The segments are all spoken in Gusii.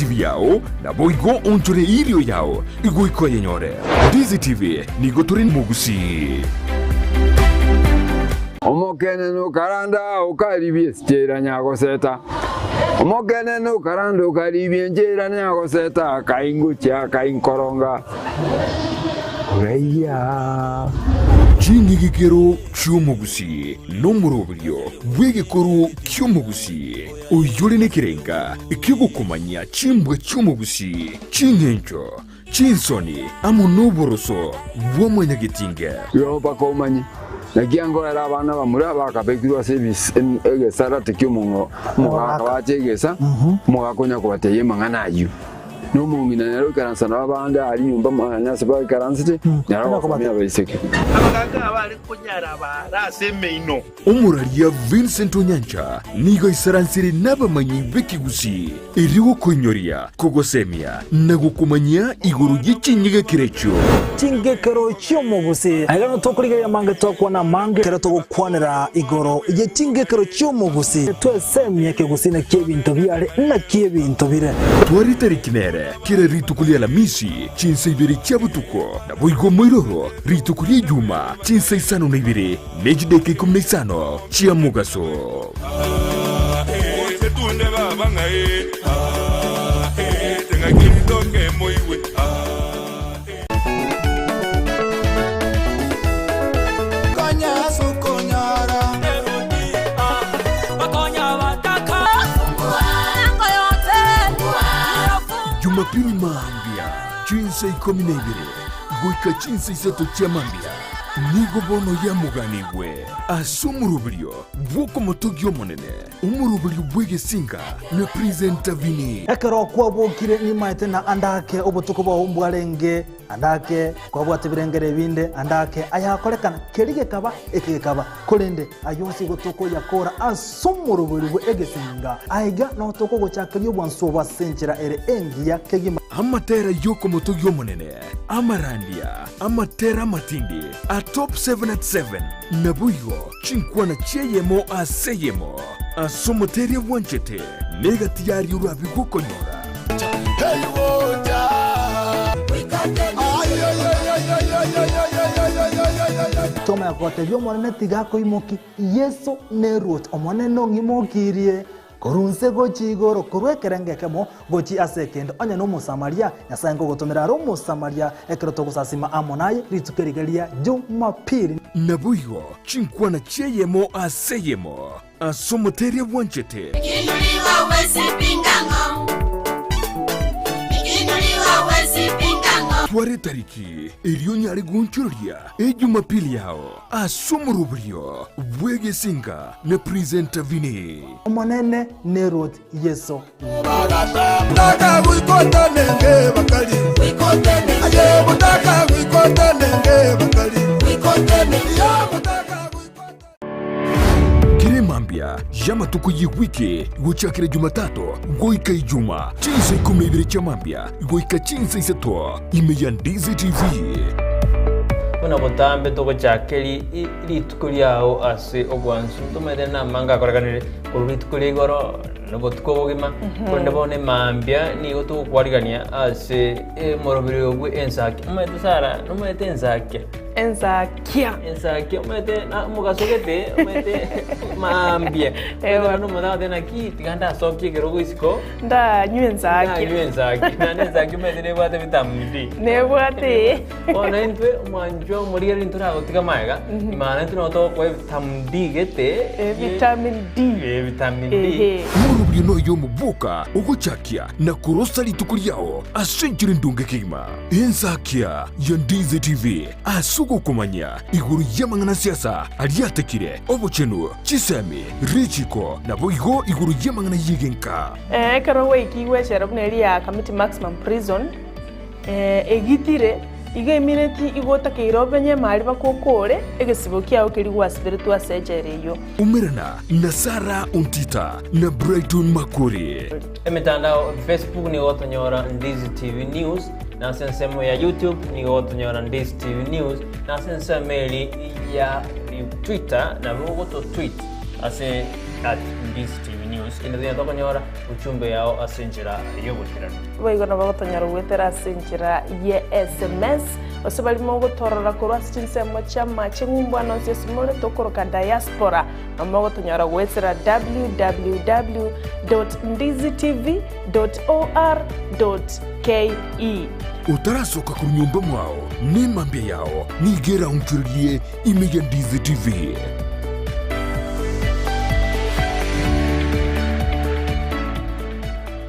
etibi yao, naboigo onchore eirio yao goika oyenyore. Ndizi TV nigo tore mogusii. Omokenene okaranda okaribia esichera nyagoseta, Omokenene okaranda okaribia enchera nyagoseta, Akaingochia akainkoronga koraiya. Ching'igikero chi'omogusii nomoroberio bw'egekoro ki'omogusii, oyore nekerenga ki'ogokomanyia chimbwa chi'omogusii, ching'encho, chinsoni, amo noboroso bwa mwanyagetinge. Igo mpaka omanye, naki angoera abana bamura bakabekirwe ase egesarate ki'omogaka bache egesa, omogaka onya kobatebia amang'ana ayio. Na omong'ina nere oikaransa nabo abande aria nyomba mwane ase baikaransete, nere ogosomia abaiseke. Abagaaka abare konyara abaare ase emeino. Omoraria Vincent Onyancha nigo aisaransire nabamanyi b'ekegusii erio gokoinyoria, kogosemia na gokomanyia igoro ye chinyegekero echio. Chingekero chi'omogusii. Aiga nigo tokorigereria amange twakwana amange ekero togokwanera igoro ye chingekero chi'omogusii. Twesemie ekegusii naki ebinto biare naki ebinto bire. Tware tariki nere kera rituko ria Alamisi chinsa ibere chia botuko, naboigo moiroro rituko ria Ijuma chinsa isano na ibere ne chidaeka ikomi na isano chia mogaso. Jumapili mambia chinsa ikomi na ibere goika chinsa isato chia mambia nigo bono yamoganigwe ase omoroberio bw'okomotogia Omonene, omoroberio bw'egesinga na Presenter Vinny. Ekero kwabokire nimaete na ande ake obotuko bwao mbwarenge, ande ake kwabwate ebirengero ebinde, ande ake ayakorekana, keria gekaba, eke gekaba. Korende ayio onsi igo tokoyakora ase omoroberi bwe egesinga. Aiga nao tokogochakeria obwansu obo ase enchera ere engiya kegima. Amatera y'okomotogia Omonene, amarandia, amatera amatindi a Top 7 at 7, naboigo chinkwana chi'eyemo ase eyemo ase omoteria bwanchete, negati yaria orabe gokonyora. Tomanya gotebia Omonene tiga akoimokie, Yeso neruoti, Omonene ong'imokirie korwa inse gochia igoro, korwa ekerengo ekemo gochia ase ekende. Onye n'Omosamaria, Nyasae nkogotomera are Omosamaria ekero togosasima amo naye rituko eriga ria Jumapili. Naboigo chinkwana chi'eyemo ase eyemo ase omoteria bwanchete. Twara etariki erio onyare goonchoreria Ejumapili yao ase omoroberio bw'egesinga na Presenter Vinny. Omonene neruoti Yeso. Kera emambia y'amatuko y'ewiki gochakera Jumatatu goika Ijuma, chinsa ikomi na ibere chia mambia goika chinsa isato, ime ya Ndizi TV. Buna botambe togochaka rituko riao ase obwansu, tomaete namange akorekanire korwa rituko ria igoro na obotuko obogima, korende bono emambia nigo togokwarigania ase omoroberi obwe ensaki. Omanyete Sarah, nomanyete ensakia? Ensakia. Ensakia omanyete na omogaso gete omanyete mambia. Ewa. Omanyete omonto agoteba naki tiga ndasokie ekerogo isiko. Ndanywe ensakia. Ndanywe ensakia. Naende ensakia omanyete nebwate vitamin D. Nebwate. Bono intwe omwanchwa omorigereria ntoragotiga magega, maana intwe nabo togokoa evitamin D gete. Eh, vitamin D. Eh, vitamin D. Ehe. Omoroberio noyo omoboka ogochakia na korosa rituko riao ase enchera endonge kegima. Ensakia ya Ndizi TV ase ogokomanya igoro y'amang'ana siasa aria atekire, obochenu, chisemi, richiko, naboigo igoro y'amang'ana y'egenka. Eh, ekero gwaikigwe echela buna eria ya Kamiti Maximum Prison, eh, egitire, iga emineti igo otakeire obenye emari bakokore egesibo kiao keria gwasiberetwe ase echela eyio. Umerana na Sarah Ontita na Brighton Makori. Emetandao Facebook nigo gotonyora Ndizi TV News, na ase ensemo ya YouTube nigo gotonyora Ndizi TV News, na ase ensemo eri ya Twitter nabo ogoto tweet ase at Ndizi TV. News. Inde tonyare tokonyora ujumbe yao ase enchera y'oboikeranu. Boigo nabo gotonyora goetera ase enchera ye sms, gose baria mogotorora korwa ase chinsemo chi'amache ng'umbu ande onsi ase more tokoroka diaspora, nabo mogotonyora goetera www dot ndizitv dot or dot ke. Otarasoka korwa nyomba mwao, nemambia yao nigo eraonchorerie ime ya Ndizi TV.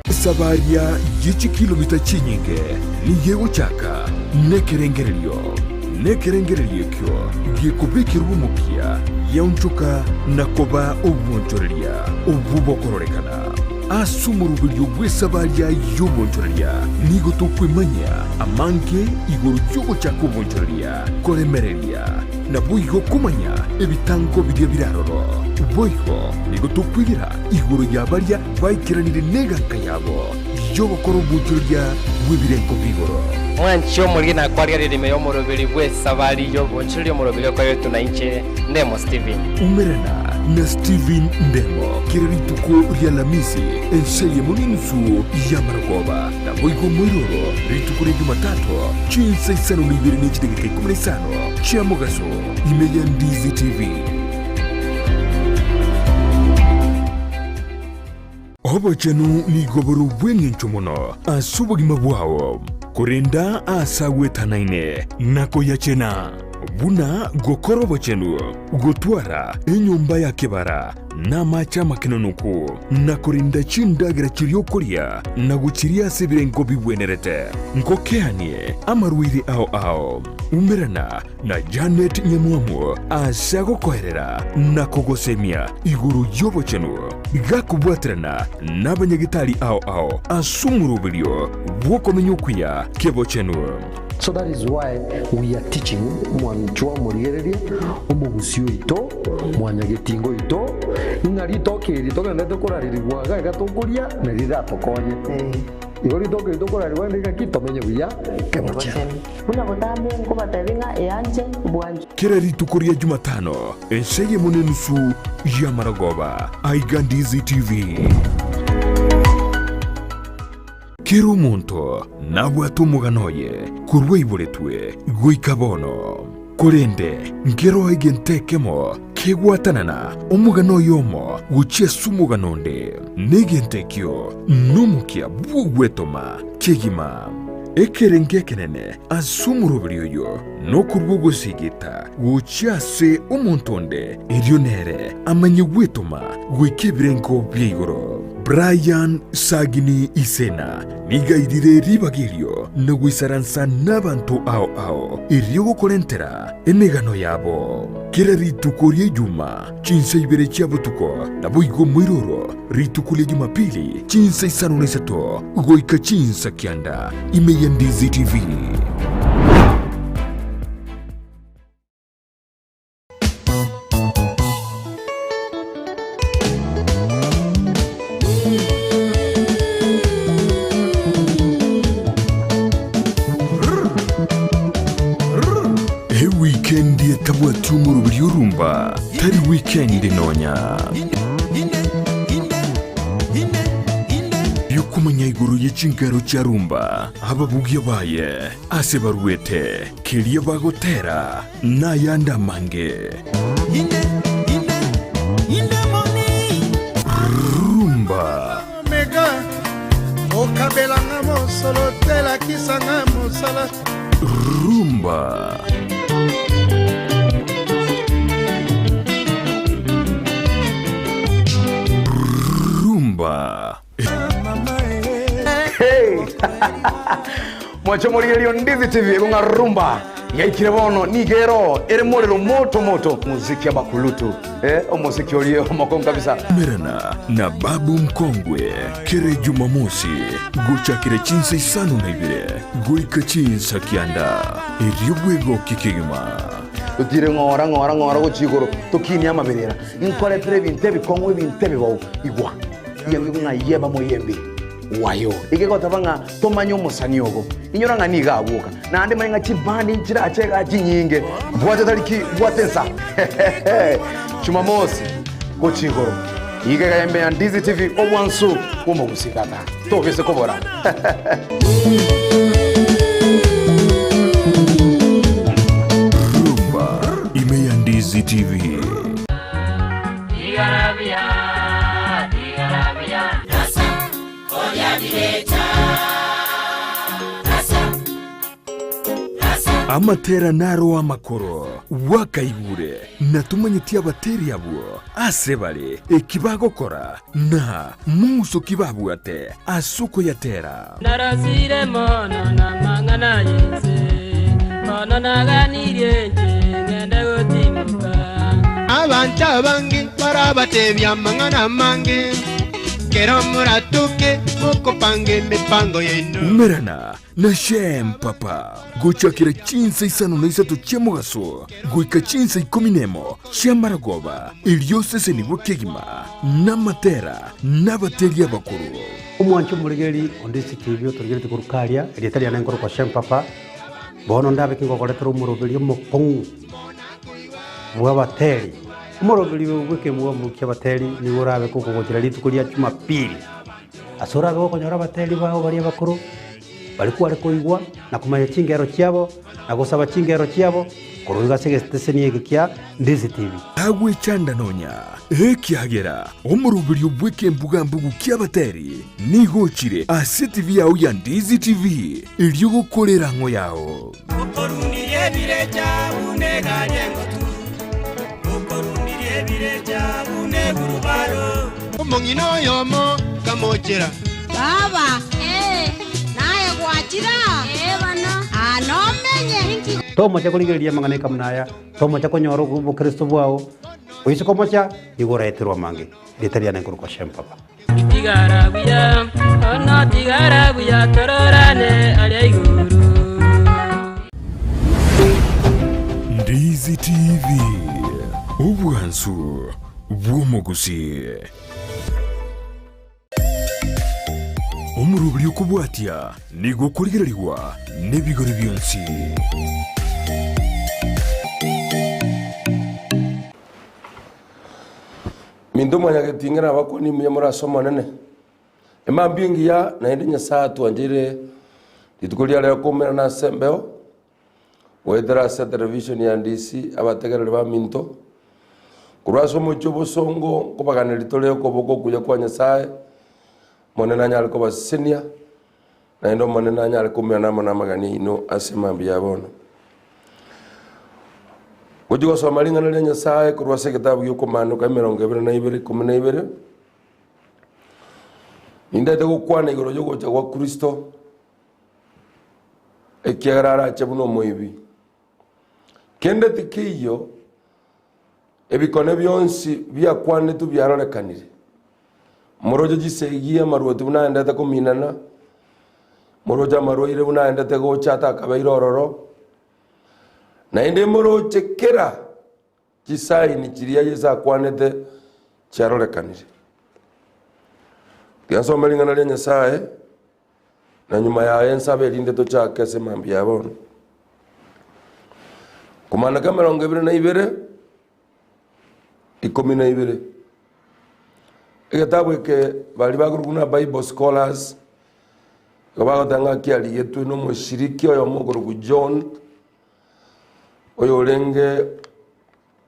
Esabaria ye chikilomita chinyinge nigo egochaka nekerengererio, nekerengererio ekio gekobekerwa omokia giaonchoka na koba obwonchoreria obwo bokororekana. Ase omoroberio bw'esabaria y'obwonchoreria nigo tokwemanyia amange igoro y'ogochaka obwonchoreria, koremereria, naboigo komanya ebitango biria bire aroro. Boigo nigo tokwegera igoro ya baria baikeranire neganka yabo y'ogokora obwonchoreria bw'ebirengo bi'igoro. Mwanche omoriri na kwarigereria ime y'omoroberi bw'esabari y'obonchoreria omoroberi okoretwe na inche, Ndemo Stephen. Umerana na Stephen Ndemo kera rituko ri'Alamisi ense eyemo n'enusu y'amarogoba, naboigo moiroro rituko ria Jumatatu chinsa isano na ibere ne chidageka ikomi na isano chia mogaso ime ya Ndizi TV. Obochenu nigo bore obw'engencho mono ase obogima bwao, korenda aase agwetanaine na koyachena, buna gokora obochenu, gotwara enyomba ya kebara na amache amakenonoku, na korenda chindagera chiria okoria na gochiria ase ebirengo bigwenerete. Ngokeanie amarwaire ao ao. Umerana na Janet Nyamwamu ase agokoerera na kogosemia igoro y'obochenu, gakobwaterana n'abanyagetari ao ao ase omoroberio bw'okomenya okuya k'ebochenu. So that is why we are teaching mwanchwa omorigereria omogusi oito mwanyagetinga oito ng'a ritoke eri togenderete korarerigwa iga iga tokoria nari riratokonye. Igo ritoke eri tokorarigwa rinde ng'aki tomenye buya kebochenu. Buna botambe nkobatebie ng'a eanche bwanchwe. Kera rituko ria Jumatano, ensa eyemo nenusu y'amarogoba, aiga Ndizi TV. Kera omonto nabwate omogano oye korwa aiboretwe goika bono. Korende nkeroo egento ekemo kegwatanana omogano oyomo gochia ase omogano onde, na egento ekio nomokia bw'ogwetoma kegima. Ekerengo ekenene ase omoroberi oyo nokorua ogosigita gochia ase omonto onde, erio nere amanye gwetoma goika ebirengo bia igoro. Brian Sagini Isena nigo airire ribaga erio na goisaransa nabanto ao ao erio gokorentera emegano yabo. Kera rituko ria Ijuma chinsa ibere chia botuko, naboigo moiroro rituko ria Jumapili chinsa isano na isato goika chinsa kianda ime ya Ndizi TV. Ewikendi etabwati omoroberi orumba tari wikendi nonya. Yokomanya igoro ye chinkero chia rumba, ababugia baye, ase baruete, keria bagotera, nayande amange. Rumba. Rumba. Rumba. Mwanche omorigererio Ndizi TV egong'a rumba yaikire bono nigo ero ere morero moto moto muziki abakulutu eh, omosiki orie omokongu kabisa. Merana na Babu Mkongwe kere Jumamosi gochakera chinsa isano na ibere goika chinsa kianda erio bwegokie kegima. Totire ng'ora ng'ora ng'ora gochia igoro tokinie amaberera nkoretere ebinto ebikong'u ebinto ebibou igwa Yembi ng'a yeba moyembi wayo. Egegoteba ng'a tomanye omosani ogo. Inyora ng'a nigo agwoka. Naende manye ng'a chibandi nchirache igaa chinyinge. Bwate tariki, bwate ensa. Jumamosi, gochia igoro. Iga iga ime ya Ndizi TV obwansu bw'omogusii tata tobise kobora. Rumba ime ya Ndizi TV. Amatera naro amakoro, bwakaigure, na tomanyeti abateri abwo ase bare, eki bagokora, na mong'uso ki babwate ase okoyatera. Narosire mono namang'ana y'ense, bono naganirie inche ngende gotimoka. Abanto abange barabatebie amang'ana amange, kero moratoke mokopanga emepango yaino. Umerana na Shem Papa gochakera chinsa isano na isato chia mogaso goika chinsa ikomi nemo chi'amaragoba, erio osesenigwe kegima namatera nabateri abakoro. Omwanche omoregereri onde ase TV otorigeretie korwa karia, erieta riane nkorokwa Shem Papa, bono ndabe kingokoretera omoroberi omokong'u bw'abateri. Omoroberi oyo bw'ekemwamu ki'abateri nigo orabe kogogochera rituko ria Jumapili. Ase orabe gokonyora abateri bao baria abakoro, baria kware koigwa na komanya chingero chiabo, na gosaba chingero chiabo, korwa iga ase egeteseni eke kia Ndizi TV. Tagwechanda nonya, ekiagera omoroberio bw'ekembuga-mbugu ki'abateri nigo ochire ase TV yao ya Ndizi TV, erio gokora erang'o yao. Okorundirie ebirecha buna egari engotu, okorundirie ebirecha buna egurubaro. Omong'ina oyomo kamochera. Baba, ee, naye gwachire aa? Ee bono. Aa nomenye. Inki. Tomocha korigereria amang'ana ekamuna aya, tomocha konyora obokristo bwao, oise komocha, nigo oraeterwe amange. Erieta riane nkorokwa Shem Papa. Tigara buya, ono tigara buya, tororane aria igoro. Ndizi TV, obwansu bw'omogusii. Omoroberi okobwatia nigo okorigererigwa nebigori bionsi. Minto mwanyagetinga nabakwanie mbuya more ase Omonene. Emambia engiya naende Nyasae atwancheire rituko ria rero koumerana ase embeo, goetera ase etelevision ya NDC abategereri baminto, korwa ase omochie obosongo nkobaganeria tore okoboko okuya kwa Nyasae, Omonene anyare kobasesenia, naende Omonene anyare koumerana amo namagani aino ase emambia ya bono. Gochia gosoma ring'ana ria Nyasae korwa ase egetabu gi'okomaanoka emerongo ebere na ibere ikomi na ibere, nindete gokwana igoro y'ogocha gwa Kristo, ekiagera arache buna omoibi. Kende tikeiyo, ebikone bionsi biakwanetwe biarorekanire. Moroche chisegi amaruoti buna aendete kominana, moroche amarwaire buna aendete gocha atakabeire ororo, naende moroche kera chisaini chiria Yeso akwanete chiarorekanire. Tiga nsome ring'ana ria Nyasaye, na nyuma yaye nsabe erinde tochake ase mambia ya bono. Komanaka emerongo ebere na ibere, 12. Egetabu eke baria bakorokwa buna Bible Scholars, nigo bagoteba ng'a kiarigetwe na omoshiriki oyomo okorokwa John, oyorenge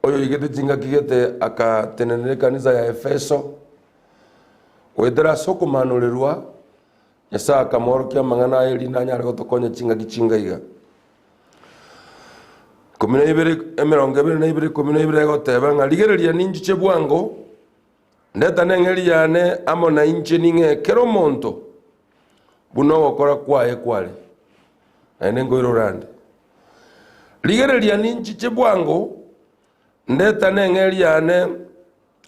oyoigete chingaki gete akatenenera ekanisa ya Efeso, goetera ase okomanorerwa, Nyasae akamworokia amang'ana aye erinde anyare gotokonya chingaki chinga iga. 12 22 12 egoteba ng'a rigereria ninchiche bwango, ndetane eng'eria yane amo nainche ning'ee kera omonto buna ogokora kwaye kware. Naende nkoirora nde. Rigereria ninchiche bwango, ndetane eng'eria yane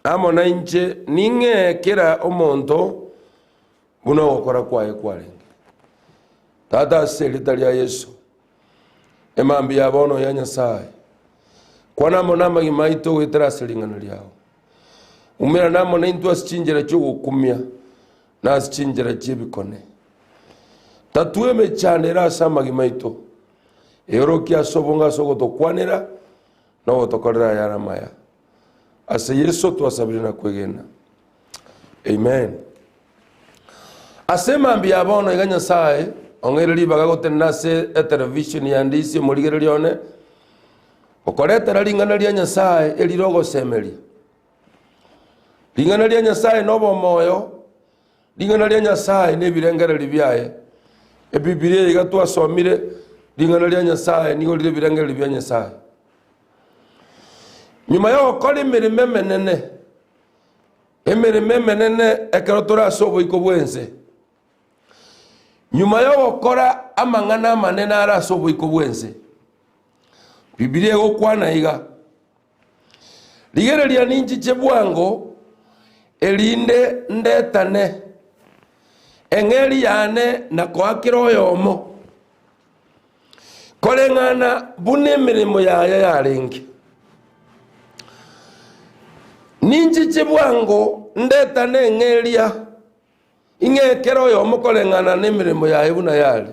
amo nainche ning'ee kera omonto buna ogokora kwaye kwarenge. Tata ase erieta ria Yeso, emambia ya bono ya Nyasae, kwana amo namagima aito goetera ase ring'ana riao. Umerana amo naintwe ase chinchera chi'ogokumia na ase chinchera chi'ebikone. Tatue emechando ere ase amagima aito, eorokie ase obonge ase ogotokwanera na ogotokorera ayare amaya. Ase Yeso twasabire na kwegena. Amen. Ase emambia ya bono iga Nyasae ong'eire ribaga gotenena ase etelevisheni ya Ndisi omorigereria one, okoretera ring'ana ria Nyasae erire ogosemeria. Ring'ana ria Nyasae nobomoyo, ring'ana ria Nyasae nebirengererio biaye. Ebibilia iga twasomire, ring'ana ria Nyasae nigo rire ebirengererio bia Nyasae. Nyuma yogokora emeremo emenene, emeremo emenene ekero tore ase oboiko bw'ense, nyuma yogokora amang'ana amanene are ase oboiko bw'ense, Bibilia egokwana iga, Rigereria ninchiche bwango, erinde ndetane eng'eria yane na koa kera oyomo koreng'ana buna emeremo yaye yarenge. Ninchiche bwango ndetane eng'eria, ing'ee kera oyomo koreng'ana nemeremo yaye buna yare.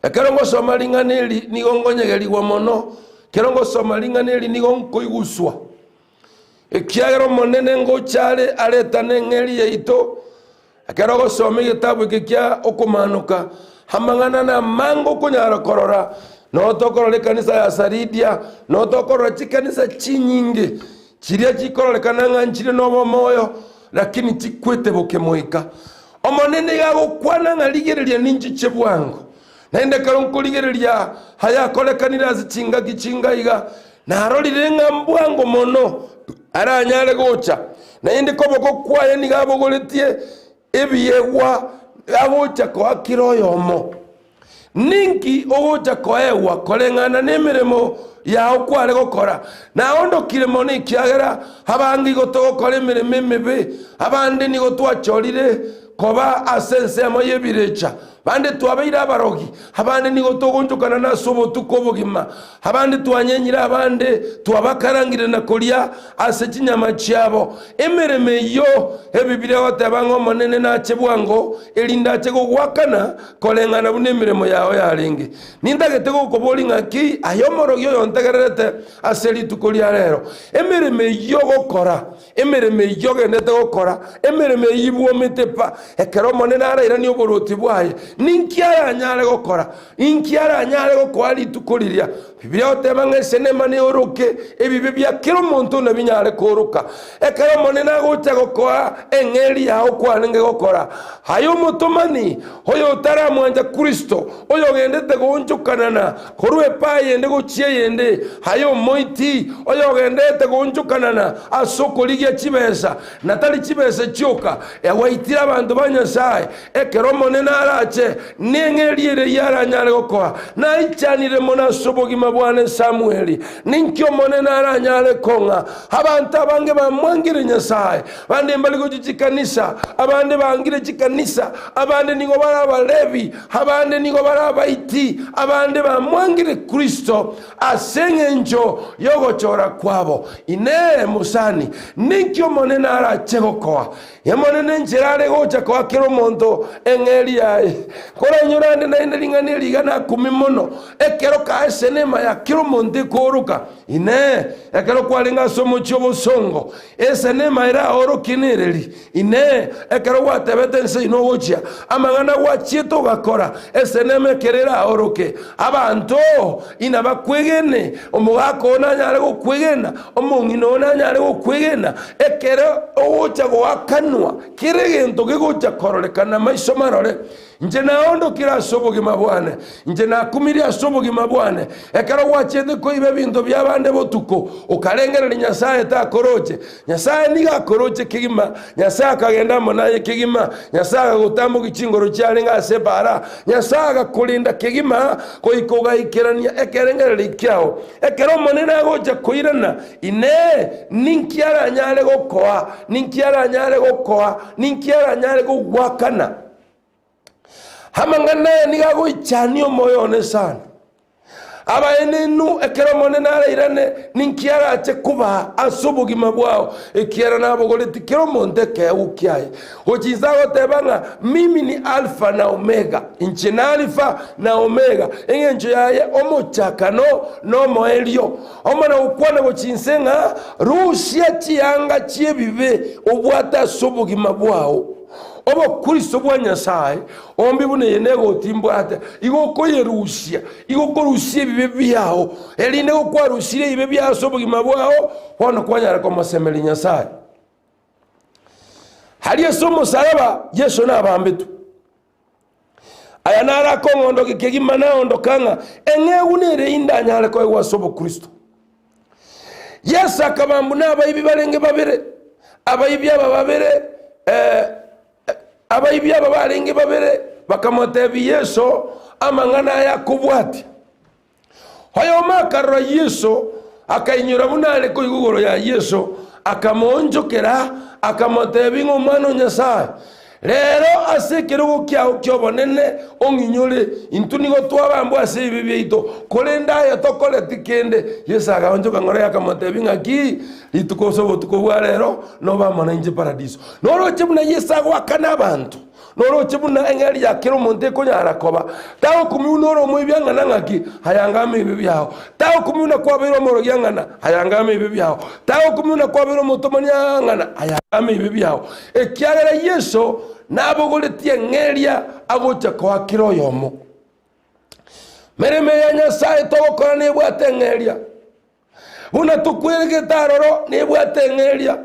Ekero ngosoma ring'ana eri nigo nkonyegerigwa mono, ekero ngosoma ring'ana eri nigo nkoiguswa, ekiagera Omonene ngocha are aretane eng'eria yaito. Ekero ogosoma egetabu eke kia Okomanoka, amang'ana namange okonyara korora, noo tokorora ekanisa ya Saridia, noo tokorora chikanisa chinyinge chiria chikororekana ng'a nchire nobomoyo, lakini chikwete bokemoika. Omonene iga agokwana ng'a rigereria ninchiche bwango. Naende ekero nkorigereria ayakorekanire ase chingaki chinga iga, narorire ng'a mbwango mono aranyare gocha, naende koboko kwaye nigo abogoretie ebiegwa agocha koa kera oyomo. Ninki ogocha koegwa koreng'ana nemeremo yao kware gokora? Naondokire mono ekiagera abange igo togokora emeremo emebe, abande nigo twachorire koba ase ensemo y'ebirecha, Bande twabeire abarogi, abande nigo togonchokana nase obotuko obogima, abande twanyenyire abande, twabakarangire na koria ase chinyama chiabo. Emeremo eyio Ebibilia egoteba ng'a Omonene nache bwango, erinde ache gogoakana koreng'ana buna emeremo yao yarenge. Nintagete gokoboria ng'aki aye omorogi oyontegererete ase rituko ria rero, emeremo eyio ogokora, Emeremo eyio ogendete gokora, emeremo eyio ibwomete pa, ekero Omonene arairanie oboruoti bwaye, ninki aranyare gokora? Inki aranyare gokoa rituko riria? Bibilia egoteba ng'a esenema neoroke ebibe bia kera omonto nabinyare kooroka. Ekero Omonene agocha gokoa eng'eria yao kwarenge gokora, aye omotomani, oyotaramwancha Kristo, oyogendete goonchokanana Korwa epaa eyende gochia eyende, aye omoiti, oyogenderete goonchokanana ase okorigia chibesa, na tari chibesa chioka, gwaitire abanto ba Nyasae, ekero Omonene arache, neng'eria ere eyio aranyare gokoa. Naichanire mono ase obogima bwane Samweli, ninki Omonene aranyare kong'a? Abanto abange bamwangire Nyasae, bande mbari gochia chikanisa, abande bangire chikanisa, abande nigo bare Abalevi, Abande nigo bare abaiti, abande bamwangire Kristo ase engencho y'ogochora kwabo. Inee! Mosani, ninki Omonene arache gokoa? Omonene enchera are gocha koa kera omonto eng'eria yaye. Koranyore ande naende ring'ana eri iga nakumia mono, ekero kaa esenema ya kera omonto ekooroka. Inee! Ekero kwarenge ase omochie obosongo, esenema eraorokie nereri? Inee! Ekero gwatebete ense inwe ogochia, amang'ana gwachiete ogakora, esenema ekero eraoroke, abanto inabakwegene, omogaka oo nanyare gokwegena, omong'ina oo nanyare gokwegena, ekero ogocha goakanwa kera egento gegocha kororekana maiso marore, Inche naondokire ase obogima bwane, inche nakumirie ase obogima bwane. Ekero gwachiete koiba ebinto bi'abande botuko, okarengereria Nyasae takoroche. Nyasae nigo akoroche kegima, Nyasae akagenda amo naye kegima, Nyasae agagotambokia chingoro chiarenge ase ebaara, Nyasae agakorinda kegima goika ogaikerania ekerengererio kiao. Ekero Omonene agocha koirana, Inee, ninki aranyare gokoa? Ninki aranyare gokoa? Ninki aranyare gogoakana? Amang'ana aya nigo agoichania omoyo one sana. Abaenenu, ekero Omonene arairane, ninki arache kobaa ase obogima bwao, ekiagera nabogoretie kera omonto ekeegwa kiaye. Gochia inse agoteba ng'a mimi ni Alfa na Omega, inche n'Alifa na Omega, engencho yaye omochakano na omoerio. Omana gokwana gochia inse ng'a rusia chianga chi'ebibe obwate ase obogima bwao. Obokristo bwa Nyasae ombi buna eye negoti mbwate, igo okoyerusia, igo okorusia ebibe biao, erinde gokwarusirie ebibe biao ase obogima bwao, bono kwanyara komosemeria Nyasae. Aria ase omosalaba Yeso nabambetwe. Aya naro akong'ondokia kegima naondoka ng'a eng'egu nere indanyare koegwa ase obokristo. Yeso akabambwa nabaibi barenge babere, abaibi aba babere eh, abaibi aba barenge babere bakamotebia Yeso amang'ana aya akobwatia. Oyomo akarora Yeso, akainyora buna are koigwa igoro ya Yeso, akamoonchokera, akamotebia ng'a Omwana o Nyasae, rero ase ekerogo kiao ki'obonene ong'inyore, intwe nigo twabambwa ase ebibe biaito, korende aye tokoreti kende. Yeso akaonchoka ng'ora akamotebia ng'aki, rituko ase obotuko bwa rero nobe amo nainche paradiso. Noroche buna Yeso agoakana abanto. Noroche buna eng'eria ya kera omonto ekonyara koba. Tagokumigwa nore omoibi ang'ana ng'aki, ayangame ebibe biao. Tagokumigwa na kwabeire omorogi ang'ana, ayangame ebibe biao. Tagokumigwa na kwabeire omotomani ang'ana, ayangame ebibe biao. Ekiagera Yeso nabogoretie eng'eria agocha koa kera oyomo. Meremo ya Nyasae togokora nebwate eng'eria. Buna tokweregete aroro nebwate eng'eria.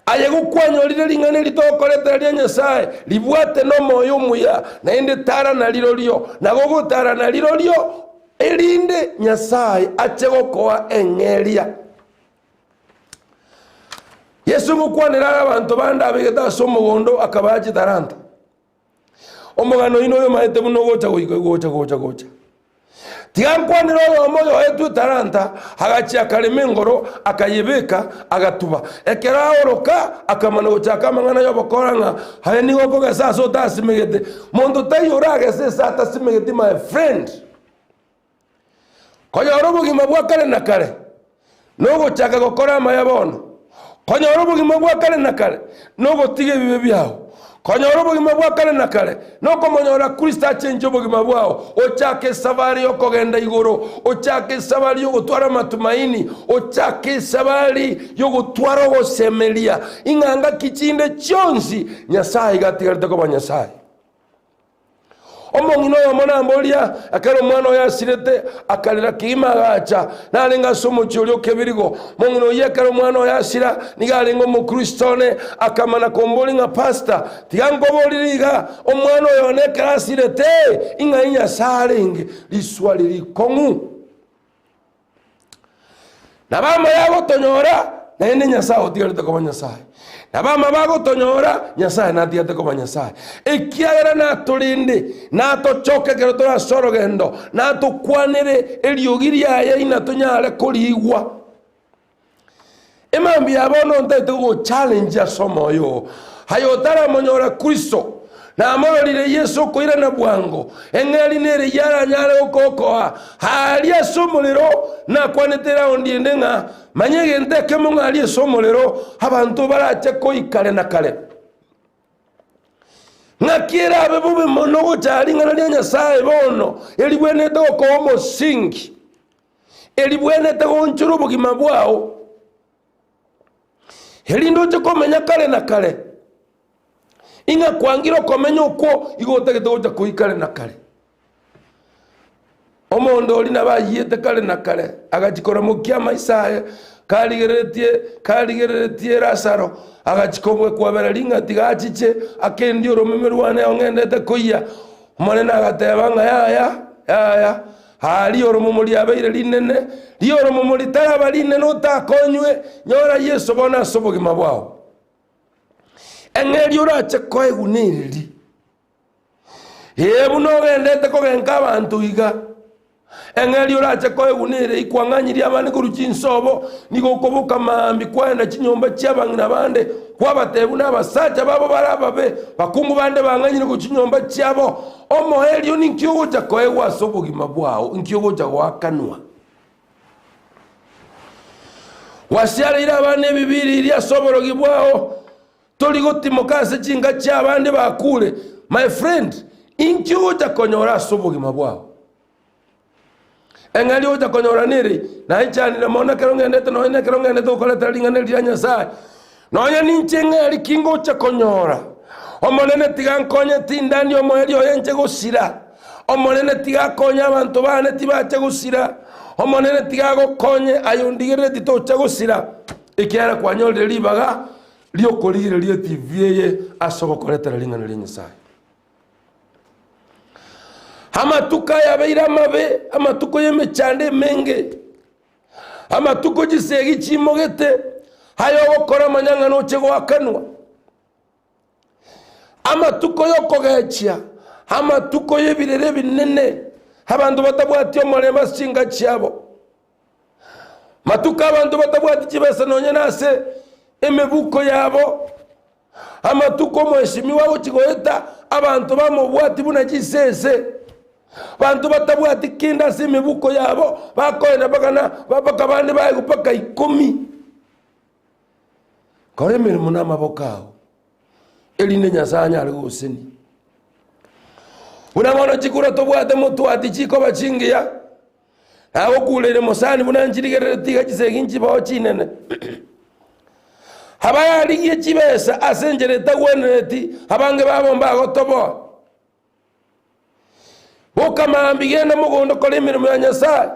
Aye gokwanyorire ring'ana eri togokoretera ria Nyasae, ribwate nomoyo omuya, naende tara narirorio, na gogotara narirorio, erinde Nyasae ache gokoa eng'eria. Yeso ngokwanera are abanto bande abegete ase omogondo akabaa chitalanta. Omogano oino oyomaete buna ogocha goika gocha gocha gocha. Tiga nkwanere oyomo oyoetwe etalanta, agachia akarema engoro, akayebeka, agatuba. Ekero aoroka, akamana gochaka amang'ana y'obokora ng'a aye nigo okogesa ase otasimegete. Monto taiyo oragese ase atasimegeti my friend. Konyora obogima bwa kare na kare nogochaka gokora amaya bono. Konyora obogima bwa kare na kare nogotiga ebibe biao. Konyora obogima bwa kare na kare nokomonyora Kristo achenche obogima bwao, ochake esabari yokogenda igoro, ochake esabari yogotwara amatumaini, ochake esabari yogotwara ogosemeria ing'a ngaki chinde chionsi Nyasae iga atigarete koba Nyasae. Omong'ina oyomo namboria, ekero omwana oye asirete, akarera kegima agacha. Narenge ase omochie oria o kebirigo. Omong'ina oyio ekero omwana oye asira, nigo arenge omokristo one, akamana komboria ng'a Pastor, tiga nkoborire iga, omwana oyo one ekero asirete, ing'ai Nyasae arenge? Riswali rikong'u. Nabo amaya agotonyora, naende Nyasae otigarete koba Nyasae. Nabo amabe agotonyora, Nyasae natigarete koba Nyasae. Ekiagera natorende, natochoke ekero tore ase orogendo, natokwanere eriogi riaye inatonyare koriigwa. Emambia ya bono ntaete gogochallenge ase omoyo oo. Aye otaramonyora Kristo, namororire Yeso okoirana bwango, eng'eri nere eyio aranyare gokokoa aaria ase omorero. Nakwanete eraundi ende ng'a manya egento ekemo ng'a aria ase omorero abanto barache koikare na kare. Ng'aki erabe bobe mono gocha ring'ana ria Nyasae bono eribwenerete gokoa omosingi. Eribwenerete goonchora obogima bwao, erinde oche komenya kare na kare, ing'a kwangire okomenya okwo igo otagete gocha koyia kare na kare. Omonto oria nabo ayiete kare na kare, agachia koramokia amaiso aye, karigereretie karigereretie Lazaro, agachia kobwekwabera ring'a tiga achiche akendie oromeme rwane ao ng'endete koyia. Omonene agateba ng'a yaya, yaya. Aa rioromomo riabeire rinene, rioromomo ritaraba rinene otakonywe, nyora Yeso bono ase obogima bwao. Eng'eria orache koegwa nereri. Ee, buna ogendete kogenka abanto iga. Eng'eria orache koegwa nere ikwang'anyirie abande korwa chinsobo, nigo okoboka maambia kwaenda chinyomba chi'abang'ina bande, kwabatebia buna abasacha babo bare ababe, bakungu bande bang'anyire korwa chinyomba chiabo. Omoerio ninki ogocha koegwa ase obogima bwao? Inki ogocha goakanwa? Gwasiareire abana ebibiriri ase oborogi bwao, tori gotimoka ase chinka chi'abande bakure. My friend, inki ogocha konyora ase obogima bwao? Eng'eria ogocha konyora nere, naichanire mono ekero ng'endete nonya na ekero ng'endete gokoretera ring'ana eri ria Nyasae. Nonya ninche eng'eria ki ngocha konyora? Omonene tiga nkonye tindani omoerio oye nche gosira. Omonene tiga akonye abanto bane tibacha gosira. Omonene tiga agokonye aye ondigerereti tocha gosira, ekiagera kwanyorire ribaga ri'okorigereria etibi eye ase ogokoretera ring'ana ria Nyasae. Amatuko aya abeire amabe, amatuko y'emechando emenge, amatuko chisegi chimogete, aya ogokora amanya ng'a noche goakanwa. Amatuko y'okogechia, amatuko y'ebirero ebinene, abanto batabwati omorembe ase chinka chiabo. Matuko abanto batabwati chibesa nonya nase emebuko yabo. Amatuko omweshimiwa agochi goeta, abanto bamobwati buna chisese. Abanto batabwati kende ase emebuko yabo, bakoenda mpaka na mpaka bande baegwa mpaka ikomi. Kora emeremo namaboko ao, erinde Nyasae anyare gogosesenia. Buna bono chikura tobwate motwati chikoba chingiya, Nagokureire mosani buna nchirigerereti iga chisegi nchibao chinene. Abayarigie chibesa ase enchera etagwenereti, abange babo mbagotoboa. Boka mambia genda mogondo kora emeremo ya Nyasae,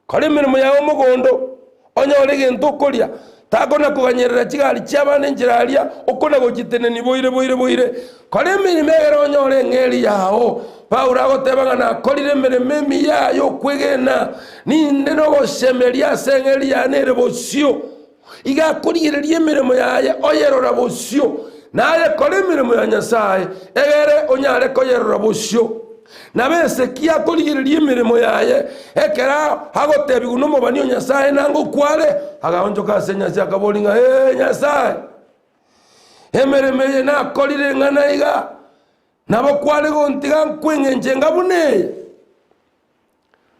kora emeremo yao mogondo, onyore egento okoria, takona koganyerera chigari chi'abande enchera aria, okona gochitenenia boire boire boire. Kora emeremo egere onyore eng'eria yao. Paulo agoteba ng'a nakorire emeremo emiya y'okwegena, ninde nogosemeria ase eng'eria yane ere bosio. Iga akorigereria emeremo yaye oyerora bosio, naye kora emeremo ya Nyasae, egere onyare koyerora bosio. Nabo Hezekia akorigereria emeremo yaye, ekero agotebigwa nomobani o Nyasae nanga okware, agaonchoka ase enyasi akaboria ng'a, Ee, Nyasae, emeremo eye nakorire ing'ana iga, nabo kware gontiga nkwe engencho enga buna eye?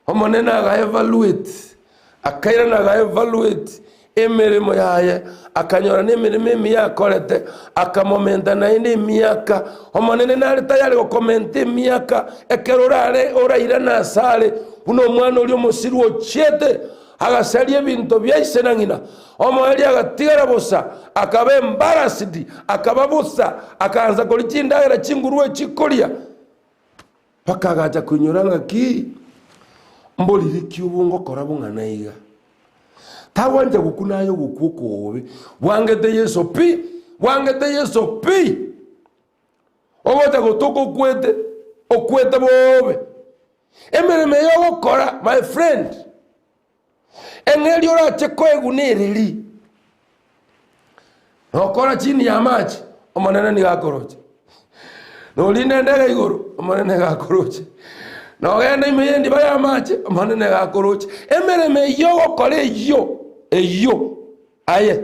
Omonene aga evaluate, akairana aga evaluate emeremo yaye, akanyora na emeremo emiya akorete, akamomenta naende emiaka. Omonene nare tayari gokomenta emiaka ekero orare orairane asare, buna omwana oria omosirwa ochiete agasaria ebinto bia ise na ng'ina. Omoerio agatigara bosa, akaba embarrassed, akaba bosa, akaansa koria chindagera chingurue chikoria. Bakagacha koinyora ng'aki mboriri ki obo ngokora bong'ana iga. Tagwancha gokwa naye ogokwa okobe. Bwangete Yeso pi, bwangete Yeso pi. Ogocha gotoka okwete, okwete bobe. Emeremo eye ogokora my friend, eng'eria orache koegwa nereri. Nokora chini ya amache, Omonene nigo akoroche. Norinde endege igoro, Omonene nigo akoroche. Nogenda ime y'endiba y'amache, Omonene nigo akoroche. Emeremo eyio ogokora eyio, eyio, aye,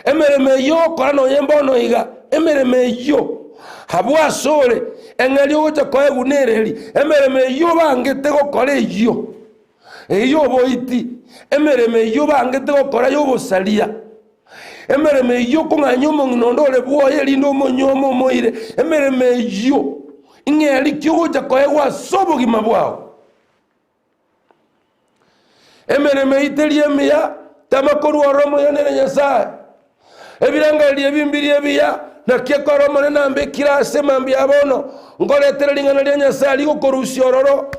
emeremo eyio ogokora nonya mbono iga, emeremo eyio, abwo asore, eng'eria ogocha koegwa nereri, emeremo eyio obangete gokora eyio, eyio oboiti, emeremo eyio obangete gokora y'obosaria. Emeremo eyio okong'anyia omong'ina onde ore bwoye erinde omonyuome omoire, emeremo eyio ing'eri ki ogocha koegwa ase obogima bwao? Emeremo eyio teri emiya, tama korwa ororo omoiranere Nyasae. Ebirengererio ebi mbiri ebiya, naki ekero Omonene ambekire ase mambia ya bono, nkoretere ring'ana ria Nyasae rigokorusia ororo.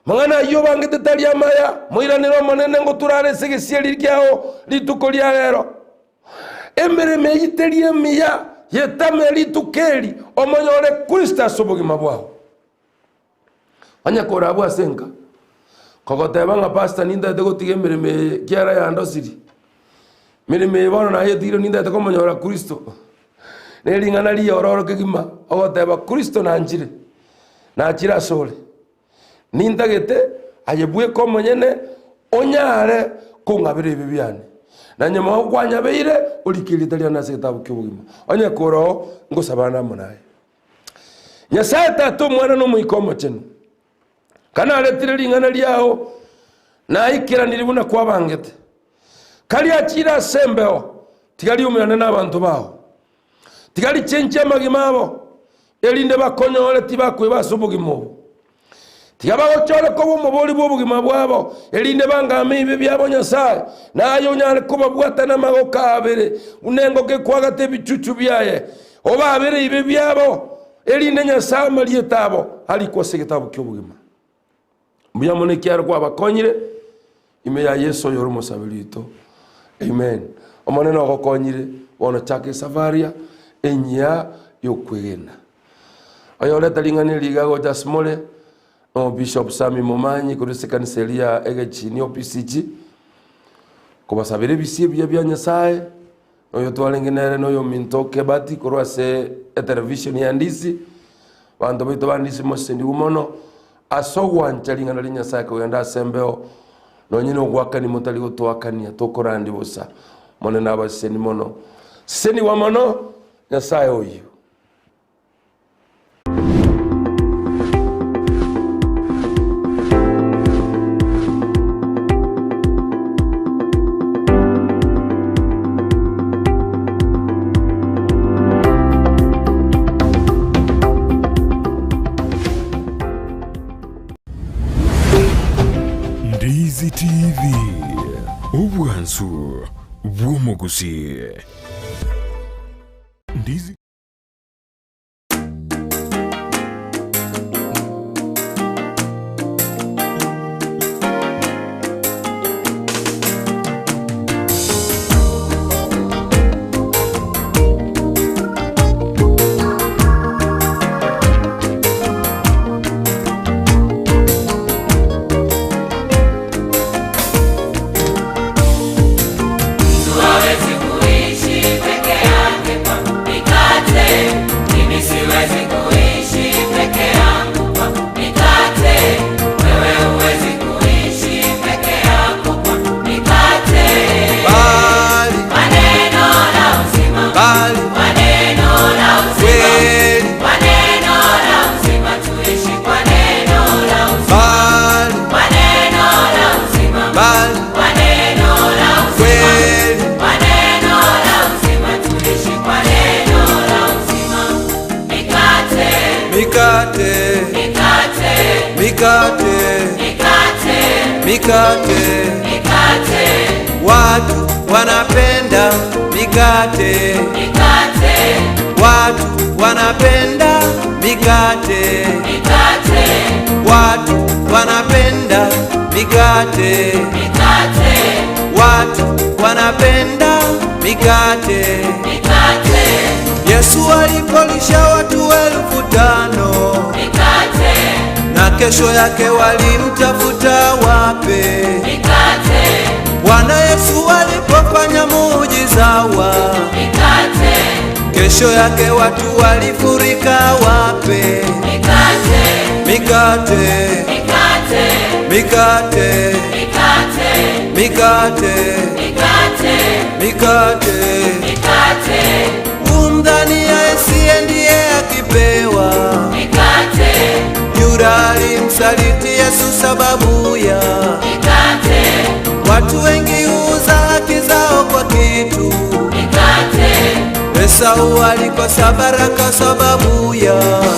Mang'ana ayio obangete tari amaya, moiranere Omonene ngoturare ase egesieri kiao rituko ria rero. Emeremo eyio teri emiya, yetame rituko eri, omonyore Kristo ase obogima bwao. Onye kore abwo ase enka, kogoteba ng'a pastor nintagete gotiga emeremo eye ekiagera yandosirie, emeremo eye bono nayetigire nintagete komonyora Kristo, ne ring'ana riyororo kegima, ogoteba Kristo nanchire, nachire asore. Nintagete. Aye bweka omonyene onyare kong'abera ebibe biane, na nyuma gokwanyabeire orike erieta riane ase egetabu ki'obogima. Onye kore oo, ngosaba ande amo naye. Nyasae Tata, Omwana, na Omoika Omochenu, kanaretire ring'ana riao, naikeraniri buna kwabangete. Kariachire ase embeo, tiga riumerane nabanto bao. Tiga richenchie amagima abo, erinde bakonyore tibakweba ase obogima obo. Tiga bagochore koba omobori bw'obogima bwabo, erinde bangame ebibe biabo Nyasae, na aye onyare kobabwata namagoko abere, buna engoko ekwagata ebichuchu biaye. Obaabere ebibe biabo, erinde Nyasae amarieta abo arikwe ase egetabu ki'obogima. Mbuya mono ekiagera kwabakonyire ime ya Yeso oyore omosaberi oito. Amen. Omonene ogokonyire bono chaka esafaria enyia yokwegena. Oyoreta ring'ana eri iga gocha ase more no Bishop Sammy Momanyi korwa ase ekanisa eria ya Egechini OPCG kobasabera ebisio ebiya bia Nyasaye oyo twarenge nere na oyominto Kebati korwa ase etelevisheni ya Ndisi. Abanto baito ba Ndisi mosesenigwe mono ase ogwancha ring'ana ria Nyasaye kogenda ase embeo nonye na ogoakania motari gotoakania tokorandia bosa. Omonene abasesenie mono. Sesenigwa mono Nyasaye oyio. Ndizi TV, obwansu bw'omogusii. Ndizi. Mtu hawezi kuishi peke yake kwa mikate. Mimi siwezi kuishi peke yangu kwa mikate. Wewe huwezi kuishi peke yako kwa mikate. Bali Kwa neno la uzima. Bali Kwa neno la uzima. Kweli. Kwa neno la uzima tuishi kwa neno la uzima. Bali Kwa neno la uzima. Bali Kwa neno la uzima. Kweli. Kwa neno la uzima tuishi kwa neno la uzima. Mikate, Mikate mikate, Mikate mikate, Mikate mikate, Watu wanapenda mikate mikate, Watu wanapenda mikate mikate, Watu wanapenda mikate mikate, Watu wanapenda mikate mikate, Yesu alipolisha watu 5,000 mikate, na kesho yake walimtafuta wape. mikate, Bwana Yesu alipofanya muujiza wa mikate, kesho yake watu walifurika wape. mikate, Mikate, mikate, mikate, mikate, mikate, mikate, mikate. mikate, Umdhania asiye ndiye akipewa. mikate, Yuda alimsaliti Yesu sababu ya mikate, watu wengi huuza haki zao kwa kitu. mikate, Esau alikosa baraka sababu ya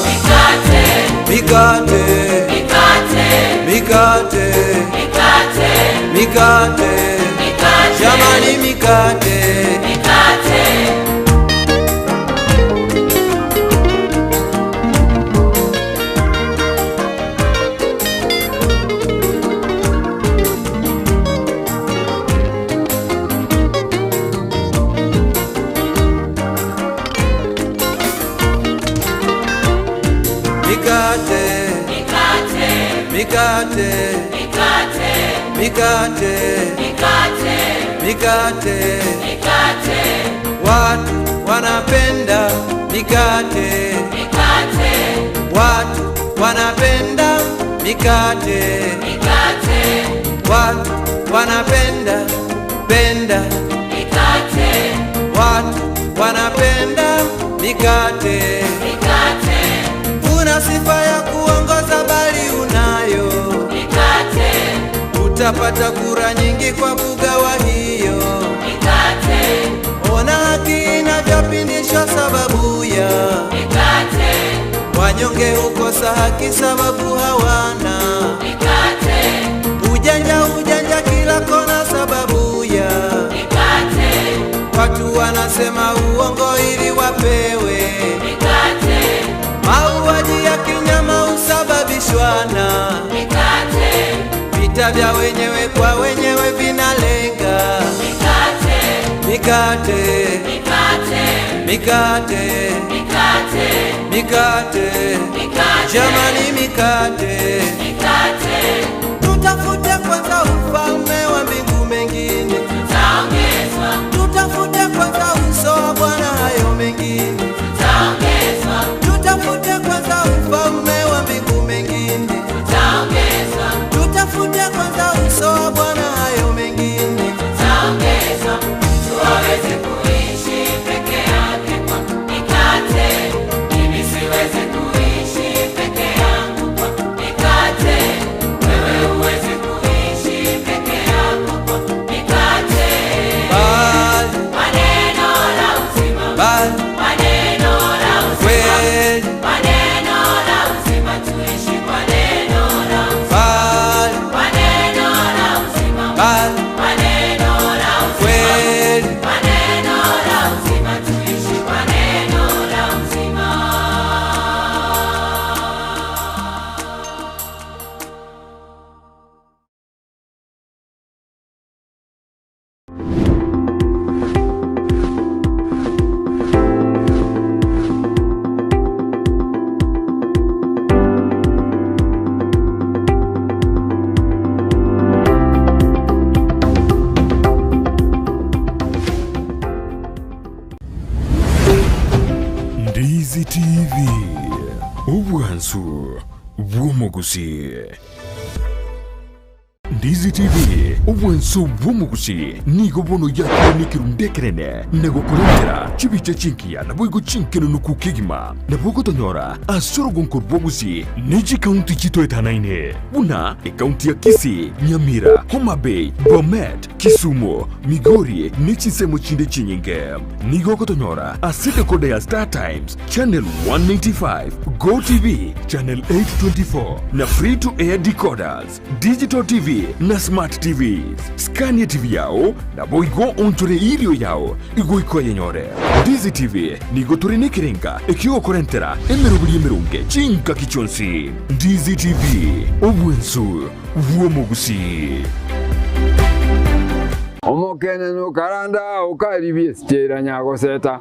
mikate, mikate, mikate, mikate, mikate, mikate, mikate, jamani mikate. mikate. Mikate, Mikate, mikate, mikate, mikate, mikate, mikate. mikate, Watu wanapenda mikate, mikate, watu wanapenda mikate. mikate. Watu wanapenda penda Mikate. Watu wanapenda mikate. Mikate. Una sifa ya kuongoza bali unayo Mikate. Utapata kura nyingi kwa kugawa hiyo Mikate. Ona haki inavyopindishwa sababu ya Mikate. Wanyonge hukosa haki sababu hawana Mikate. Ujanja ujanja kila kona sababu ya Mikate. Watu wanasema uongo ili wapewe Mikate. Mauaji ya kinyama husababishwa na Mikate. Vita vya wenyewe kwa wenyewe vinalenga Mikate. Mikate, Mikate. mikate, Mikate. mikate, Mikate. jamani mikate. Mikate. Tutafute kwanza ufalme wa mbingu, mengine Tutaongezwa. Tutafute kwanza uso wa Bwana, hayo mengine Tutaongezwa. Tutafute kwanza ufalme wa mbingu, mengine Tutaongezwa. Tutafute kwanza uso wa Bwana, hayo mengine Tutaongezwa. Mtu hawezi kuishi peke yake kwa mikate. Mimi siwezi kuishi peke yangu kwa mikate. Wewe huwezi kuishi peke yako kwa mikate. Bali, Kwa neno la uzima. bali, Kwa neno la uzima. kweli, Kwa neno la uzima tuishi kwa neno la uzima. bali, Kwa neno la uzima. bali, Kwa neno la uzima. kweli. Kwa neno la uzima tuishi kwa neno la uzima. Ndizi TV, obwansu bw'omogusi. Ndizi TV, obwansu bw'omogusi nigo bono yakire nekerundu ekerene na gokorentera chibicha chinkiya naboigo chinkenunuku kegima nabo ogotonyora ase orogonko rw'obogusi ne chikaunti chitoetanaine buna ekaunti ya Kisii, Nyamira, Homa Bay, Bomet, Kisumu, Migori ne chinsemo chinde chinyinge. Nigo ogotonyora ase decoder ya Star Times channel 195, Go TV channel 824 na free to air decoders, digital TV na smart TVs. Scan ya TV yao naboigo onchore irio yao igo ikoyenyore. Ndizi TV nigo tore nekerenga ekiogokorentera emeroberi emerunge chingaki chionsi. Ndizi TV, obwensu bw'omogusi. Omokenene okaranda okaribia esichera nyagoseta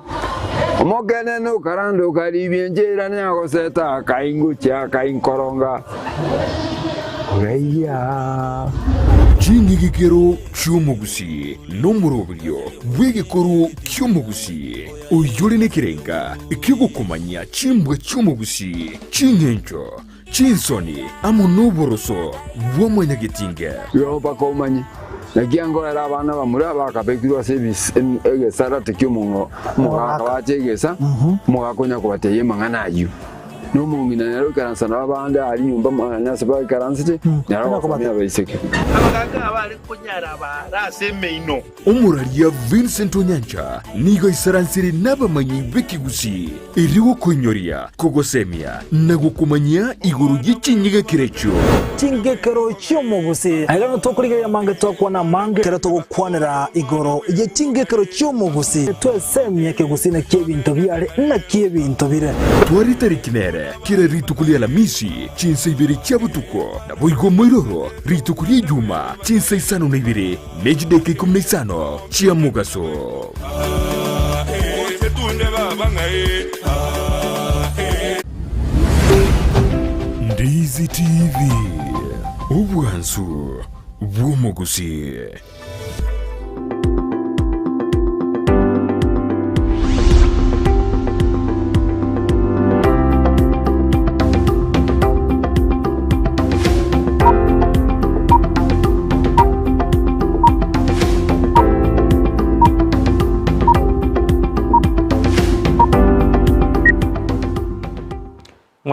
Omokenene okaranda okaribia enchera nyagoseta akaingochia akainkoronga Oraiya Ching'igikero chi'omogusi nomoroberio bw'egekoro ki'omogusi oyore nekerenga ekegokomanya chimbwa chi'omogusi ching'encho chinsoni amo noboroso bwa mwanyagetinge. Igo mpaka omanye naki angoera abana bamura bakabekirwe ase ebis- em- egesarate kia omong'o omogaka bacha egesa omogaka onya kobatebia amang'ana aywo. Na omong'ina nere oikaransa nabo abande aria nyomba mang'ana ase baikaransete nere ogosomia abaiseke. Abagaaka abare konyarabara ase emeino. Omoraria Vincent Onyancha nigo aisaransire nabamanyi b'ekegusii erio gokoinyoria, kogosemia na gokomanyia igoro ye chinyigekero echio. Chingekero chi'omogusi. Aiga nigo tokorigereria amange twakwana amange ekero togokwanera igoro ye chingekero chi'omogusi. Twesemie ekegusii naki ebinto biare naki ebinto bire. Tware etariki nere kera rituko ria Alamisi chinsa ibere chia botuko, naboigo moiroro rituko ria Ijuma chinsa isano na ibere ne chidakika ikomi na isano chia mogaso. Ndizi TV, obwansu bw'omogusi.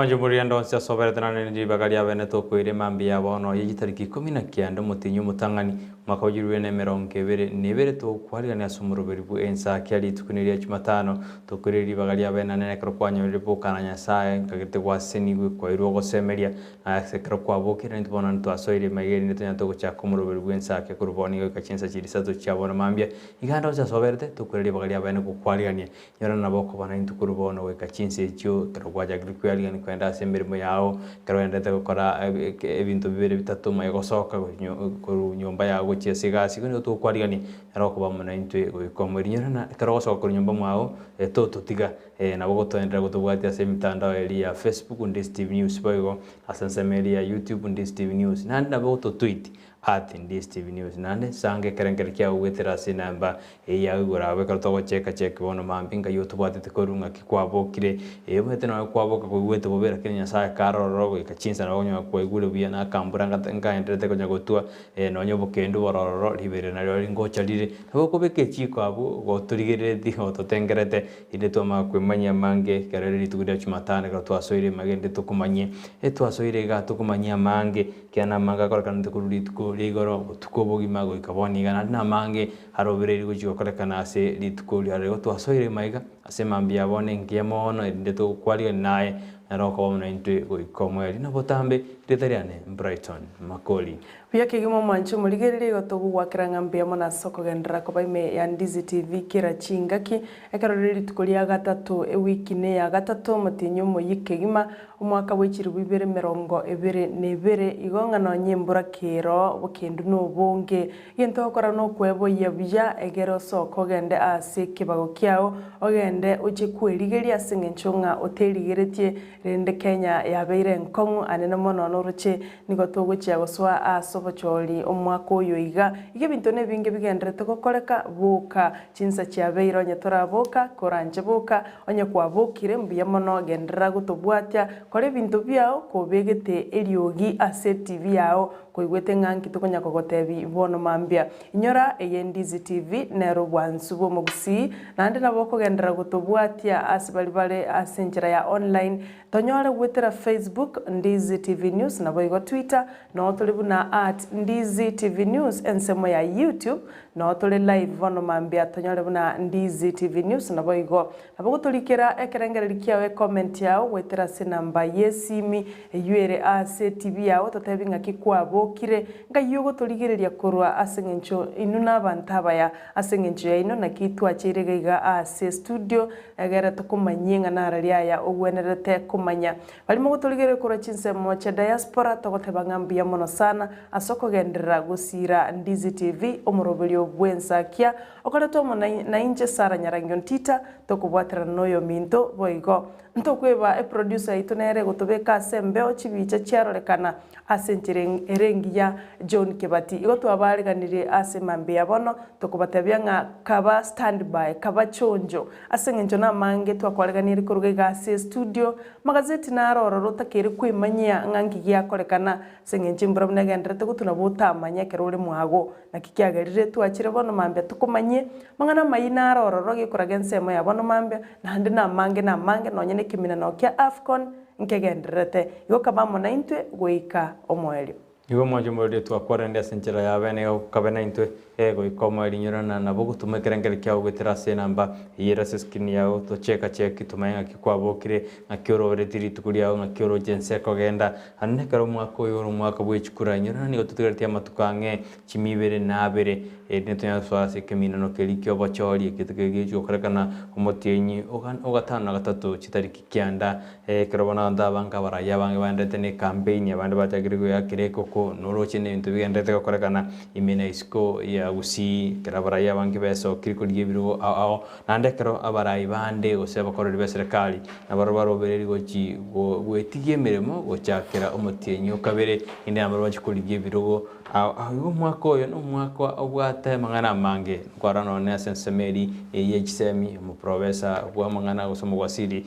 Omwancho omoririanda onsi ase oberete nane ribaga ria bene tokoira emambia ya bono ye chitariki ikomi na kianda omotienyi omotang'ani omwaka bwa chilifu bibere na emerongo ebere na ebere tokwarigania ase omoroberi bwe ensakia rituko neria jumatano tokoire ribaga ria bene nane ekero kwanyorire boka na Nyasaye nkagete gwasenigwe kwairwe ogosemeria na ase ekero kwabokire intwe bono ntwasoire maiga erinde tonyare togochaka omoroberi bwe ensakia korwa bono iga goika chinsa chiria isato chia bono mambia iga ande onsi ase oberete tokoira ribaga ria bene gokwarigania Nyora nabo okoba naintwe korwa bono goika chinsa echio, ekero gwachakire kwearigania kogenda ase emeremo yao, ekero ogenderete gokora ebinto bibere bitato omanye gosoka korwa nyomba yao gochia ase egasi, igo nigo togokwarigania nyora okoba amo naintwe goika omoerio. Nyora na ekero ogosoka korwa nyomba mwao, tototiga nabo ogotoenderera gotobwatia ase emitandao eria ya Facebook, Ndisi TV News boigo ase ensemo eria ya YouTube, Ndisi TV News, naende nabo ogototweet at Ndisi TV News. Naende sanga ekerengerio kiago goetera ase enamba Eye yaigure abwo ekero togocheka cheki bono mambia ngai otobwatete korwa ng'aki kwabokire. Ee omanyete nonya kwaboka koigwete bobe lakini Nyasaye kare ororo goika chinsa nabo okonyora kwaigure buya na akambura ngate nkaenderete konya gotwa nonya obokendu bore ororo riberera nario ringocha rire. Nabo okobeka echiko abwo gotorigerereti gototengerete rinde twamanya kwemanyia amange ekero rire rituko ria jumatano ekero twasoire magega rinde tokomanyie twasoire igaa tokomanyia amange ekiagera namange akorekanete korwa rituko ria igoro botuko obogima goika bono iga naende namange Arobereirie gochia gokorekana ase rituko riarero igo twasoire maiga ase mambia ya bono engiya mono erinde tokwarigani naye nere okoba buna intwe goika omoerio na botambe erieta riane Brighton Makori. Buya kegima omwanche omorigereria igo togogwakera ng'a mbuya mono ase okogenderera koba ime ya Ndizi TV kera chingaki ekero rire rituko ria gatato ewiki ne ya gatato omotienyi omoyia kegima Omwaka bwe chilifu ibere emerongo ebere na ebere, igo ng'a nonye embura kero obokendu nobonge. Egento ogokora nokweboyia buya, egere osoke ogende ase ekebago kiao, ogende oche kwerigeria ase engencho ng'a oterigeretie, rende Kenya yabeire enkong'u anene mono noroche nigo togochia gosoa ase obochori omwaka oyo iga. Iga ebinto nebinge bigendererete gokoreka, boka chinsa chiabeire onye toraboka, koranche boka, Onye kwabokire, mbuya mono, genderera gotobwatia, kora ebinto biao kobegete eriogi ase etibi yao, koigwete ng'a nki tokonya kogotebi bono mambia. Inyora, eye Ndizi TV nero obwansu bw'omogusii, naende nabo okogenderera gotobwatia ase baria bare ase enchera ya online, tonyore goetera Facebook, Ndizi TV News, naboigo Twitter, noo tore buna at Ndizi TV News, ensemo ya YouTube, Noo tore live bono mambia tonyore buna Ndizi TV News naboigo. Nabo gotorikera ekerengererio kiao ecomment yao goetera ase enamba yesimi eyio ere ase TV yao totebi ng'aki kwabokire ngai ogotorigereria korwa ase eng'encho inwe nabanto abaya ase eng'encho yaino naki twacheire iga iga ase studio egere tokomanyie ng'a narari aya ogwenerete komanya. Baria mogotorigereria korwa chinsemo chia diaspora togoteba ng'a mbuya mono sana ase okogenderera gosiira Ndizi TV omoroberio bw'ensakia okoretwa amo nainche Sarah Nyarangio Ntita tokobwaterana noyominto boigo ntokweba eproducer yaito nere egotobeka ase embeo chibicha chiarorekana ase enchera ere engiya John Kebati igo twabaariganirie ase mambia ya bono tokobatebia ng'a kaba standby kaba chonjo ase eng'encho namange twakwareganirie koruga iga ase estudio Amagazeti naro ororo otakeire kwemanyia ng'a nki giakorekana, ase engencho embura buna egendererete gotwa nabo otamanye ekero ore mwago. Naki kiagerire twachire bono mambia tokomanyie, amang'ana amayia naro ororo gekoraga ensemo ya bono mambia, naende namange namange nonye nekeminano kia Afcon nkegendererete. Igo kaba amo naintwe goika omoerio. Nigo omwancho omoriri twakwarerende ase enchera ya bene iga kabe naintwe, ee, goika omoerio inyorana nabo ogotoma ekerengerio kiao goetera ase enamba eyio ere ase escreen yao, tocheka cheki tomanye ng'aki kwabokire, ng'aki oroberetie rituko riao, ng'aki oroche ense ekogenda. Naende nekero omwaka oyo ore omwaka bw'echikura, inyorana nigo totigaretie amatuko ang'e chimia ibere na abere, erinde tonyare gosoa ase ekeminano keria ki'obochori, ekio kegochia gokorekana omotienyi o gatano na gatato chitariki kianda. Ekero bono abanto abange abarai abange baenderete ne ekampeini, abande bachakire goeakera ekoko, noroche na ebinto bigendererete gokorekana ime na isiko ya Gusii, ekero abarai abange besokire korigia ebirogo ao ao, naende ekero abarai bande gose abakoreri b'eserekari nabarobwo barobereiri gochi go goetigia emeremo gochakera omotienyi o kabere, rinde nabarobwo bachie korigia ebirogo ao ao. Igo omwaka oyo na omwaka obwate amang'ana amange, nkorora nonye ase ensemo eria eye chisemi, omoprofessor bw'amang'ana gose omowaziri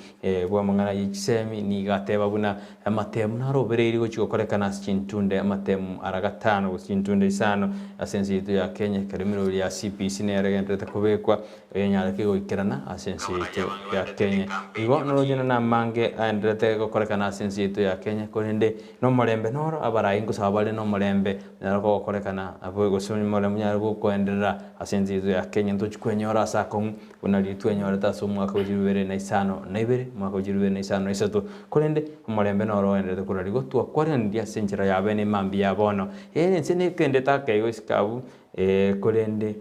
Bw'amang'ana ye chisemi nigo ateba buna amatemu narobereirie gochia gokorekana ase chintunde. amatemu ara gatano gose chintunde isano ase ense yaito ya Kenya ekero emerori ya CBC nero egendererete kobekwa enyareke goikerana ase ense yaito ya Kenya. Igo noroche na namange aendererete gokorekana ase ense yaito ya Kenya korende nomorembe noro abarai nkosaba bare nomorembe onyare gokorekana abwo gose omorembe onyare gokoenderera ase ense yaito ya Kenya ntochi kwenyora ase akong'u Buna riria twenyorete ase omwaka o chilifu ibere na isano na ibere, omwaka o chilifu ibere na isano na isato, korende omorembe noro ogendererete korwa rigo twakwaranire ase enchera ya bene mambia ya bono. Ee, ense nekendete ake igo isiko abwo, korende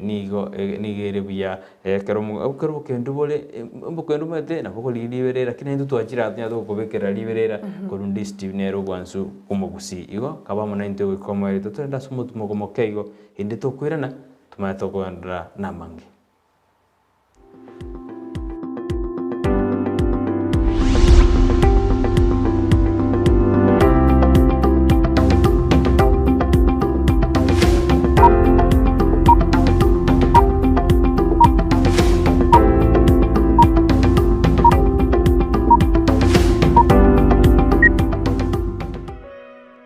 nigo nigo ere buya ekero ekero obokendu bore obokendu omanyete nabo okorigia riberera lakini intwe twachire aa tonyare gokobekerera riberera korwa ndisiti nere obwansu bw'omogusii. Igo kaba amo naintwe goika omoerio totorende ase omotumo moke igo, inde tokoirana Tomanye tokogenderera namange.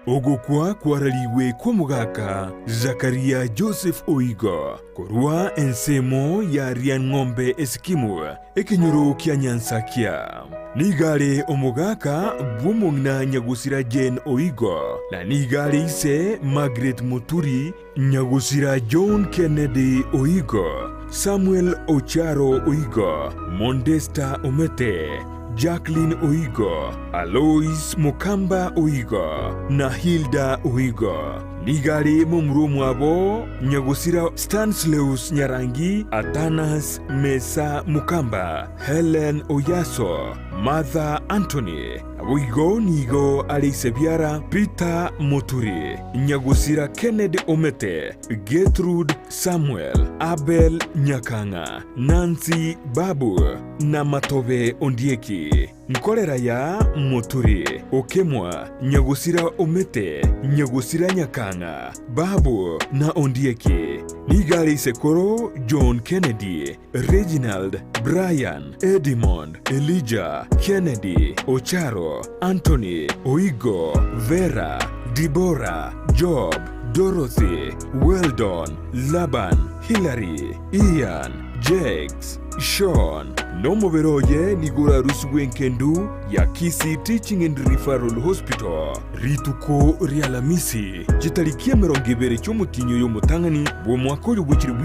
Ogokwa kwararigwe kw'omogaka Zakaria Joseph Oigo korwa ensemo ya Riang'ombe Esikimu, ekenyoro kia Nyansakia. Nigo are omogaka bw'omong'ina Nyagosira Jane Oigo, na nigo are ise Margaret Muturi, Nyagosira John Kennedy Oigo, Samuel Ocharo Oigo, Mondesta Omete, Jacqueline Oigo, Alois Mokamba Oigo, na Hilda Oigo. Nigo are momura omwabo Nyagosira Stanslaus Nyarangi, Atanas Mesa Mokamba, Hellen Oyaso, Martha Anthony, Naboigo nigo are ise biara Peter Moturi, Nyagosira Kennedy Omete, Gertrude Samuel, Abel Nyakang'a, Nancy Babu, na Matobe Ondieki. Nkorera ya Moturi, Okemwa, Nyagosira Omete, Nyagosira Nyakang'a, Babu, na Ondieki. Nigo are isekoro John Kennedy, Reginald, Brian, Edimond, Elijah, Kennedy, Ocharo, Anthony, Oigo, Vera, Deborah, Job, Dorothy, Weldon, Laban, Hillary, Ian, Jakes, Sean, na omobere oye nigo orarusigwe enkendu ya Kisii Teaching and Referral Hospital rituko ri'Alamisi chitariki 20 chi'omotienyi oyo omotang'ani bw'omwaka oyo bw'echilifu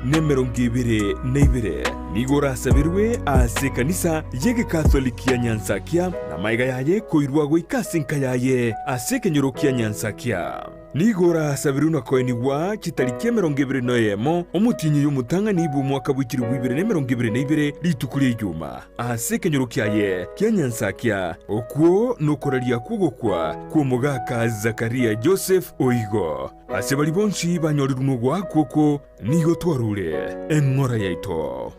2022. Nigo orasaberwe ase ekanisa y'Egekatholiki ya Nyansakia, na amaiga yaye koirwa goika ase enka yaye ase ekenyoro kia Nyansakia. Nigo orasaberwe na koenigwa chitariki 21 omotienyi oyo omotang'ani bw'omwaka bw'echilifu 2022, rituko ri'Ejuma, ase ekenyoro kiaye kia Nyansakia. Okwo nokoraria kw'ogokwa kw'omogaka Zakaria Joseph Oigo. Ase baria bonsi banyorirwe nogoakwa okwo nigo twarure eng'ora yaito.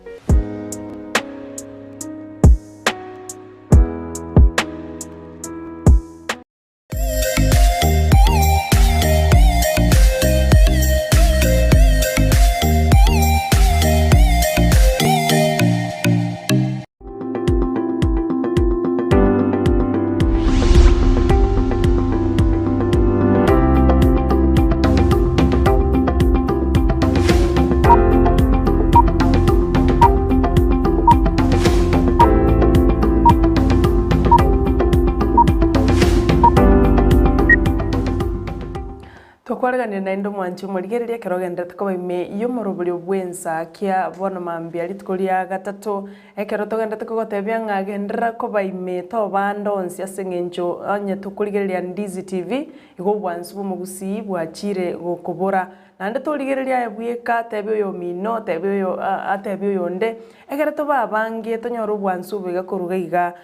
Twakwareganire naende omwanchi omorigereria ekero ogendererete koba ime y'omoroberio bw'ensakia bono mambia rituko ria gatato Ekero togenderete kogotebia ng'a genderera koba ime toba ande onsi ase engencho onye tokorigereria Ndizi TV, igo obwansu bw'omogusii bwachire gokobora. Naende torigereria aye bweka, tebia oyomino, tebia oyo atebie oyonde, ekere tobe abange tonyore obwansu obo iga koruga iga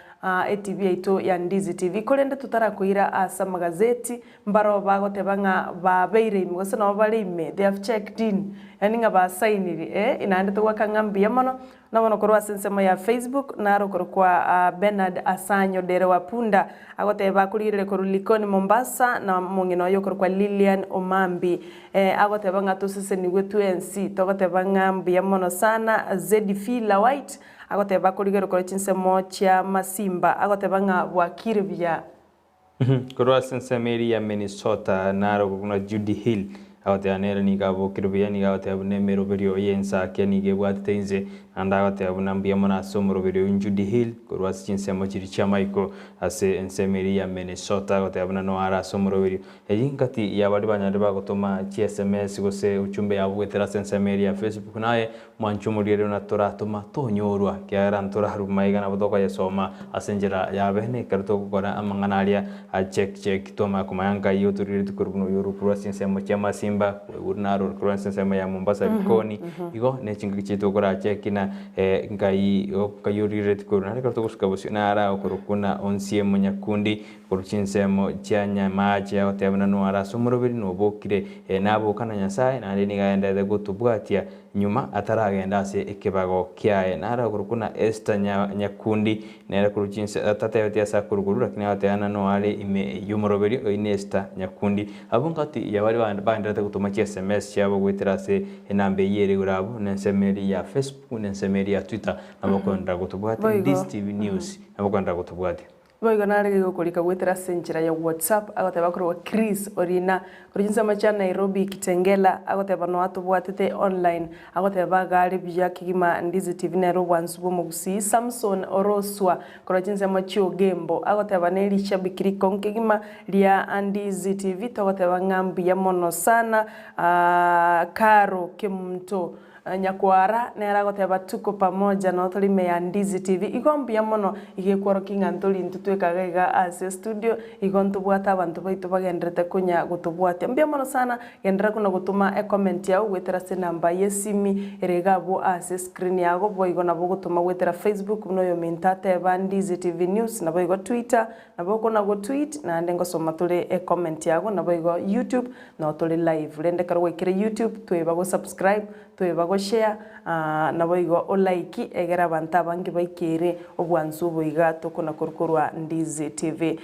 etv yaito ya Ndizi TV. Korende totarakoira ase amagazeti, Mbaroo bagoteba ng'a babeire ime gose nabo bare ime, they have checked in, yaani ng'a basainiri, eh, naende togoaka ng'a mbuya mono, Na bono korwa ase ensemo ya Facebook naro okorokwa Bernard Asanyo Dere wa Punda agoteba akorigereria korwa Likoni Mombasa na omong'ina oye okorokwa Lilian Omambi agoteba ng'a tosesenigwe twensi togoteba ng'a mbuya mono sana Zeddy Fila White agoteba akorigereria korwa chinsemo chia Masimba agoteba ng'a bwakire buya. Korwa ase ensemo eria ya Minnesota naro buna Judy Hill agoteba nere nigo abokire buya, nigo agoteba buna emeroberio y'ensake nigo ebwatete inse, naende agoteba buna mbuya mono ase omoroberio oyio Judy Hill korwa ase chinsemo chiria chi'amaiko ase ensemo eria ya Minnesota agoteba buna noyo are ase omoroberio. Eyio ngati ya baria banyarire bagotoma chi sms gose ujumbe yabo goetera ase ensemo eria ya Facebook naye Mwanche omorwere buna toratoma tonyorwa, ekiagera ntorarue maiga nabo tokoyesoma ase enchera ya bene ekero togokora amang'ana aria a check check twamanya komanya nkai otoruereti korwa buna oyo orure korwa ase ensemo chi'amasimba, oyo naro ore korwa ase ensemo ya Mombasa Likoni, igo ne chingaki chiaito tokora check na nkai nkai oruereti korwa. Naende ekero togosuka bosio naro agokorokwa buna Onsiemo Nyakundi Korwa chinsemo chia nyamaache agoteba buna Noa are ase omoroberi na obokire, ee, naboka na Nyasae, naende nigo agenderete gotobwatia nyuma ataragenda ase ekebago kiaye. Naro akorokwa na Esther Nyakundi, nere korwa chinse atatebeti ase akorukorwa, lakini agoteba buna Noa are ime y'omoroberi oyio ne Esther Nyakundi. Abwo ngati ya baria bagenderete gotoma chi sms chiabo goetera ase enamba eyio ere igoro abwo, na ensemo eria ya Facebook, na ensemo eria ya Twitter, nabo okogenderera gotobwatia. Boigo. Ndizi TV News, nabo okogenderera gotobwatia. Boigo narenge gokorika goetera ase enchera ya WhatsApp, agoteba korwa Chris Orina, korwa chinsemo chia Nairobi Kitengela, agoteba noa tobwatete online, agoteba agare buya kegima Ndizi TV nere obwansu bw'omogusii, Samson Oroswa korwa chinsemo chia Ogembo, agoteba ne rishabiki rikong'u kegima ria Ndizi TV, togoteba ng'a mbuya mono sana, Caro Kemunto. Nyakwara nere agoteba tuko pamoja noo tori ime ya Ndizi TV igo mbuya mono iga ekworokia ng'a ntori intwe tweka iga iga ase estudio igo ntobwate abanto baito bagenderete konya gotobwatia. Mbuya mono sana genderera kona gotoma ecomment yao goetera ase enamba ye esimi ere iga abwo ase escreen yago boigo nabo ogotoma goetera Facebook buna oyominto ateba Ndizi TV News naboigo Twitter nabo okona go tweet naende ngosoma tore ecomment yago naboigo YouTube Noo tore live rende ekero gwaikire YouTube tweba go subscribe, tweba go share naboigo o like egere abanto abange baikere obwansu obo iga tokona korwa korwa Ndizi TV.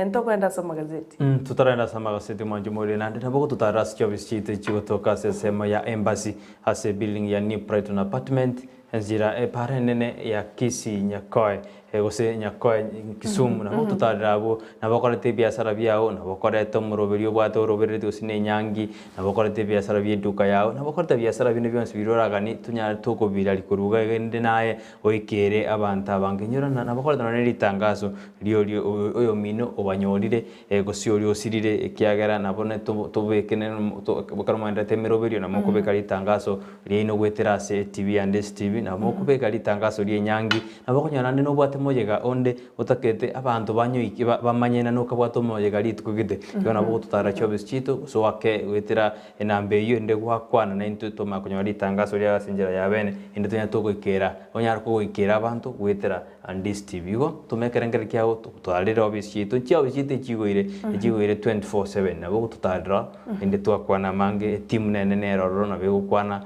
Ntokoenda ase amagazeti. Totaraenda ase amagazeti mwanche moire naende nabo gototarera ase chiofisi chiaito chigotoka ase ensemo ya Embassy ase ebuilding ya New Brighton Apartment Enchera epaara enene ya Kisii Nyakoe gose Nyakoe Kisumu nabo ototarere abwo, nabo okorete ebiasara biao, nabo okorete omoroberi obwate oroberereti gose na enyangi, nabo okorete ebiasara bia eduka yao, nabo okorete ebiasara binde bionsi biria oraganie tonyare tokobiraria korwa iga rende naye oikere abanto abange. Inyora ng'a nabo okorete nonye ritangaso rioria oyomino obanyorire gose oria osirire ekiagera nabo tobeke ekero moenderete emeroberio nabo mokobeka ritangaso riaino goetera ase etibi ya Ndesi TV, nabo mokobeka ritangaso ri'enyangi, nabo okonyora naende nobwate moyega onde otakete abanto banyoike bamanye naende okabwate omoyega rituko gete. Igo nabo ogototara chiofisi chiaito gose oake goetera enamba eyio ende gwakwana naintwe twamanya konyora ritangaso riago ase enchera ya bene, ende tonyare togoikera onyare kogoikera abanto goetera Ndesi TV. Igo toma ekerengererio kiago totarere ofisi chiaito, chiofisi chiaito echigoire echigoire 24/7 nabo ogototarera Rende twakwana amange, etimu nene nere ororo nabo egokwana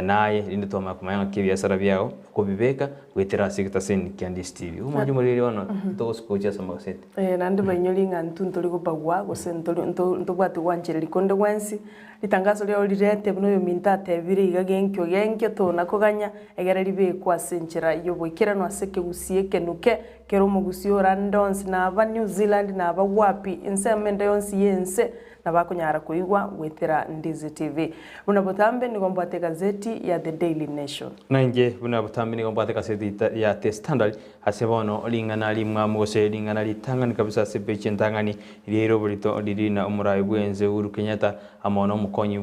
naye, rende twamanya komanya ng'aki ebiasara biao okobibeka goetera ase egetaseni kia Ndisi TV. Omwancho omoriri bono togosuka gochia ase amagaseti. Naende bainyori ng'a intwe ntori gobagua gose ntori nto ntobwati gwanchereria konde gwensi, ritangaso riao rirete buna oyominto atebire iga genkio genkio tona koganya, egere ribekwe ase enchera y'oboikeranu ase ekegusii ekenuke, kera omogusii orande onsi naba New Zealand naba wapi, ensemo ende yonsi y'ense, na bakonyara koigwa goetera Ndizi TV. Buna botambe nigo mbwate egazeti ya The Daily Nation. Na inche buna botambe nigo mbwate egazeti ya The Standard ase bono ring'ana rimwamu gose ring'ana ritang'ani kabisa ase epeji entang'ani riaire oborito riri na omorai bw'ense Uhuru Kenyatta amo nomokonyi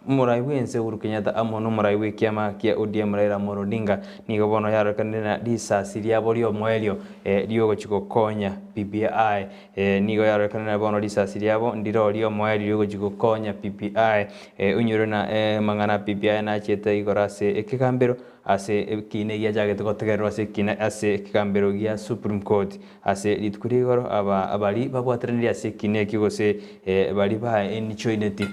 omorai bw'ense Uhuru Kenyatta amo nomorai bw'ekiama kia ODM Raila Amolo Odinga nigo bono yarorekanire na risasi riabo riomoerio riogochi gokonya BBI Ee, nigo yarorekane na bono risasi riabo ndirorio omoerio riogochia gokonya PPI. Ee, onyore na amang'ana a PPI nachete igoro ase ekegambero ase ekiina egiachagete gotegererwa ase ekina ase ekegambero gia Supreme Court ase rituko ria igoro aba baria babwataranire ase ekina ekio gose baria ba enichoineti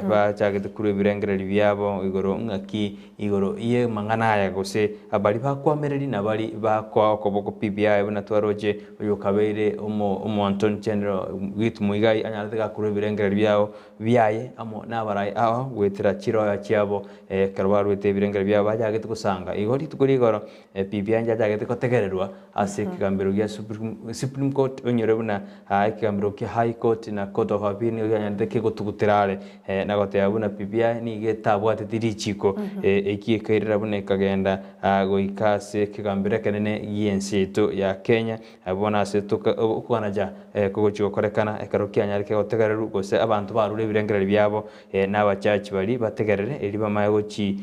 bachagete korwa ebirengererio biabo igoro ng'aki igoro ye amang'ana aya gose baria bakwamereri na baria bakoa okoboko. okoboko PBI buna twaroche oyo okabeire omo omo Attorney General Githu Muigai anyarete gakorwa ebirengererio biao biaye amo nabarai ao goetera chiroya chiabo ekero baruete ebirengererio biabo bachagete gosanga. Igo rituko ria igoro PBI nchachagete kotegererwa ase ekegambero gia Supreme Court onyore buna ekegambero kia High Court na Court of Appeal nigo kianyarete kegotugutera are na goteba buna BBI nigo etabwateti richiko eki ekairera buna ekagenda goika ase ekegambero ekenene gi'ense yaito ya Kenya bono ase okoganacha kogochia gokorekana ekero kianyarete gotegererwa gose abanto barure ebirengererio biabo na abachachi baria bategerere erio bamanye gochi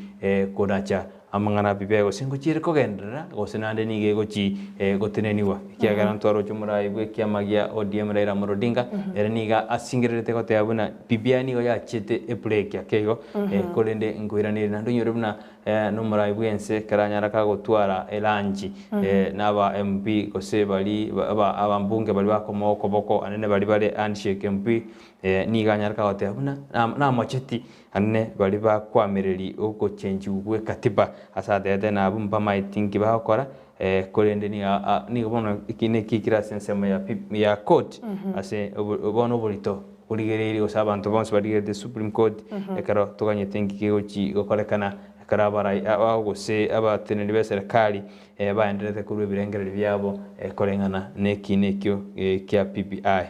konacha Amang'ana a Biblia gose ngochia ere kogenderera gose naende nigo egochi gotenenigwa, ekiagera ntwaroche omorai bw'ekiama gia ODM Raila Amolo Odinga, ere nigo asingererete goteba buna Biblia nigo yachiete ebreak ake igo, korende nkoiraneria naende onyore buna nomorai bw'ense ekero anyara kagotwara elanchi na aba MP gose baria abambunge baria bakomoa okoboko anene baria bare handshake MP, nigo anyare kagoteba buna namocheti Anene baria bakwamereri ogochenchigwa gw'ekatiba ase atebete nabwo mbamaeti nki bagokora, korende nigo bono eki neki kere ase ensemo ya ya court ase bono oborito borigereirie gose abanto bonsi barigerete supreme court ekero toganyete nki kegochi gokorekana ekero abarai gose abateneneri b'eserekari baendererete korwa ebirengererio biabo koreng'ana nekiina ekio kia BBI.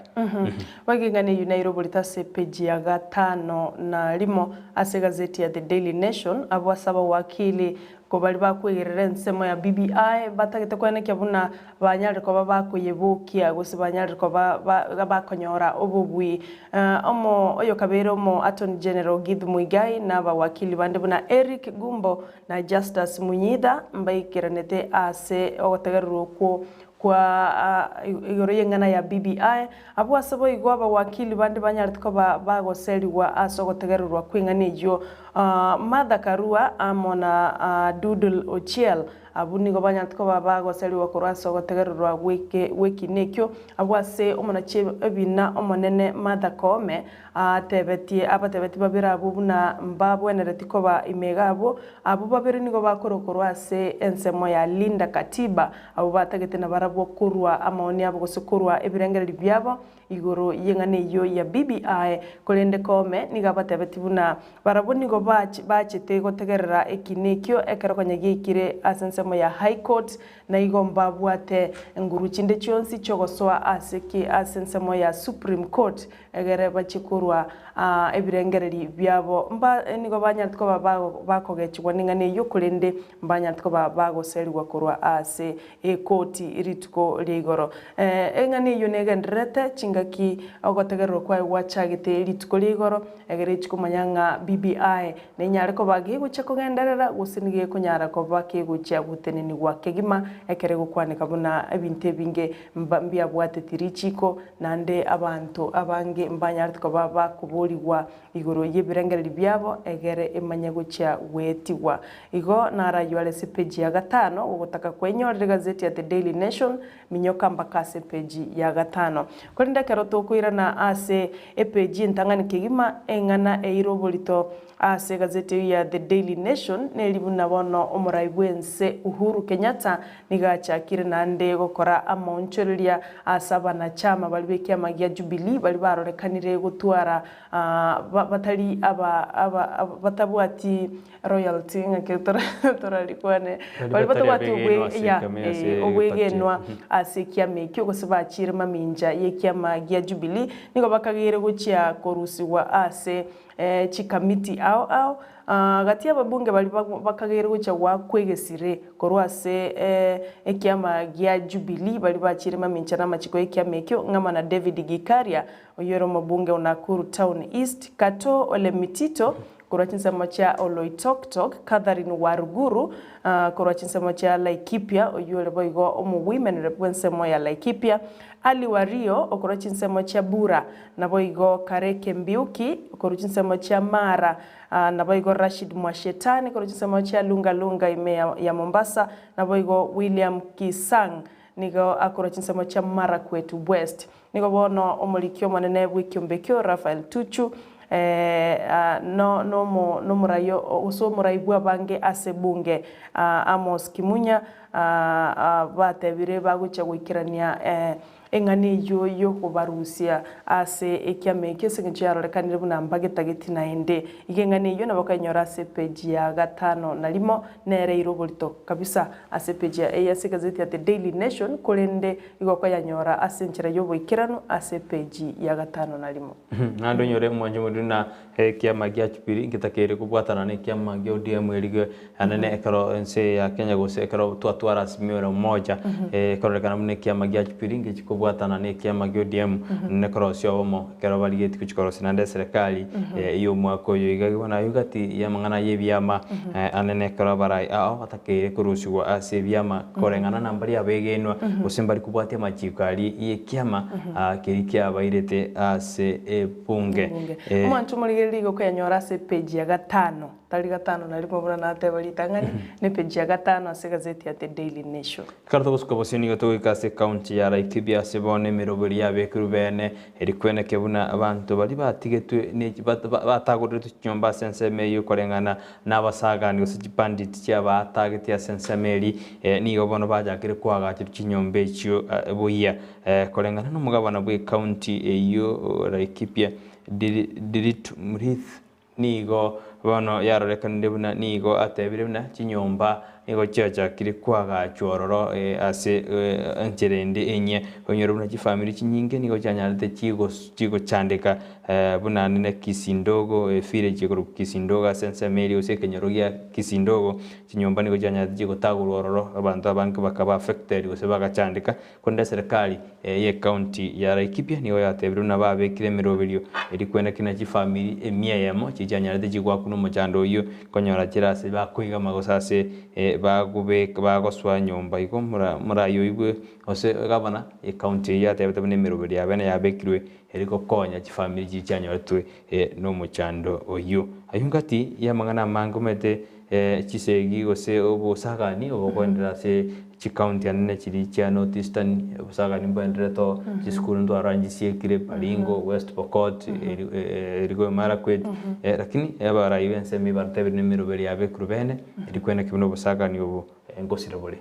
Boigo eng'ana eyio nairoborete ase epeji ya gatano na rimo ase egazeti ya The Daily Nation, abwo ase abawakili kobaria bakwegerera ensemo ya BBI batagete koenekia buna banyarire koba bakoyebokia gose banyarire koba bakonyora obobui. Omo oyokabeire omo Attorney General Githu Muigai na abawakili bande buna Eric Gumbo Na Justus Munyitha mbaikeranete ase ogotegererwa okwo kwa igoro y'eng'ana ya BBI. Abwo ase boigo abawakili bande banyarete koba bagoserigwa ase ogotegererwa kw'eng'ana eyio. Martha Karua amo na Doodle Ochiel abwo nigo banyarete koba bagoserigwa korwa ase ogotegererwa gw'ekiina ekio. Abwo ase omonachi ebina omonene Martha Koome Atebetie abatebetie babere abwo buna mbabwenereti koba ime iga abwo, abwo babere nigo bakorwa korwa ase ensemo ya Linda Katiba, abwo batagete nabarabwo korwa amaoni abo gose korwa ebirengererio biabo igoro y'eng'ana eyio ya BBI. Korende Koome nigo abatebetie buna barabwo nigo bachete gotegerera ekina ekio ekero konya giaikire ase ensemo ya High Court Na igo mbabwate nguru chinde chionsi chi'ogosoa ase ki ase ensemo ya Supreme Court, egere bachie korwa ebirengereri biabo. Mba nigo banyarete koba bakogechigwa neng'ana eyio, korende mbanyarete koba bagoserigwa korwa ase ekoti rituko ria igoro. Eng'ana eyio negendererete chingaki ogotegererwa kwaye gwachagete rituko ria igoro, egere echie komanya ng'a BBI Nenyare koba gegochia kogenderera, gose nigo ekonyara koba kegochia gotenenigwa kegima, ekero egokwaneka buna ebinto ebinge mbiabwateti richiiko, naende abanto abange mbanyarete koba bakoborigwa igoro y'ebirengererio biabo, egere emanye gochia goetigwa. Igo narayio are ase epeji ya gatano, gogotaka kwenyorera egazeti ya The Daily Nation, Minyoka mpaka ase epeji ya gatano. Korende ekero tokoirana ase epeji entang'ani kegima, eng'ana eire oborito ase egazeti eyio ya The Daily Nation neri buna bono omorai bw'ense Uhuru Kenyatta nigo achakire naende gokora amaonchoreria ase abanachama baria b'ekiama gia Jubilee baria barorekanire gotwara batari aba aba batabwati royalty ng'aki torarikwane Baria baria batari batabwati abegenwa ase ya ekiama ase obwegenwa eparty. ase ekiama ekio gose bachiire mamincha y'ekiama gia Jubilee nigo bakageire gochia korusigwa ase chikamiti ao ao. Gati y'ababunge baria bakageire gochia goakwa egesire korwa ase ekiama gia Jubilee baria bachiire mamincha namachiko y'ekiama ekio ng'ama na David Gikaria oyio ore omobunge o Nakuru Town East, Kato Ole Mitito korwa chinsemo chia Oloitoktok, Catherine Waruguru korwa chinsemo chia Laikipia, oyio ore boigo omowomen rep bw'ensemo ya Laikipia, Ali Wario okorwa chinsemo chia Bura, naboigo Kareke Mbiuki korwa chinsemo chia Mara, naboigo Rashid Mwashetani korwa chinsemo chia Lunga Lunga ime ya Mombasa, naboigo William Kisang nigo akorwa chinsemo chia Marakwet West. Nigo bono omoriki omonene bw'ekiombe ekio, Raphael Tuchu, No nomo nomorai gose omorai bw'abange ase ebunge Amos Kimunya batebire bagochia goikerania eng'ana eyio y'okobarusia ase ekiama ekio ase eng'encho yarorekanire buna mbagetageti naende. Iga eng'ana eyio nabo okoyenyora ase epeji ya gatano na rimo nere eire oborito kabisa ase epeji ya eye ase egazeti ya The Daily Nation korende igo okoyanyora ase enchera y'oboikeranu ase epeji ya gatano na rimo. Naende onyore omwancho omonene buna ekiama gia Jubilee ngetakeire kobwatana na ekiama gia ODM erige anene ekero ense eye ya Kenya gose ekero twatwara Azimio la Umoja ekororekana buna ekiama gia Jubilee ngechi kobwatana na ekiama gia ODM nonye korosia obomo ekero barigetie gochia korosia naende eserekari ya omwaka oyo iga bono aywo gati ya amang'ana ya ebiama anene ekero abarai ao batakeire korusigwa ase ebiama koreng'ana na mbaria abegenwa gose mbari kobwatia amachiko aria ya ekiama keria kiabairete ase ebunge. Omwancho omorigereria igo okoyanyora ase epeji ya gatano, tari gatano na rimo buna nateba ritang'ani, ne epeji ya gatano ase egazeti ya The Daily Nation. Ekero togosuka bosio nigo togoika ase ekaunti ya Laikipia ase bono emeroberi yabekirwe bene eri kweneke buna abanto baria batigetwe ne batagoreretwe chinyomba ase ensemo eyio koreng'ana Nabasagani gose chibandit chiabaatagete ase ensemo eria, nigo bono bachakire koagacherwa chinyomba echio buya. Koreng'ana nomogabana bw'ecounty eyio Laikipia, Ndiritu Muriithi, nigo bono yarorekanire buna nigo atebire buna chinyomba nigo chiachakire koagachwa ororo ase enchera ende enyia. Onyore buna chifamiri chinyinge nigo chianyarete chigochandeka Buna nene Kisindogo, efiregi ekorokwa Kisindogo ase ensemo eria gose ekenyoro gia Kisindogo, chinyomba nigo chianyarete chigotagorwa ororo, abanto abange bakaba affected gose bagachandeka, korende eserekari ye ecounty ya Laikipia nigo yatebire buna babekire emeroberio eria kweneki na chifamiri emia eyemo chiria chianyarete chigoakuna omochando oyio konyora chire ase bakoigama gose ase bagobeka bagosoa nyomba igo mora morayoigwe gose gavana ecounty eyio yatebete buna emeroberio yabo yabekirwe Eri gokonya chifamiri chiria chianyoretwe nomochando oyio. Ayio ngati y'amang'ana amange omanyete chisegi gose obosagani obokoenderera ase chicounty anene chiria chia North Eastern, obosagani mboendererete oo, chisukuru ntwarora nchisiekire, Baringo, West Pokot, Elgeyo Marakwet, lakini abarai b'ensemo eye baratebire nemeroberi yabo ekorwa bene, eri kweneki buna obosagani obo. Ngosira bore.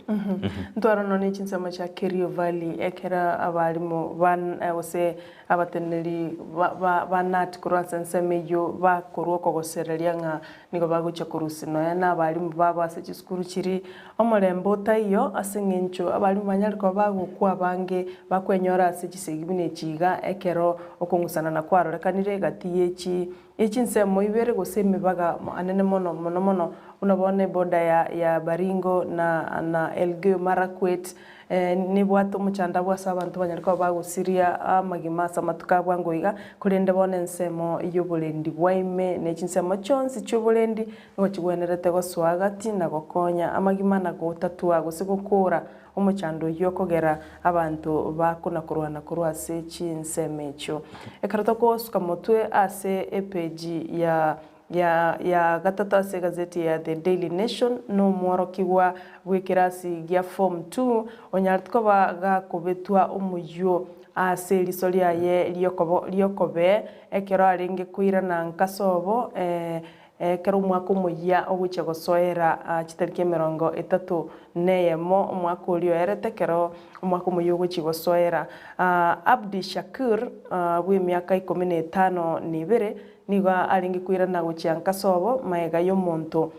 Ntware nonya ne chinsemo chia Kerio Valley ekero abalimu ba gose abateneneri ba KNUT korwa ase ensemo eyio bakorwa okogosereria ng'a nigo bagochia korusia nonya na abalimu babo ase chisukuru chiria omorembe otaiyo ase eng'encho abalimu banyare koba bagokwa abange bakwenyora ase chisegi buna echi iga ekero okong'usanana kwarorekanire egati ye chi Ye chinsemo ibere gose emebaga anene mono mono mono, buna bono eboda ya ya Baringo na na Elgeyo Marakwet nebwate omochando abwo ase abanto banyare koba bagosiria amagima ase amatuko a bwango iga, korende bono ensemo y'oborendi bwa ime ne chinsemo chionsi chi'oborendi nigo chigwenerete gosoa gati na gokonya amagima na gotatua gose gokora Omochando oyio okogera abanto bakona korwana korwa ase chinsemo echio. Ekero togosuka motwe ase epeji ya ya ya gatato ase egazeti ya The Daily Nation nomworokigwa bw'ekerasi gia form two onyarete koba gakobetwa omoyio ase eriso riaye riokobo riokobee ekero arenge koirana nka sobo Ekero omwaka omoyia ogochia gosoera chitariki emerongo etato neyemo, omwaka oria oerete, ekero omwaka omoyia ogochia gosoera, Abdi Shakur bw'emiaka ikomi na etano na ebere nigo arenge koirana gochia nka sobo magega y'omonto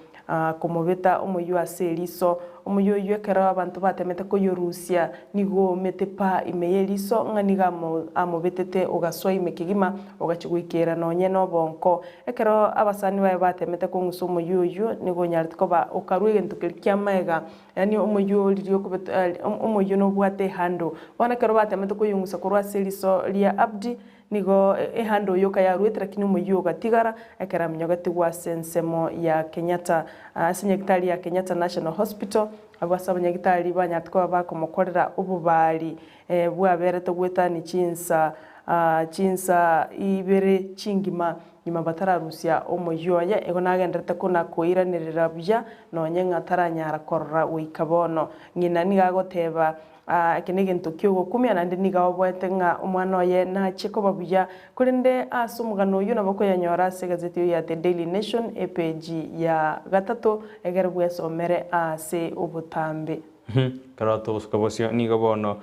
komobeta omoyio ase eriso. Omoyio oyio ekero abanto batemete koyorusia nigo oomete pa ime y'eriso ng'a nigo amobetete ogasoa ime kegima ogachia goikera nonye nobonko. Ekero abasani baye batemete kong'usa omoyio oyio, nigo onyarete koba okarua egento keria ki'amaega, yaani omoyio riria okobet omoyio nobwate ehandle. Bono ekero batemete koyong'usa korwa ase eriso ria Abdi, nigo ehandle yoka yaruete lakini omoyio ogatigara, ekero aminyogetigwe ase ensemo ya Kenyatta, ase nyagitari ya Kenyatta National Hospital, abwo ase abanyagitari banyarete koba bakomokorera obobaari bwaberete goetania chinsa chinsa ibere chingima nyuma batararusia omoyio oye, igo nagendererete kona-koiranerera buya, nonye ng'a taranyara korora goika bono. Ng'ina nigo agoteba, Eke negento ki'ogokumia, naende nigo aoboete ng'a omwana oye nachie koba buya. Korende ase omogano oyio nabo okoyanyora ase egazeti eyio ya The Daily Nation, epeji ya gatato, egere bwesomere ase obotambe. Ekero togosuka bosio nigo bono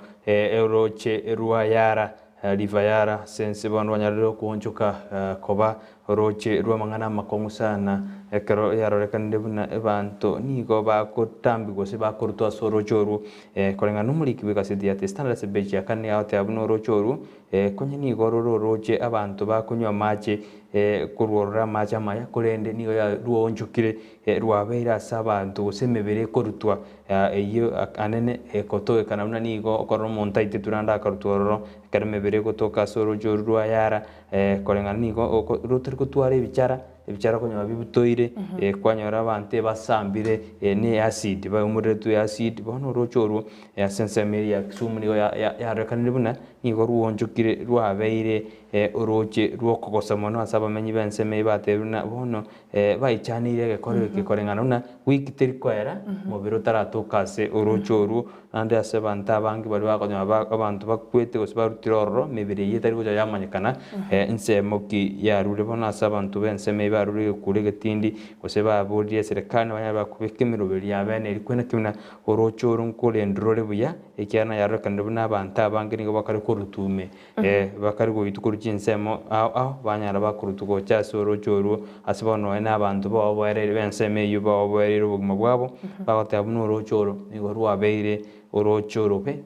orooche rwa Yara, River Yara, ase ense bono rwanyarire okoonchoka koba orooche rw'amang'ana amakong'u sana, ekero yarorekanire buna abanto nigo bagotambigwa gose bakorutwa ase orooche orwo. Koreng'ana nomoriki bw'egaseti ya The Standard ase epeji ya kane agoteba buna orooche orwo Konya nigo rore orooche abanto bakonywa amache, korwa ororo amache amaya, korende nigo rwaonchokire rwabeire ase abanto gose emebere ekorutwa eyio anene egotogekana buna nigo okorora omonto aitetwe naende akarutwa ororo, ekero emebere egotoka ase orooche orwo rwa Yara, koreng'ana nigo rotari gotwara ebichara, ebichara okonyora bibutoire, kwanyora abanto ebasambire ne acid, baumureretwe acid, bono orooche orwo ase ensemo eria ya Kisumu nigo yarorekanire buna nigo rwoonchokire rwabeire orooche rw'okogosa mono ase abamenyi b'ensemo eye batebirie buna bono baichaneire egekoro eke koreng'ana buna wiki teri koera mobere otaratoka ase orooche orwo, naende ase abanto abange baria bakonyora ba abanto bakwete gose barutire ororo mebere eyio etari gocha yamanyekana ensemo ki yarure. Bono ase abanto b'ensemo eye barure egekuro egetindi gose baboririe eserekari nabanyare bakobeka emeroberi yabo ene eria kwene ki buna orooche oro nkorendwa rore buya. Ekiagera nayarorekanire buna abanto abange nigo bakare korutwa ime, ee, bakare goitwa korwa chinsemo ao ao, banyara bakorutwa gocha ase orooche orwo, ase bono nonya na abanto baoboereire b'ensemo eyio baoboereire obogima bwabo, bagoteba buna orooche oro nigo rwabeire orooche orobe,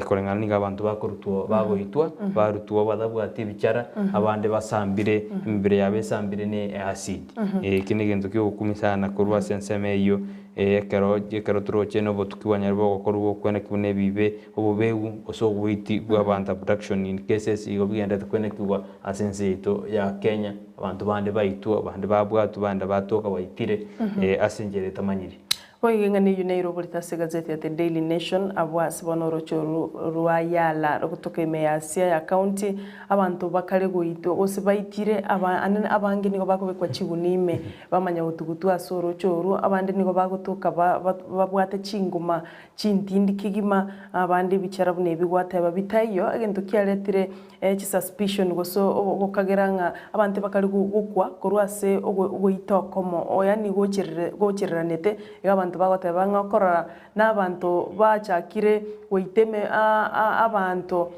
koreng'ana nigo abanto bakorutwa bagoitwa, barutwa batabwati ebichara, abande basambire, emebere yabo esambire ne eacid. Eki negento kiogokumia sana korwa ase ensemo eyio. Ekero ekero toroche nobotuki bwanyare bogokorwa gokwenekigwa na ebibe, obobegu, gose oboiti bw'abanto abduction in cases igo bigenderete kwenekigwa ase ense yaito ya Kenya, abanto bande baitwa, abande babwatwa, abande batoka baitire ase enchera etamanyiri. Boigo eng'ana eyio neire oborito ase egazeti ya The Daily Nation, abwo ase bono oroche oru rwa Yala rogotoka ime ya Siaya County, abanto bakare goitwa gose baitire aba anene abange nigo bakobekwa chiguni ime Bamanya gotugutwa ase orooche orwo, abande nigo bagotoka babwate chinguma chintindi kegima, abande ebichera buna ebi gwateba bitaiyo, egento kiaretire chisuspicion gose ogokagera ng'a abanto bakare gokwa korwa ase ogoita okomo, yaani gochereranete, iga abanto bagoteba ng'a okorora nabanto bachakire goita abanto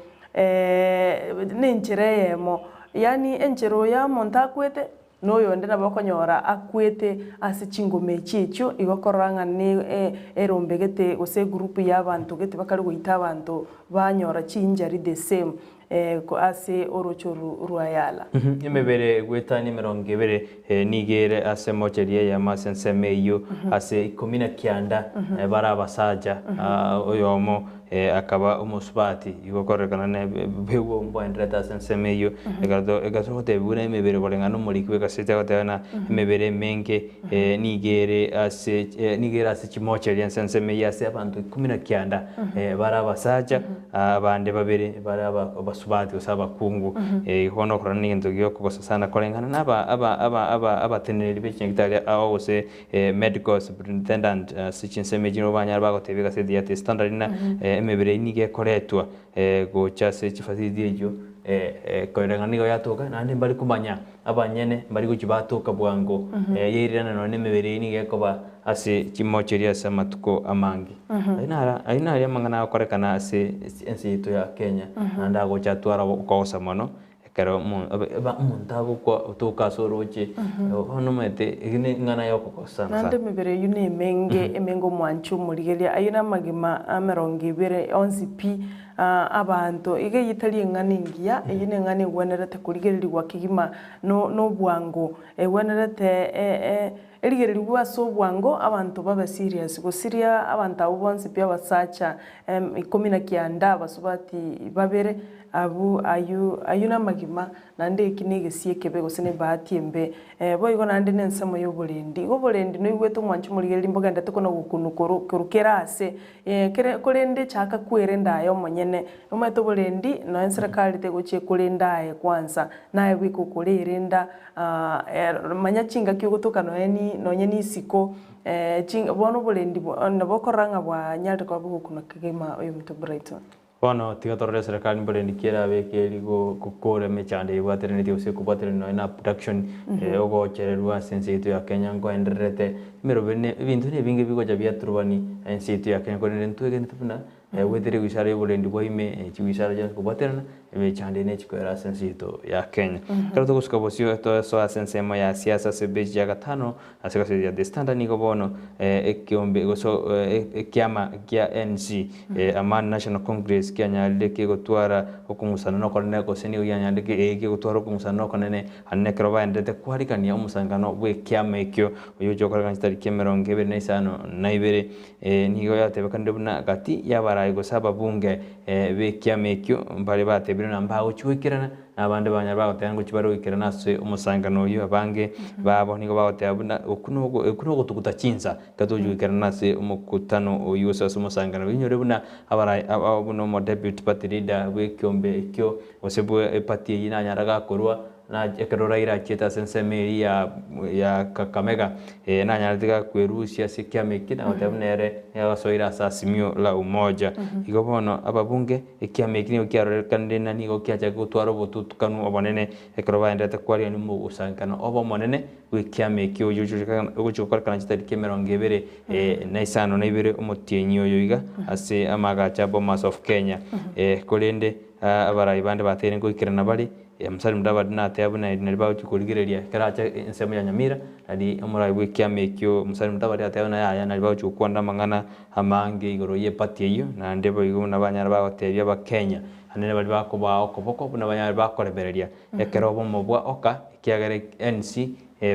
nenchera eyemo, yaani enchera oyo omonto akwete. Na oyonde nabo okonyora akwete ase chingoma echi echio, igo okorora ng'a ne erombe gete gose egroup ya abanto gete bakare goita abanto banyora chi injury the same ase oroche oru rwa Yala. Emebere goetania emerongo ebere nigo ere ase emocheri eyemo ase ensemo eyio, ase ikomi na kianda bare abasacha, oyomo akaba omosubati, igo kororekana nebegwa mboenderete ase ensemo eyio, ekero ekero togotebia buna emebere koreng'ana nomoriki bw'egaseti agoteba ng'a emebere emenge nigo ere ase nigo ere ase chimocheri ase ensemo eyio ase abanto ikomi na kianda bare abasacha, abande babere bare aba abasubati gose abakungu. Igo bono okorora negento giokogosa sana koreng'ana na aba aba aba aba abateneneri be chinyagitari ao gose Medical superintendent ase chinsemo echi nigo banyare bagotebia egaseti ya The Standard ng'a emebere eyio nigo ekoretwa gocha ase chifacility echio koreng'ana nigo yatoka naende mbari komanya abanyene mbari gochia batoka bwango yairirana nonya na emebere eyio nigo ekoba ase chimocheri ase amatuko amange. Ayio naro ayio nario amang'ana agokorekana ase ense yaito ya Kenya naende agocha atwara okogosa mono. Ekero omonto agokwa otoka ase orooche, bono omanyete eyio ne eng'ana ya okogosana Naende sana. emebere eyio nemenge, emenge omwanche omorigereria, ayio namagima amerongo ebere onsi pi abanto. Iga eyio tari eng'ana engiya, eyio neng'ana egwenerete korigererigwa kegima nobwango, egwenerete erigererigwe ase obwango abanto babe serious, gosiria abanto abwo bonsi pi abasacha ikomi na kianda, abasubati babere. Abwo ayio ayio namagima, naende eki negesie ekebe gose nebahati embe. Boigo naende nensemo y'oborendi. Igo oborendi noigwete omwanchi omorigereria mbogendete kona gokunwa korwa korwa kera ase, kere korende chaka kwerenda aye omonyene. Omanyete oborendi nonya eserekari tegochia ekorende aye kwansa, naye bweka okorerenda manya chingaki ogotoka nonya ni nonya nisiko chi bono oborendi nabo okorora ng'a bwanyarire koba bogokunwa kegima oyominto Brighton. Bono tiga torore eserekari mborendi ki erabe ekeri gokora emechando eye ebwaterenetie gose ekobwaterania nonya na abduction, ogochererwa ase ense yaito ya Kenya nkoendererete emeroberi ne ebinto na ebinge bigocha biaturubani ense yaito ya Kenya korende ntwegenete buna goetera ewisara ya oborendi bwa ime chiwisara chionsi kobwaterana emechando eye nechikoera ase ense yaito ya Kenya. Ekero togosuka bosio tosoe ase ensemo ya siasa ase ebeji ya gatano Ase egasi ya The Standard nigo bono ekeombe gose ekiama kia NC, Amani National Congress, kianyarire kegotwara okong'usana nokonene gose nigo kianyarire kegotwara okong'usana nokonene ande nekero baenderete kwarikania omosangererekano bw'ekiama ekio oyogochia gokorekana chitariki emerongo ebere na isano na ibere. Nigo yatebekanire buna gati y'abarai gose ababunge b'ekiama ekio mbare batebire ng'a mbagochia goikerana Na abande banyare bagoteba ngochia bare goikerana ase omosangerano oyio, abange babo nigo bagoteba buna okwo nogo okwo nogotuguta chinsa, ekero togochia goikerana ase omokutano oyio gose ase omosangerano oyio. Inyore buna abarai aba buna omo deputy party leader bw'ekiombe ekio gose bwe eparty eyio nanyara gakorwa na ekero Raila achiete ase ensemo eria ya ya Kakamega nanyarete gakwerusia ase ekiama ekio na goteba buna ere nigo agasoire ase Azimio la Umoja. Igo bono ababunge. Ekiama eki nigo kiarorekanire na nigo kiachaka gotwara obotutukanu obonene ekero baenderete kwarigania omogosankano obo omonene bw'ekiama ekio oyio ogochia gokorekana chitariki emerongo ebere na isano na ibere omotienyi oyo iga ase amagacho a Bomas of Kenya. Korende abarai bande bateire ngoikerana bare Musalia Mudavadi nateba buna eri nario bagochia korigereria ekero acha ensemo ya Nyamira, nari omorai bw'ekiama ekio Musalia Mudavadi ateba buna yaya nari bagochia gokwana amang'ana amange igoro y'eparty eyio, naende boigo buna banyara bagotebia abakenya naende baria bakobaa okoboko buna banyare bakoremereria ekero obomo bwa oka ekiagera NC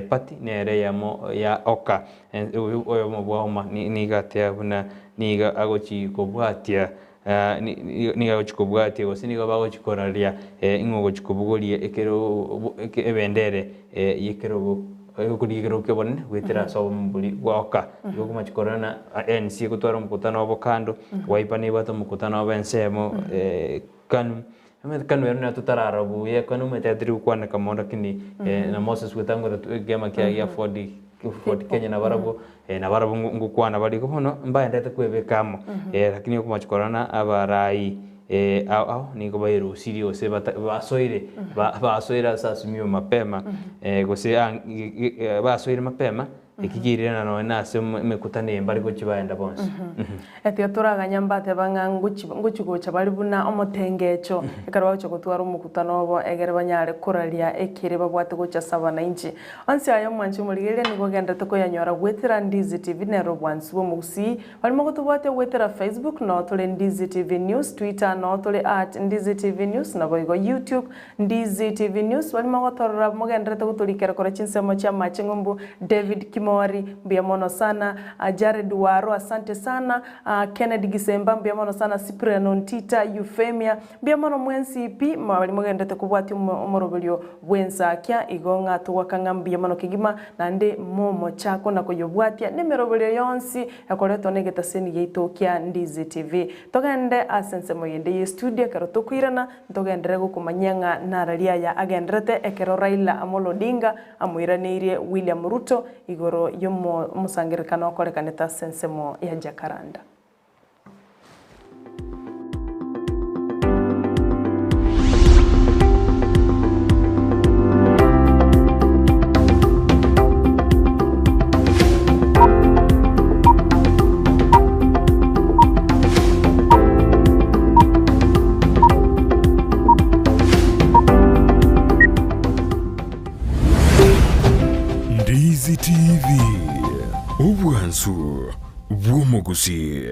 party nere eyemo ya oka oyomo bwa oma nigo ateba buna nigo agochi kobwatia Nigo agochia kobwatia gose nigo bagochia koraria ing'o ogochia kobogoria ekero ebendere y'ekerogo okorigia ekerogo ki'obonene goetera ase obomo bwa oka. Igo okomachi korora ng'a ANC egotwara omokutano obo kando, Wiper nebwate omokutano obo ensemo Kanu, omanyete Kanu ero nero totarara buya, Kanu omanyete tari gokwaneka mono lakini na Moses Wetangula ekiama kiaye gia Ford Ford Kenya nabarabwo Nabarabwo ngokwana bare igo bono, mbaenderete kwebeka amo, lakini okomocha korora abarai ao ao nigo baerusirie gose basoire basoire ase Azimio mapema gose basoire mapema, eki kirirana nonya na ase emekutano eye mbare gochia baenda bonsi. Ekero toraganya mbateba ng'a ngochi ngochi gocha bare buna omotengecho, ekero bagochia gotwara omokutano obo, egere banyare koraria ekere babwate gocha ase abanainchi. Onsi aya omwanchi omorigereria nigo ogenderete koyanyora goetera Ndizi TV nere obwansu bw'omogusii. Barimo gotobwatia goetera Facebook noo tore Ndizi TV News, Twitter noo tore at Ndizi TV News naboigo YouTube Ndizi TV News. Barimo gotorora mogenderete gotorikera korwa chinsemo chia amache ng'umbu David Kimori mbuya mono sana, Jared Waro asante sana, Kennedy Gisemba mbuya mono sana, Cyprian Ontita, Euphemia Mbuya mono mwensi pi, baria mogenderete kobwatia omoroberio bw'ensakia, igo ng'a togoaka ng'a mbuya mono kegima, naende momochako na koyobwatia nemeroberio yonsi ekoretwa negetaseni giaito kia Ndizi TV. Togende ase ensemo yende y'estudio ekero tokoirana, ntogenderere gokomanyia ng'a narari aya agenderete ekero Raila Amolo Odinga amoiraneirie William Ruto igoro y'omosangererekano okorekanete ase ensemo ya Jacaranda. Ndizi TV, obwansu bw'omogusii.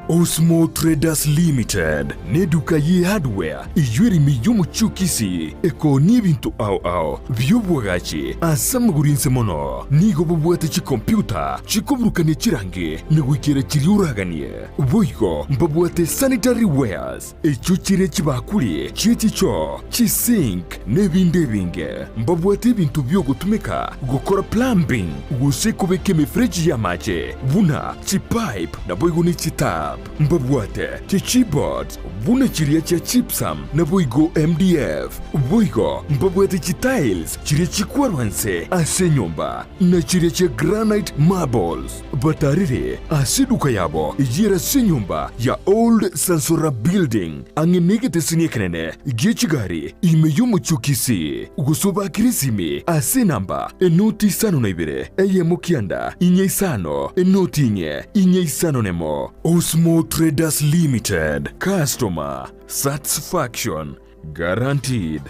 Osmo Traders Limited neduka ye hardware eyio ere ime y'omochie o Kisii ekoonia ebinto ao ao bi'obwagachi ase amagoro inse mono. Nigo bobwate chikompiuta chikoburukania chirangi na goikera chiria oraganie. Boigo mbabwate sanitary wares echio chire chibakuri chie chichoo, chisink, na ebinde ebinge. Mbabwate ebinto bi'ogotumeka gokora plumbing gose kobeka emefereji y'amache buna chipipe naboigo ne chitap. Mbabwate chichipboards buna chiria chia gypsum naboigo MDF. Boigo mbabwate chitiles chiria chikwarwa nse ase enyomba na chiria chia granite marbles. Batarire ase eduka yabo eyio ere ase enyomba ya Old Sansora Building ang'e negeteseni ekenene gie chigari ime y'omochie o Kisii, gose obakire esimi ase enamba enoti isano na ibere eyemo kianda inye isano enoti inye inye isano nemo. Osmo Traders Limited, Customer Satisfaction Guaranteed.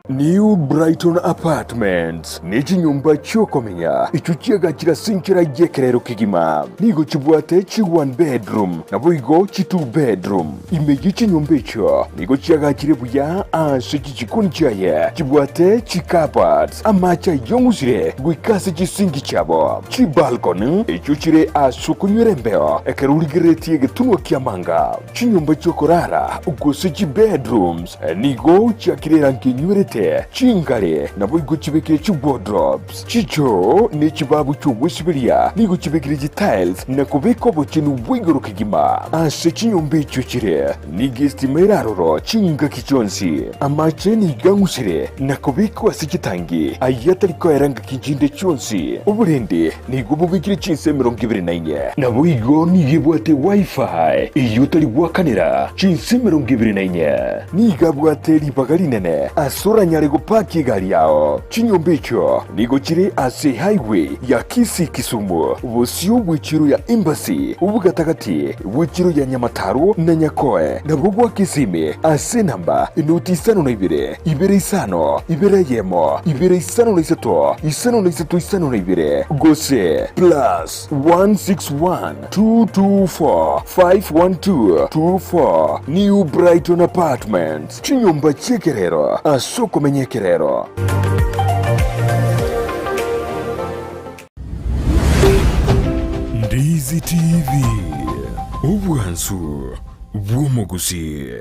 New Brighton Apartments nechinyomba chiokomenya echio chiagachire ase enchera y'ekerero kegima. Nigo chibwate chi one bedroom naboigo chi two bedroom. Ime ye chinyomba echio nigo chiagachire buya ase chichikoni chiaye chibwate chi cupboards, amache ayong'usire goika ase chisinki chiabo, chibalcony echio chire ase okonywera embeo ekero origereretie egetunwa ki'amanga. Chinyomba chi'okorara, gose chibedrooms, nigo chiakire erangi enywerete, chingare naboigo chibekire chiwardrobes, chichoo ne chibabu chi'ogwesiberia nigo chibekire chitiles na kobeka obochenu bwa igoro kegima. Ase chinyomba echio chire nigo estima ere aroro chingaki chionsi. Amache nigo ang'usire na kobekwa ase chitangi ayio atari koera ngaki chinde chionsi. Oborendi Nigo bobekire chinsa 24. Naboigo nigo ebwate Wi-Fi eyio otari goakanera chinsa 24. Nigo abwate ribaga rinene ase oranyare gopaki egari yao. Chinyomba echio nigo chire ase highway ya Kisii-Kisumu, bosio bw'echiro ya Embassy, obogatagati bw'echiro ya Nyamataro na Nyakoe, nabwo bwa Kisimi ase enamba enoti 52, 2 5, 2 1, 2 5 3 5 3 52 gose plus 161 224 512 24 New Brighton Apartments, chinyomba chi'ekerero ase okomenya ekerero. Ndizi TV, obwansu bw'omogusii.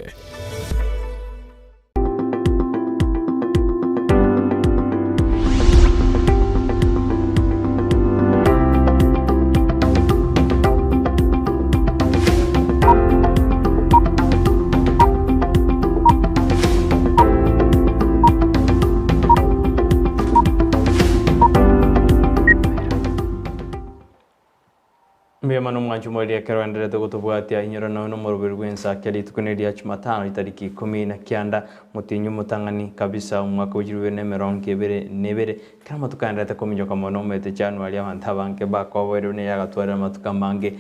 Mbuya mono omwanchi omoerio ekero oendererete gotobwatia inyora noyo nomoroberi bw'ensake rituko ne ria Jumatano ritariki ikomi na kianda motienyi omotang'ani kabisa omwaka bwe chilifu ibere na emerongo ebere na ebere ekero amatuko aendererete kominyoka mono omanyete January abanto abange bakoboire buna eyagatwarire amatuko amange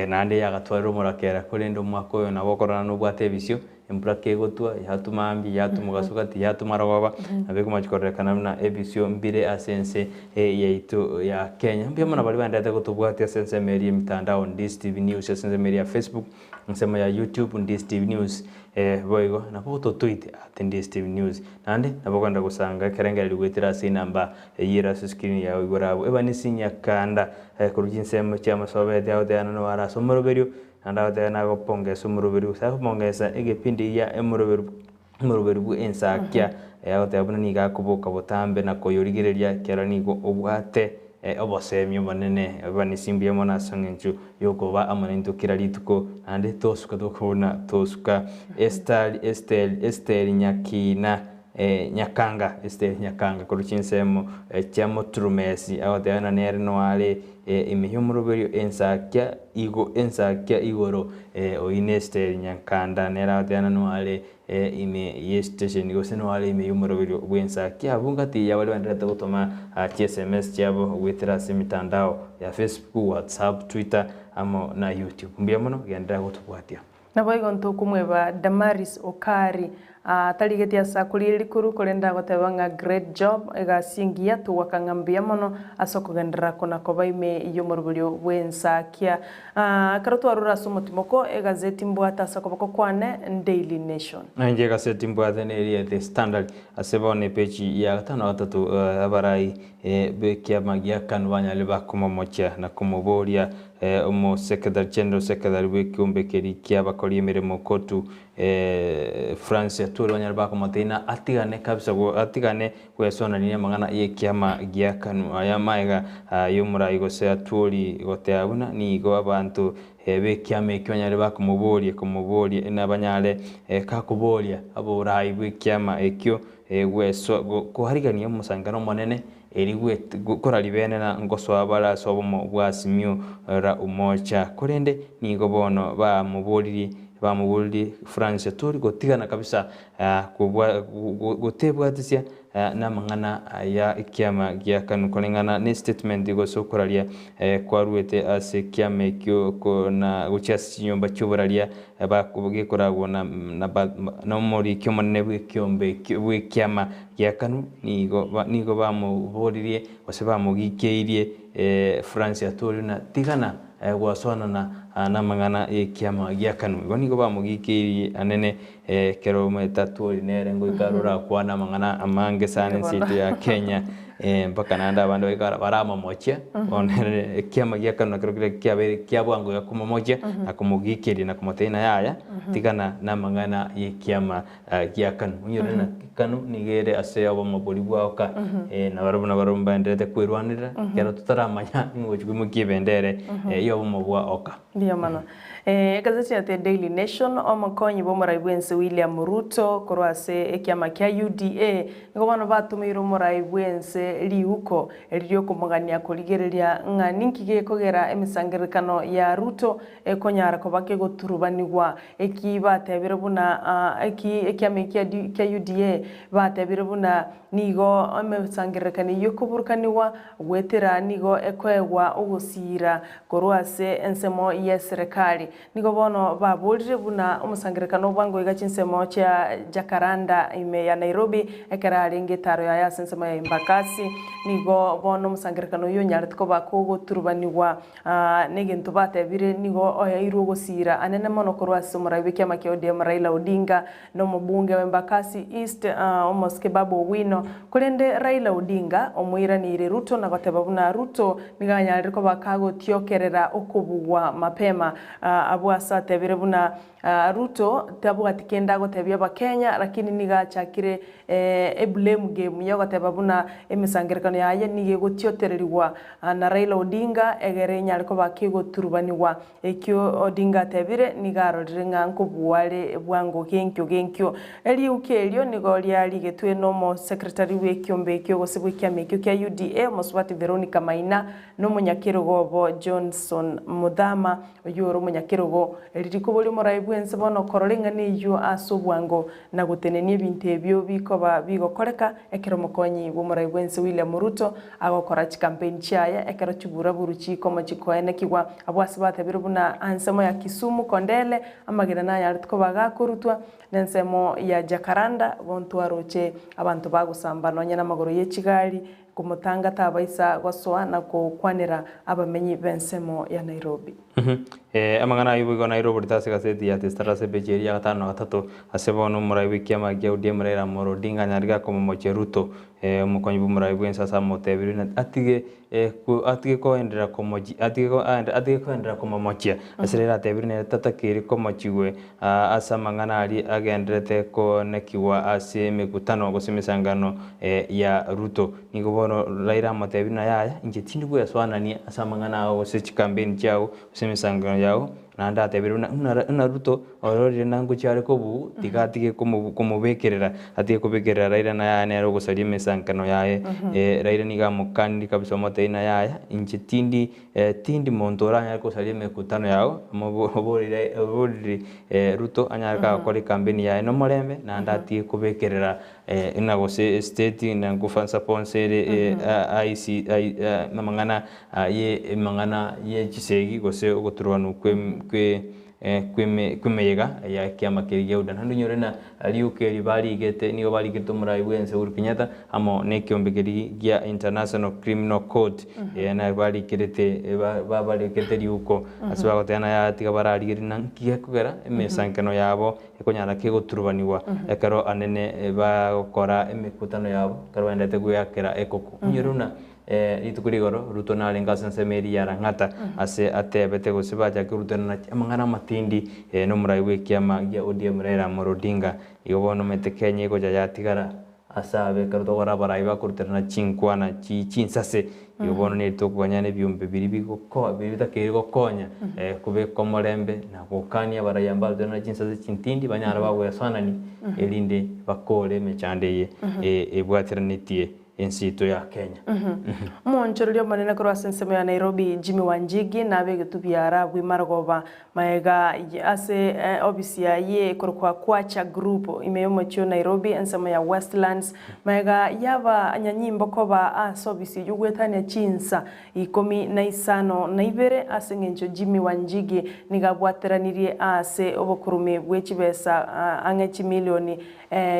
naende eyagatwarire omorakera korende omwaka oyo nabo okorora nobwate ebisio Embura kegotwa, yatwa mambia, yatwa mogaso gati, yatwa marogoba, nabo ekomachi kororekana buna ebisio mbire ase ense yaito ya Kenya. Mbuya mono baria baenderete gotobwatia ase ensemo eria y'emitandao, Ndisi TV News ase ensemo eria ya Facebook, ensemo ya YouTube, Ndisi TV News, boigo nabo ototweet at Ndisi TV News. Naende nabo okogenda gosanga ekerengererio goetera ase enamba eyio ere ase escreen yao igoro abwo. Ebanisi Nyakanda korwa chinsemo chi'amasobeti agoteana noare ase omoroberio. Naende agoteba nagopongesa omoroberi gose agopongesa egepindi gia emoroberi omoroberi bwe ensakia agoteba buna nigo akoboka botambe na koyorigereria ekero nigo obwate obosemia obonene ebanisi mbuya mono ase eng'encho yokoba amo naintwe kera rituko naende tosuka tokobuna tosuka Esther Esther Esther Nyakina Nyakanga Esther Nyakanga korwa chinsemo chia Moturumesi agoteba ng'a nere noare ime y'omoroberio ensakia igo ensakia igoro oyio ne Esther Nyakanda nere agoteba ng'a noare ime y'estation gose noare ime y'omoroberio bw'ensakia. Abwo ngati ya baria baendererete gotoma chi sms chiabo goetera ase emitandao ya Facebook, WhatsApp, Twitter amo na YouTube. Mbuya mono genderera gotobwatia. Naboigo ntokomweba Damaris Okari. Tarigeti ase akoria rikuru, korende agoteba ng'a great job, egasi engiya, togoaka ng'a mbuya mono ase okogenderera kona koba ime y'omoroberio bw'ensakia. Ekero twarure ase omotimoko, egazeti mbwate ase okoboko kwane, Daily Nation. Nainche egaseti mbwate neria ya The Standard ase bono epeji ya gatano na gatato abarai b'ekiama gia Kanu banyare bakomomochia na komoboria omosekretary general secretary bw'ekeombe keria ki'abakori emeremo Cotu France Atwoli banyare bakomotebia ng'a atigane kabisa atigane gwesonania amang'ana y'ekiama gia Kanu. Aya amaega y'omorai gose Atwoli goteba buna nigo abanto b'ekiama ekio banyare bakomoboria komoboria nabanyare kakoboria oborai bw'ekiama ekio gweso koarigania omosangerero omonene eri koraribene na ngosoa bare ase obomo bwa Azimio la Umoja. Korende nigo bono bamoboririe bamoboririe France tori gotigana kabisa gotebwatisia namang'ana ya ekiama gia Kanu koreng'ana ne statement gose okoraria kwaruete ase ekiama ekio na gochia ase chinyomba chioboraria gekoragwa na omoriki omonene bw'ekiombe bw'ekiama gia Kanu nigo nigo bamoboririe gose bamogikeirie France Atwoli buna tigana gwasoanana namang'ana y'ekiama gia Kanu. Igo nigo bamogikeirie anene ekero omanyete Atwoli nere ngoika aroro orakwane amang'ana amange sana ense yaito ya Kenya mpaka naende abande baika baramomochia bono nere ekiama gia Kanu nakero keria kiabeire kia bwango iga komomochia na komogikeria na komotebia ng'a yaya tigana namang'ana y'ekiama gia Kanu. Onyore ng'a Kanu nigo ere ase obomo boria bwao ka nabarabwo nabarabwo mbaendererete kwerwanerera ekero totaramanya nigo ogochia koimokia ebendere y'obomo bwa oka. Mbuya mono. Egazeti ya The Daily Nation, Omokonyi bw'omorai bw'ense William Ruto korwa ase ekiama kia UDA nigo bono batomeire omorai bw'ense riuko eri riokomogania korigereria ng'a ninki gekogera emesangererekano ya Ruto ekonyara koba kegoturubanigwa Eki batebire buna eki ekiama eki kia UDA batebire buna nigo emesangererekano eyio ekoburukanigwa goetera nigo ekoegwa ogosiira korwa ase ensemo y'eserekari. Nigo bono baborire buna omosangererekano obwango iga chinsemo chia Jacaranda ime ya Nairobi ekero arenge etaro yaye ase ensemo ya Embakasi. Nigo bono omosangererekano oyio onyarete koba kogoturubanigwa Negento batebire nigo oeirwe ogosiira anene mono korwa ase omorai bw'ekiama kia ODM Raila Odinga na omobunge wa Embakasi East Omosike Babu Owino. Korende Raila Odinga omoiraneire Ruto na goteba buna Ruto nigo anyarire koba kagotiokerera okobugwa mapema abwo ase atebire buna Ruto tabwati kende agotebia abakenya lakini nigo achakire eblame game yogoteba buna emesangerekano yaye nigo egotiotererigwa na Raila Odinga egere enyare koba kegoturubanigwa. Ekio Odinga atebire nigo arorire ng'a nkobua are bwango genkio genkio. Eriuki erio nigo riarigetwe nomo secretary bw'ekiombe ekio gose bw'ekiama ekio kia UDA omosubati Veronica Maina na omonyakerogo obo Johnson Muthama Oyio ore omonyakerogo, ririko boria omoraai bw'ense bono korora eng'ana eyio ase obwango na gotenenia ebinto ebio bikoba bigokoreka ekero omokonyi bw'omorai bw'ense William Ruto agokora chikampeni chiaye ekero chiburaburu chikomo chikoenekigwa. Abwo ase batebire buna ansemo ya Kisumu Kondele amagena nayarete koba gakorutwa nensemo ya Jacaranda bontwaroche abanto bagosamba nonya namagoro yechigari Komotanga tabaisa gosoa na gokwanera abamenyi b'ensemo ya Nairobi. Amang'ana ayio boigo nairwe oborito ase egaseti ya The Star ase epeji eria ya gatano na gatato. Ase bono omorai bw'ekiama gia ODM Raila Amolo Odinga anyarire akomomochia Ruto, omokonyi bw'omorai bw'ense ase amotebirie ng'a atige atige koenderera komochi atige atige koenderera komomochia. Ase Raila atebirie nere tatakeiri komochigwe ase amang'ana aria agendererete konekigwa ase emekutano gose emesangano ya Ruto. Nigo bono Raila amotebirie ng'a yaya, inche tindi gwesoanania ase amang'ana ao gose chikampeni chiao gose emesangano yao, naende atebirie buna buna Ruto ororire nangochia are kobuu, tiga atige komobekerera, atige kobekerera Raila na yaya nere ogosaria emesankano yaye. Raila nigo amokanirie kabisa omotebia ng'a yaya, inche tindi Tindi monto oranyare gosaria emekutano yao, omoborire Ruto anyare gokora ekampeni yaye nomorembe, naende atige kobekerera ng'a gose estate na ngofansa ere IC amang'ana ye amang'ana ye chisegi gose ogoturwanwa kwe kwe. Kw'emeyega ya ekiama keria gia Yuda. Naende onyore na riuko eri barigete, nigo barigete omorai bw'ense Uhuru Kenyatta amo nekeombe keria gia International Criminal Court, na barikerete babarikete riuko ase bagoteba ng'a yaya tiga bararigereria na nki gekogera emesankeno yabo ekonyara kegoturubanigwa ekero anene bagokora emekutano yabo ekero baendete goeakera ekoko. Onyore buna Rituko rigoro Ruto narenge ase ensemo eria ya Lang'ata, ase atebete gose bachake korutanana amang'ana amatindi nomorai bw'ekiama gia ODM Raila Amolo Odinga. Igo bono omanyete Kenya egocha yatigara ase abe ekero tokora abarai bakorutanana chinkwana chi chinsase. Igo bono neri tokoganya na ebiombe biria bigoko biria bitakeire gokonya kobeka omorembe na gokania abarai aba mbarutanane chinsase chintindi banyare bagwesoanani erinde bakore emechando eye ebwateranetie ense yaito ya Kenya. Omoonchoreria omonene korwa ase ensemo ya Nairobi Jimmy Wanjigi nabe egetubiara abwo Imarogoba magega ase obisi yaye ekorokwa Kwacha Group ime y'omochie o Nairobi ensemo ya Westlands magega y'abanyanyimbo koba ase obisi eyio goetania chinsa 15 ase eng'encho Jimmy Wanjigi nigo abwateranirie ase obokurume bwe chibesa ang'e chimilioni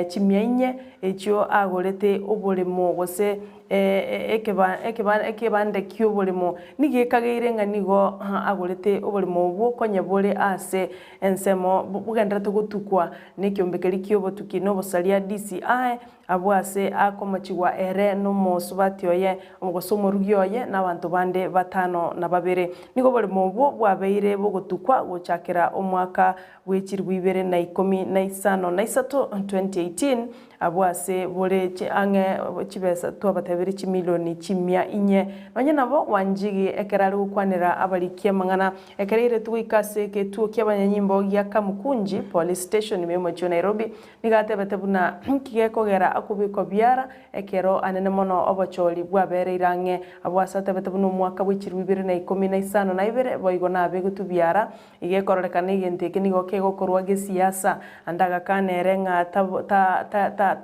chimia inye echio agorete oboremo gose ekebande ki'oboremo, nigo ekageire ng'a nigo agorete oboremo obwo konya bore ase ensemo bogendererete gotukwa nekeombe keria ki'obotuki na obosaria DCI, abwo ase akomochigwa ere nomosubati oye, gose omorugi oye, na abanto bande batano na babere. Nigo oboremo obwo bwabeire bogotukwa gochakera omwaka bwe chilifu ibere na ikomi na isano na isato, 2018, abwo ase bore ang'e chibesa twabatebirie chimilioni chimia inye. Nonye nabo Wanjigi ekero are gokwanera abariki amang'ana ekero airetwe goika ase egetuo ki'abanyanyimbo gia Kamukunji Police Station ime y'omochie o Nairobi, nigo atebete buna nki gekogera okobekwa biara ekero anene mono obochori bwabereire ang'e. Abwo ase atebete buna omwaka bwe chilifu ibere na ikomi na isano na ibere boigo nabegetwe biara Iga ekororekana egento eke nigo kegokorwa gesiasa, ande agakana ere ng'a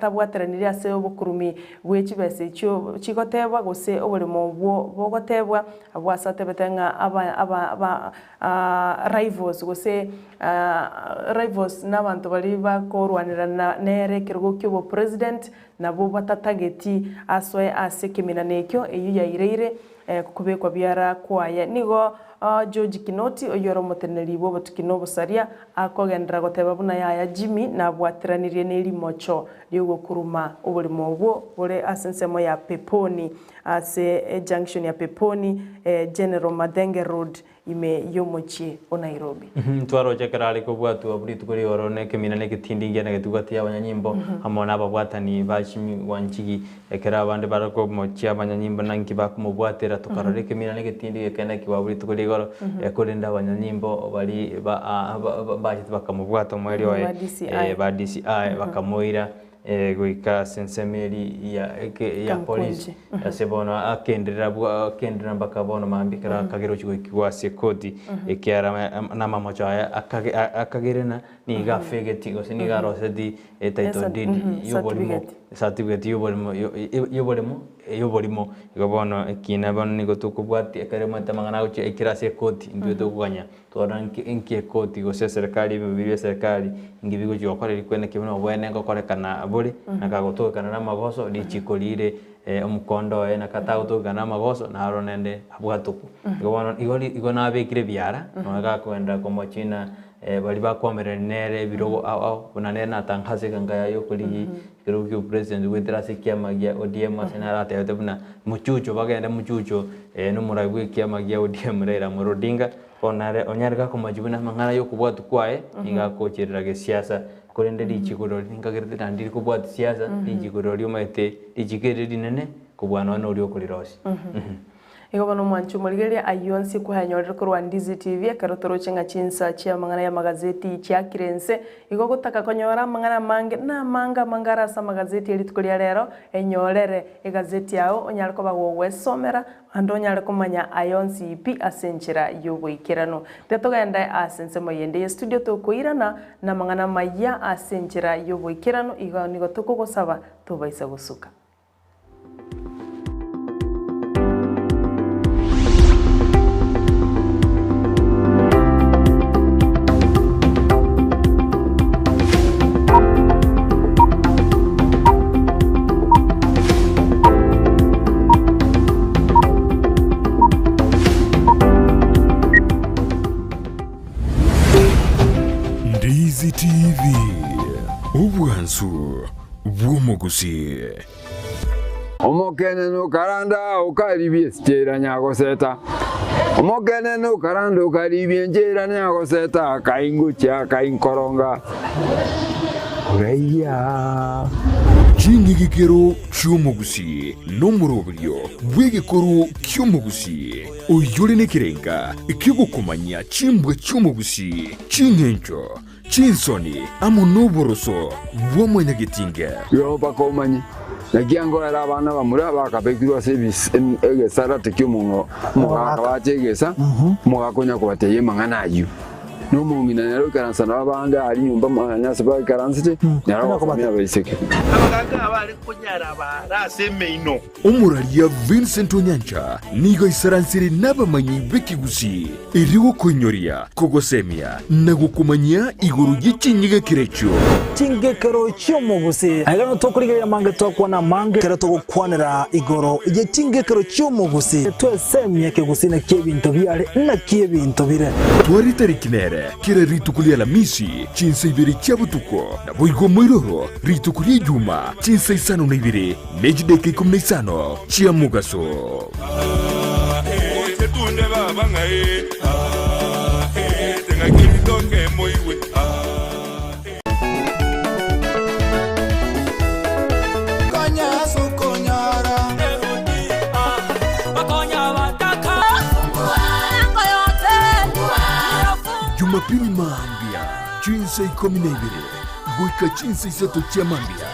tabwateraniri ase obokurumi bwe chibesa echio chigotebwa gose oboremo obwo bogotebwa, abwo ase atebete ng'a aba rivals gose rivals nabanto baria bakorwanerana nere ekerogo ki'obopresident nabwo batatageti asoe ase ekeminano ekio eyio yaireire Kobekwa biara kwaye. Nigo George Kinoti, oyio ore omoteneneri bw'obotuki na obosaria, akogenderera goteba buna yaya Jimmy nabwateranirie ne rimocho riogokuruma oborimo obwo bore ase ensemo ya Peponi ase ejunction ya Peponi, General Mathenge Road ime y'omochie o Nairobi. Twaroche ekero are kobwatwa rituko rigoro nekemina na egetindi ngiya negetugo gati y'abanyanyimbo amo nababwatani ba Jimmy Wanjigi. Ekero abande bare komochia abanyanyimbo nanki bakomobwatera tokarora ekemina na egetindi gekenda kigwa rituko rigoro korende abanyanyimbo baria bachete bakamobwata omoerio oye ba DCI bakamoira Goika ase ensemo eria ya polisi, ase bono akenderera abwo akenderera mpaka bono mambia ekero akagera ochia goikigwa ase ekoti, ekiagera namamocho aye akagere ng'a nigo afegeti gose nigo aroseti etitle deed yoborimo, certificate yoborimo yoborimo yoborimo. Igo bono ekina bono nigo tokobwatia ekero omanyete amang'ana agochia aikire ase ekoti intwe tokoganya Twarora nki ekoti gose eserekari ebibe bia eserekari inki bigochia gokora erio kwene ki buna obwene ngokorekana bore na kagotogekana na amagoso richiko rire omokondo oye na katagotogekana na amagoso naro naende abwatokwe. Igo bono igo ri igo nabekire ebiara nonya gakogenderera komochina baria bakoamererania nere ebirogo ao ao buna nere natangase egenka yaye okorigia ekerogo kia obopresident goetera ase ekiama gia ODM ase naro atebete buna mochucho bagende mochucho nomorai bwa ekiama gia ODM Raila Amolo Odinga. Bono nare onyare gakomochia buna amang'ana y'okobwatwa kwaye, nigo akocherera gesiasa, korende richiko rirorio ninkagerete naende rikobwati siasa, richiko rirorio omanyete richiko eri rinene kobua nonya noria okorirosia. Igo bono omwanchi omorigereria ayio onsi kwayanyorire korwa Ndizi TV ekero toroche ng'a chinsa chi'amang'ana y'amagazeti chiakire inse. Igo gotaka konyora amang'ana amange na amange amange are ase amagazeti erituko ria rero, enyorere egazeti yao onyare koba gogwesomera Naende onyare komanya aya onsi pi ase enchera y'oboikeranu. Tiga togende ase ensemo yende ye studio tokoirana namang'ana amaya ase enchera y'oboikeranu, igo nigo tokogosaba tobaisa gosuka. Ndizi TV, obwansu bw'omogusii. Omokenene okaranda okaribia esichera nyagoseta, Omokenene okaranda okaribia enchera nyagoseta, Akaingochia akainkoronga oraiya. Ching'igikero chi'omogusii nomoroberio bw'egekoro ki'omogusii, oyore nekerenga ki'ogokomanyia chimbwa chi'omogusii, ching'encho, chinsoni, amo noboroso bwa mwanyagetinge. Igo mpaka omanye, naki ango ere abana bamura bakabekirwe ase egesarate ki'omogaka bache egesa, omogaka onya kobatebia amang'ana ayio. Na omong'ina nere oikaransa nabo abande aria nyomba mwane ase baikaransete, nere ogosomia abaiseke. Abagaaka abare konyaraba ase emeino. Omoraria Vincent Onyancha nigo aisaransire nabamanyi b'ekegusii erio gokoinyoria, kogosemia na gokomanyia igoro ye chinyigekero echio. Chingekero chi'omogusii. Aiga nigo tokorigereria amange twakwana amange ekero togokwanera igoro ye chingekero chi'omogusii. Twesemie ekegusii naki ebinto biare naki ebinto bire. Tware tariki nere kera rituko ria Alamisi chinsa ibere chia botuko, naboigo moiroro rituko ria Ijuma chinsa isano na ibere ne chidaeka ikomi na isano chia mogaso. Jumapili mambia chinsa ikomi na ibere goika chinsa isato chia mambia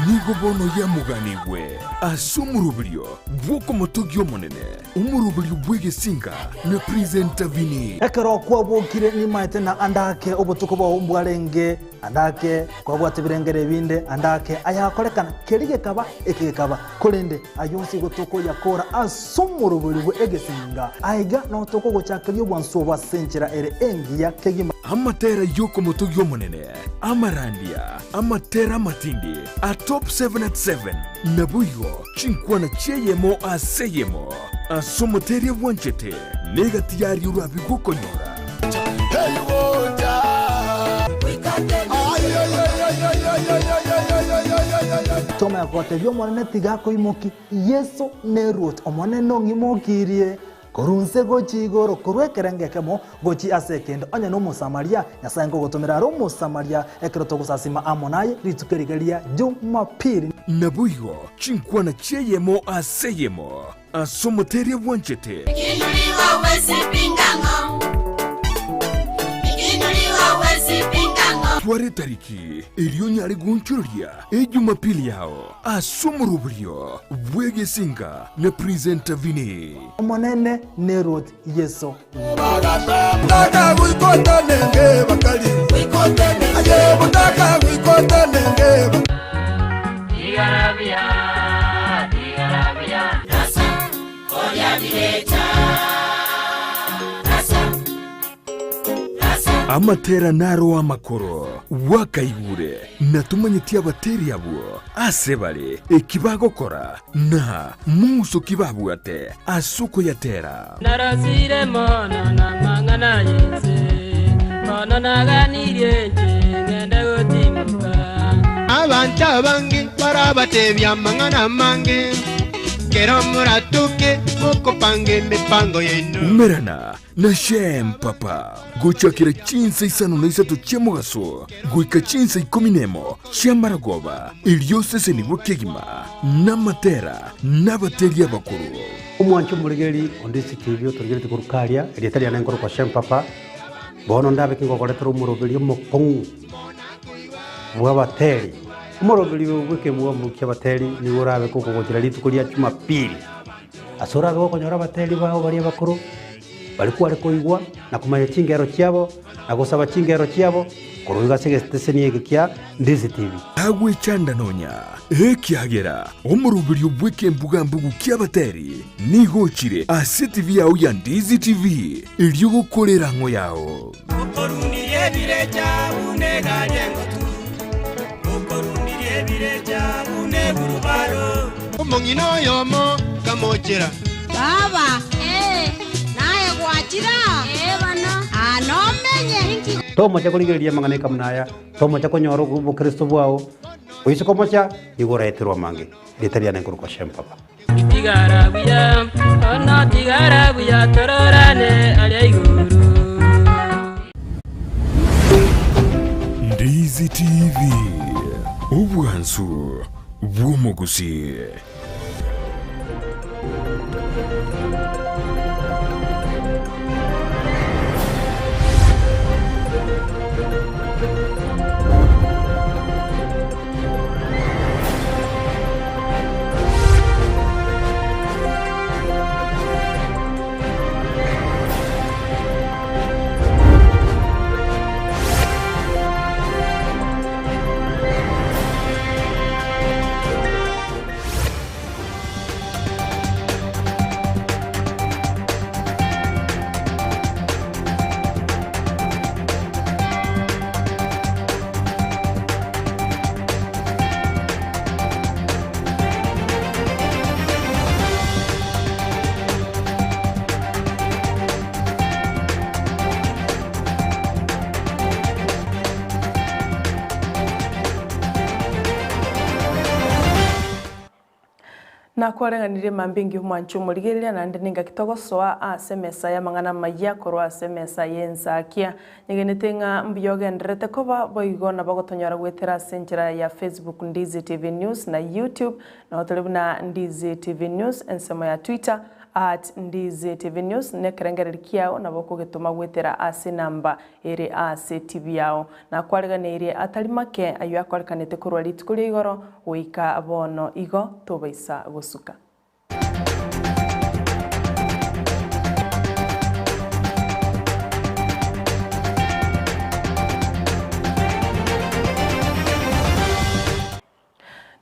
nigo bono yamoganigwe ase omoroberio bw'okomotogia Omonene, omoroberio bw'egesinga na Presenter Vinny. Ekero kwabokire nimaete na ande ake obotuko bwao mbwarenge, ande ake kwabwate ebirengero ebinde, ande ake ayakorekana, keria gekaba, eke gekaba. Korende ayio onsi igo tokoyakora ase omorobori bwe egesinga. Aiga nao tokogochakeria obwansu obo ase enchera ere engiya kegima. Amatera y'okomotogia Omonene, amarandia, amatera amatindi a Top 7 at 7, naboigo chinkwana chi'eyemo ase eyemo ase omoteria bwanchete, negati yaria orabe gokonyora. Tomanya gotebia Omonene tiga akoimokie, Yeso neruoti, Omonene ong'imokirie korwa inse gochia igoro, korwa ekerengo ekemo gochia ase ekende. Onye n'Omosamaria, Nyasae nkogotomera are Omosamaria ekero togosasima amo naye rituko eriga ria Jumapili. Naboigo chinkwana chi'eyemo ase eyemo ase omoteria bwanchete. Twara etariki eria onyare goonchoreria Ejumapili yao ase omoroberio bw'egesinga na Presenter Vinny. Omonene neruoti Yeso. Amatera naro amakoro, bwakaigure, na tomanyeti abateri abwo ase bare, eki bagokora, na mong'uso ki babwate ase okoyatera. Narosire mono namang'ana y'ense, bono naganirie inche ngende gotimoka. Abanto abange barabatebie amang'ana amange, kero moratoke mokopanga emepango yaino. Umerana na Shem Papa gochakera chinsa isano na isato chia mogaso goika chinsa ikomi nemo chi'amaragoba, erio osesenigwe kegima namatera nabateria abakoro. Omwanche omoregeri onde CTV otorigeretie korwa karia, erieta riane nkorokwa Shem Papa, bono ndabe kingokoretera omoroberi omokong'u bw'abateri. Omoroberi oyo bw'ekemwamu ki'abateri nigo orabe kogogochera rituko ria Jumapili. Ase orabe gokonyora abateri bao baria abakoro, baria kware koigwa na komanya chingero chiabo, na gosaba chingero chiabo, korwa iga ase egeteseni eke kia Ndizi TV. Tagwechanda nonya, ekiagera omoroberio bw'ekembugambugu ki'abateri nigo ochire ase TV yao ya Ndizi TV, erio gokora erang'o yao. Okorundirie ebirecha buna egari engotu, okorundirie ebirecha buna egurubaro. Omong'ina oyomo kamochera. Baba, ee, naye gwachire aa? Ee bono. Aa nomenye. Inki? Tomocha korigereria amang'ana ekamuna aya, tomocha konyora obokristo bwao, oise komocha, nigo oraeterwe amange. Erieta riane nkorokwa Shem Papa. Tigara buya, ono tigara buya, tororane aria igoro. Ndizi TV, obwansu bw'omogusii. Nakwareng'anirie mambia engiya omwanche omorigereria, naende nengaki togosoa ase emesa y'amang'ana amayia korwa ase emesa y'ensakia. Nyegenete ng'a mbuya ogendererete koba, boigo nabo ogotonyora goetera ase enchera ya Facebook Ndizi TV News na YouTube, nabo tore buna Ndizi TV News, ensemo ya Twitter at Ndizi TV News, na ekerengererio kiao nabo okogetoma goetera ase enamba ere ase TV yao. Nakwareganeirie atari make ayio akorekanete korwa rituko ria igoro goika bono igo tobaisa gosuka.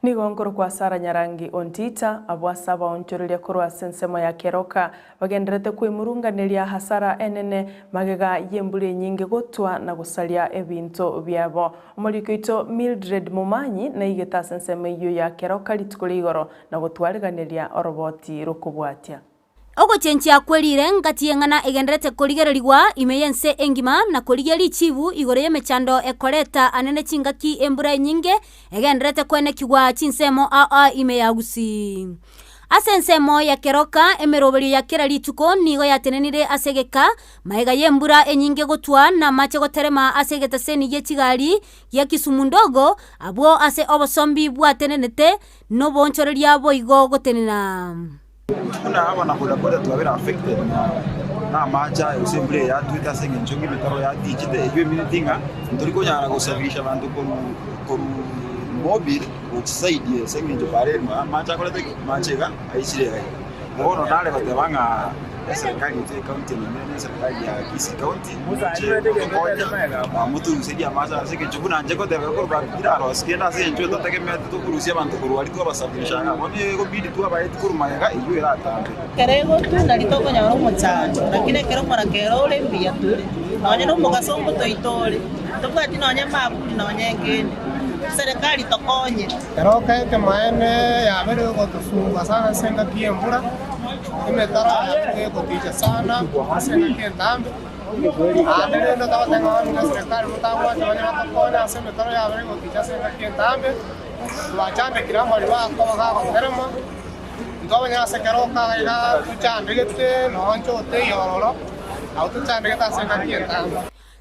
Nigo nkorokwa Sarah Nyarangi Ontita, abwo ase abaonchoreria korwa ase ensemo ya Keroka bagendererete kwemurunganeria hasara enene magega y'embura enyinge gotwa na gosaria ebinto biabo. Omoriki oito Mildred Momanyi naigete ase ensemo eyio ya Keroka rituko ria igoro na gotwariganeria oroboti rokobwatia. Ogochenchia kwe riire ngati y'eng'ana egendererete korigererigwa ime y'ense engima na korigia richibu igoro y'emechando ekoreta anene chingaki embura enyinge egendererete kwenekigwa chinsemo ao ao ime ya Gusii. Ase ensemo ya keroka emeroberio ya kera rituko nigo yatenenire ase egeka magega y'embura enyinge gotwa na amache goterema ase egetaseni gie chigari gia Kisumu Ndogo abwo ase obosombi bwatenenete noboonchoreria boigo gotenena. Buna abana bodaboda twabere affected na amache aya gose embura eye yatwete ase eng'encho ng'a emetaro yatichete, eywo emineti ng'a ntori konyara gosafirisha abanto korwa korwa mobile gochia side eye ase eng'encho bare amache akorete ki? Amache iga aichire iga iga. Bono nare goteba ng'a eserekari yaito ya ecounty eye na eserekari ya Kisii county inche motokonye motoruserie amache ase eng'encho buna inche ngoteba korwa birarosie kende ase eng'encho totegemeete tokorusia abanto korwa aria twabasafirisha ng'a bono egobidi twabaetie korwa magega eywo eratambe. Ekero egotwa nari tokonyora omochando, lakini ekero omorakera ore mbuya tore, nonye na omogaso ngotoita ore, tobwati nonye maburi nonye nkende, eserekari tokonye. Keroka ekemaene yabeire gotosunga sana ase engaki y'embura, emetaro yabeire egoticha sana ase engaki entambe, naende rende togoteba ng'a onye eserekari motagwancha banyare gotokonya ase emetaro yabeire egoticha ase engaki entambe, twachandekire amariba akoba gagoterema, intwe abanyene ase keroka iga tochandegete nonye oteiyo ororo, nabo tochandegete ase engaki entambe.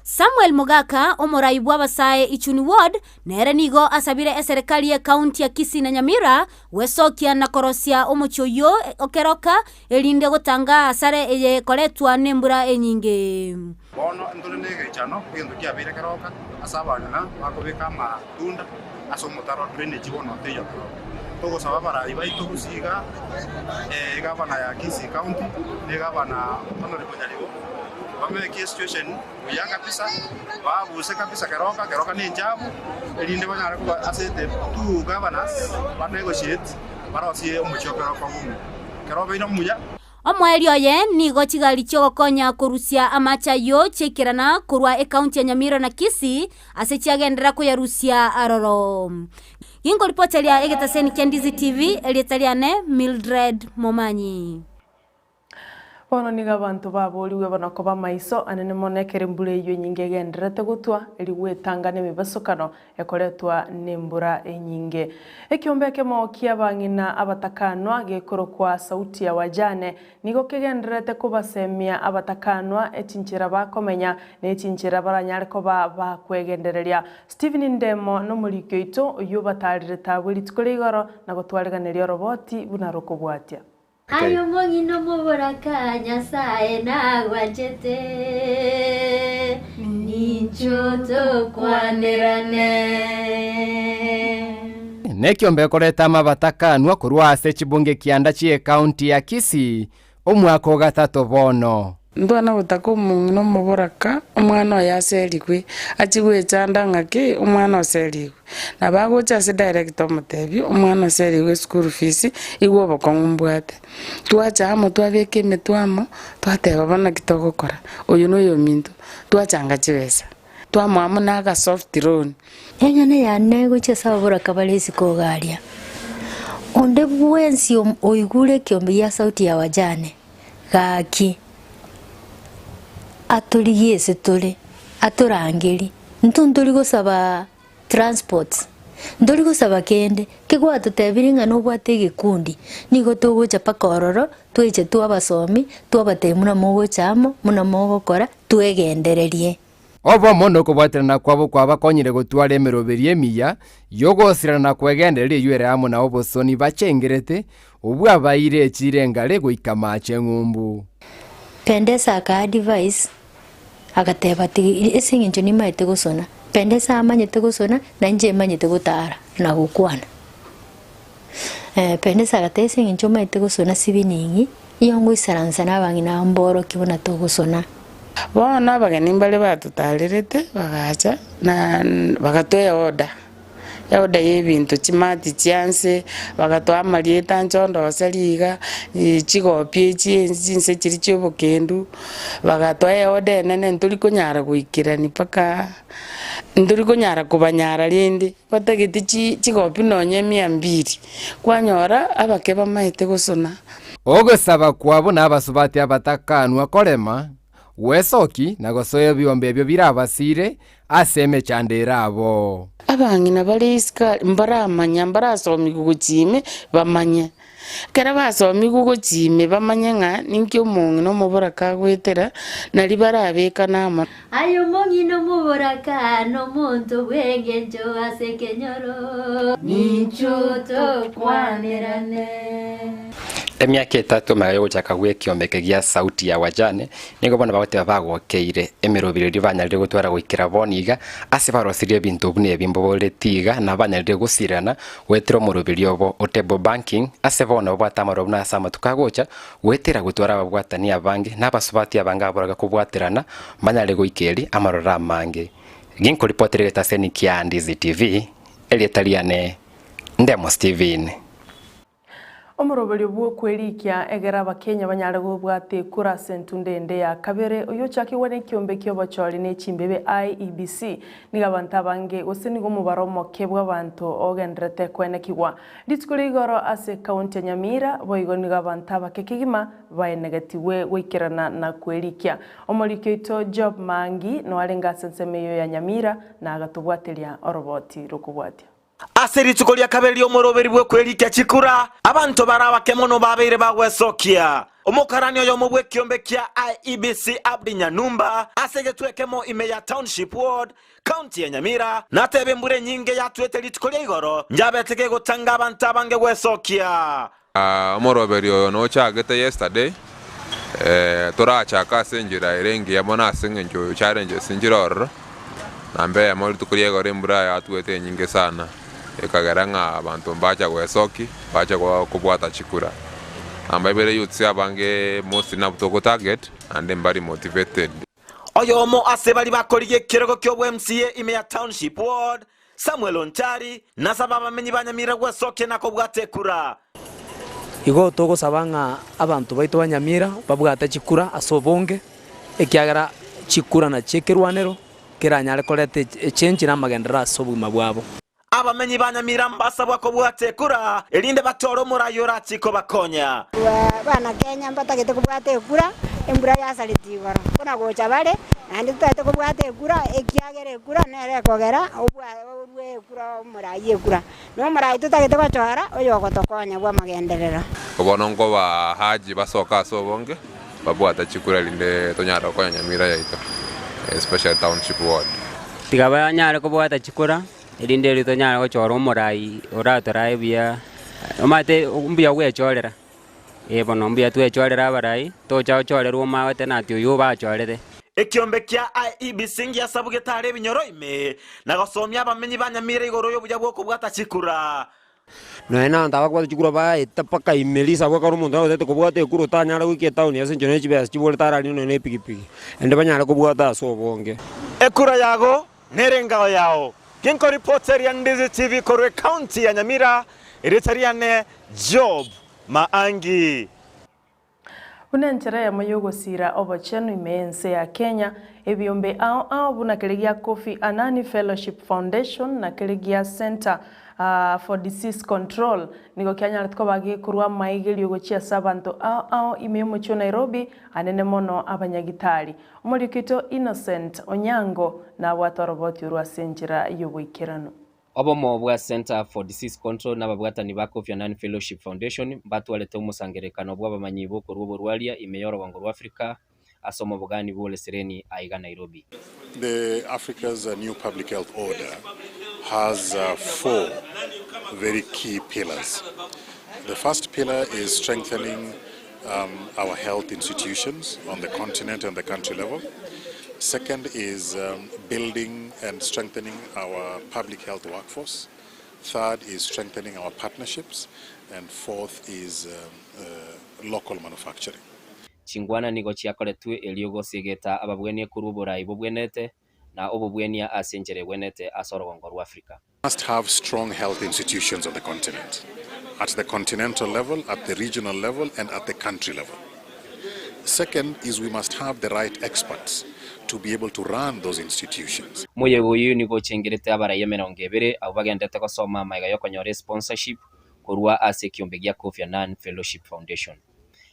Samuel Mogaka, omorai bw'abasae Ichuni Ward, nere nigo asabire eserekari y'ecounty ya Kisii na Nyamira gwesokia na korosia omochie oyio o Keroka erinde gotanga asare eye ekoretwa nembura enyinge. Bono ntore negechano, egento kiabeire keroka ase abang'ina bakobeka amatunda ase omotaro drainage bono teiyo keroka. Togosaba abarai baito gusii igaa, egavana ya Kisii County na egavana Honourable Nyaribo bameke esituesheni buya kabisa, baabuse kabisa keroka, keroka ne enchafu, erinde banyare koba ase the two governors ba negotiate barosie omochie o keroka obe omuya. Ekero obeire omuya. Omoerio oye nigo chigari chi'ogokonya korusia amache ayio chiaikerana korwa ekaunti ya Nyamira na Kisii ase chiagenderera koyarusia aroro. Ginkoripoteria egetaseni kia Ndizi TV, erieta riane Mildred Momanyi. Bono nigo abanto baboorigwe banakoba amaiso anene mono ekero embura eyio enyinge egendererete gotwa, erio gwetanga nemebasokano ekoretwa nembura enyinge. Ekiombe ekemo ki'abang'ina abatakanwa gekorokwa Sauti ya Wajane nigo kegendererete kobasemia abatakanwa echinchera bakomenya ne chinchera baranyare koba bakwegendereria. Stephen Ndemo nomoriki oito oyio obatarire taabu rituko ria igoro na gotwariganeria oroboti buna rokobwatia. Aye omong'ina omoboraka, Nyasae nagwanchete, ninchwo tokwanerane. Nekiombe ekoreta amabatakanwa korwa ase chibunge kianda chi'ecounty ya Kisii omwaka o gatato bono. Ntwana gotaka omong'ina omoboraka, omwana oye aserigwe, achie goechanda ng'aki omwana oserigwe. Nabo agocha ase director omotebie, omwana oserigwe eschool fees, igwe obokong'u mbwate. Twacha amo twabeka emetwe amo, twateba bono naki togokora, oyo na oyominto, twachanga chibesa, twamoa buna aga soft loan. Eng'ana yane gochia ase ababoraka bare isiko iga aria, onde bwensi oigure ekiombe gia sauti ya wajane, Gaki, atorigie ase tore, atorangerie, intwe ntori gosaba transports, ntori gosaba kende, ki gwatotebirie ng'a nobwate egekundi, nigo togocha mpaka ororo, tweche twabasomi, twabatebia buna mogocha amo, buna mogokora, twegendererie. Obomo nokobwaterana kwabo kwabakonyire gotwara emeroberio emiya y'ogosirana na kwegendereria eyio ere amo na obosoni bachengerete, obwabaeire echiira engare goika maache eng'umbu. Pendesa aka advise, agateba ati ase eng'encho nimaete gosona, Pendesa amanyete gosona, na inche manyete gotara na gokwana. Pendesa agateba ase eng'encho omanyete gosona sibining'i, Iyo ngoisaransa nabang'ina abo mborokie buna togosona. Bono abageni mbare batotaarerete, bagacha, na bagatoa eoda, eoda y'ebinto, chimati chia nse, bagatoa amarieta nche ondoserie iga, chigopi echi chinse chiria chia obokendu, bagatoa eoda enene ntori konyara goikerania mpaka ntori konyara kobanyara rende, batagete chi chigopi nonye mia mbili, kwanyora abake bamaete gosona. Ogosaba kwabo nabasubati abatakanwa korema, gwesoki, na gosoa ebiombe ebio birabasire ase emechando ere abo. Abang'ina bare isiko aria mbaramanya, mbarasomigwe gochia ime bamanye. Ekero basomigwe gochia ime bamanye ng'a ninki omong'ina omoboraka agoetera, nario barabekane amo. Aye omong'ina omoboraka nomonto bw'engencho ase ekenyoro. Ninchwo tokwanerane. Emiaka etato magega y'ogochaka gw'ekiombe eke gia Sauti ya Wajane, nigo bono bagoteba bagokeire emeroberi eria banyarire gotwara goikera bono iga, ase barosirie ebinto buna ebi mboboreti iga na banyarire gosirana goetera omoroberi obo o Table Banking, ase bono babwate amaroro buna ase amatuko agocha, Goetera gotwara ababwatani abange na abasubati abange abaroge kobwaterana, mbanyare goika eri amaroro amange. Ginkoripotera egetaseni kia Ndizi TV, erieta riane Ndemo Steven. Omoroberio bw'okwerikia egere Abakenya banyare kobwata ekura ase entunda ende ya kabere oyio ochakigwe nekiombe ki'obochori ne chimbebe IEBC nigo abanto abange gose nigo omobaro omoke bw'abanto ogenderete koenekigwa Rituko ria igoro ase ekaunti ya Nyamira boigo nigo abanto abake kegima baenegetigwe goikerana na kwerikia. Omoriki oito Job Maangi noarenge ase ensemo eyio ya Nyamira na agatobwateria oroboti rokobwatia. Ase rituko ria kabere ri'omoroberi bw'okwerikia chikura, abanto bare abake mono babeire bagwesokia. Omokarani oyomo bw'ekiombe kia IEBC Abdi Nyanumba ase egetwe ekemo ime ya Township Ward, County ya Nyamira, natebe embura enyinge yatwete rituko ria igoro njabete gegotanga abanto abange gwesokia. Omoroberi oyo nochagete yesterday, torachake ase enchera ere engiya mono ase eng'encho challenges nchire ororo, namba eyemo rituko ria igoro embura yatwete enyinge sana, ekagera ng'a abanto mbacha goesoki, mbacha kobwata chikura. Namba ibere youths abange mostly nabwo togo target, naende mbari motivated. Oyomo ase baria bakorigia ekerogo ki'obwa-MCA ime ya Township Ward, Samuel Onchari, nasaba abamenyi ba Nyamira gwesokia na kobwata ekura. Igo togosaba ng'a abanto baito ba Nyamira babwate chikura ase obonge, ekiagera chikura nachio ekerwanero keranyare koreta echenji na amagenderero ase obogima bwabo. Abamenyi ba Nyamira mbasabwa kobwata ekura, erinde batore omorai orachie kobakonya. Abana Kenya mbatagete kobwata ekura, embura yasareti igoro, buna gocha bare, naende totagete kobwata ekura, ekiagera ekura nere ekogera orue ekura omorai ekura. Na omorai totagete gochora oyogotokonya bw'amagenderero. Bono nkobahaji basoke ase obonge, babwate chikura erinde tonyare gokonya Nyamira yaito, especially township ward. Tiga banyare kobwata chikura, erinde erio tonyare gochora omorai oratorae buya, omanyete mbuya gwechorera, eh bono mbuya twechorere abarai, tocha ochorerwe omanyete nati oywo obachorete. Ekiombe kia IEBC ngiasabugete are ebinyoro ime, na gosomia abamenyi ba Nyamira igoro y'obuya bw'okobwata chikura. Nonya na abanto abakobwata chikura baeta mpaka ime risabu ekero omonto agotete kobwata ekura otanyare goika etown ase enchera ne chibesa chiborete ararine nonya na epikipiki, naende banyare kobwata ase obonge. Ekura yago nere engao yao. Ginkoripoteria Ndizi TV korwa ecounty ya Nyamira, erieta riane Job Maangi. Buna enchera eyemo y'ogosiira obochenu ime y'ense ya Kenya, ebiombe ao ao buna keria gia Kofi Anani Fellowship Foundation na keria gia Centre for Disease Control nigo kianyarete koba gekorwa amaigerio gochia ase abanto ao ao ime y'omochie o Nairobi anene mono abanyagitari. Omoriki oito Innocent Onyango nabwate oroboti orwo ase enchera y'oboikeranu. Obomo bwa Centre for Disease Control na ababwatani ba Kofi Annan Fellowship Foundation mbatwarete omosangererekano bw'abamanyi b'okorua oborwaria ime y'orogongo rwa Africa ase omobogani bw'olesereni aiga Nairobi. The Africa's new public health order has four very key pillars. The first pillar is strengthening um, our health institutions on the continent and the country level. Second is um, building and strengthening our public health workforce. Third is strengthening our partnerships. And fourth is um, uh, local manufacturing. Chingwana nigo chiakoretwe erio gosiegeta ababwenie korwa oborai bobwenete, na obobwenia ase enchera egwenete ase orogongo rwa Africa. Must have strong health institutions on the continent, at the continental level, at the regional level, and at the country level. Second is we must have the right experts to be able to run those institutions. Moyega oyio nigo ochengerete abarai emerongo ebere abwo bagenderete gosoma amaiga y'okonyora esponsorship korwa ase ekiombe gia Kofi Annan Fellowship Foundation.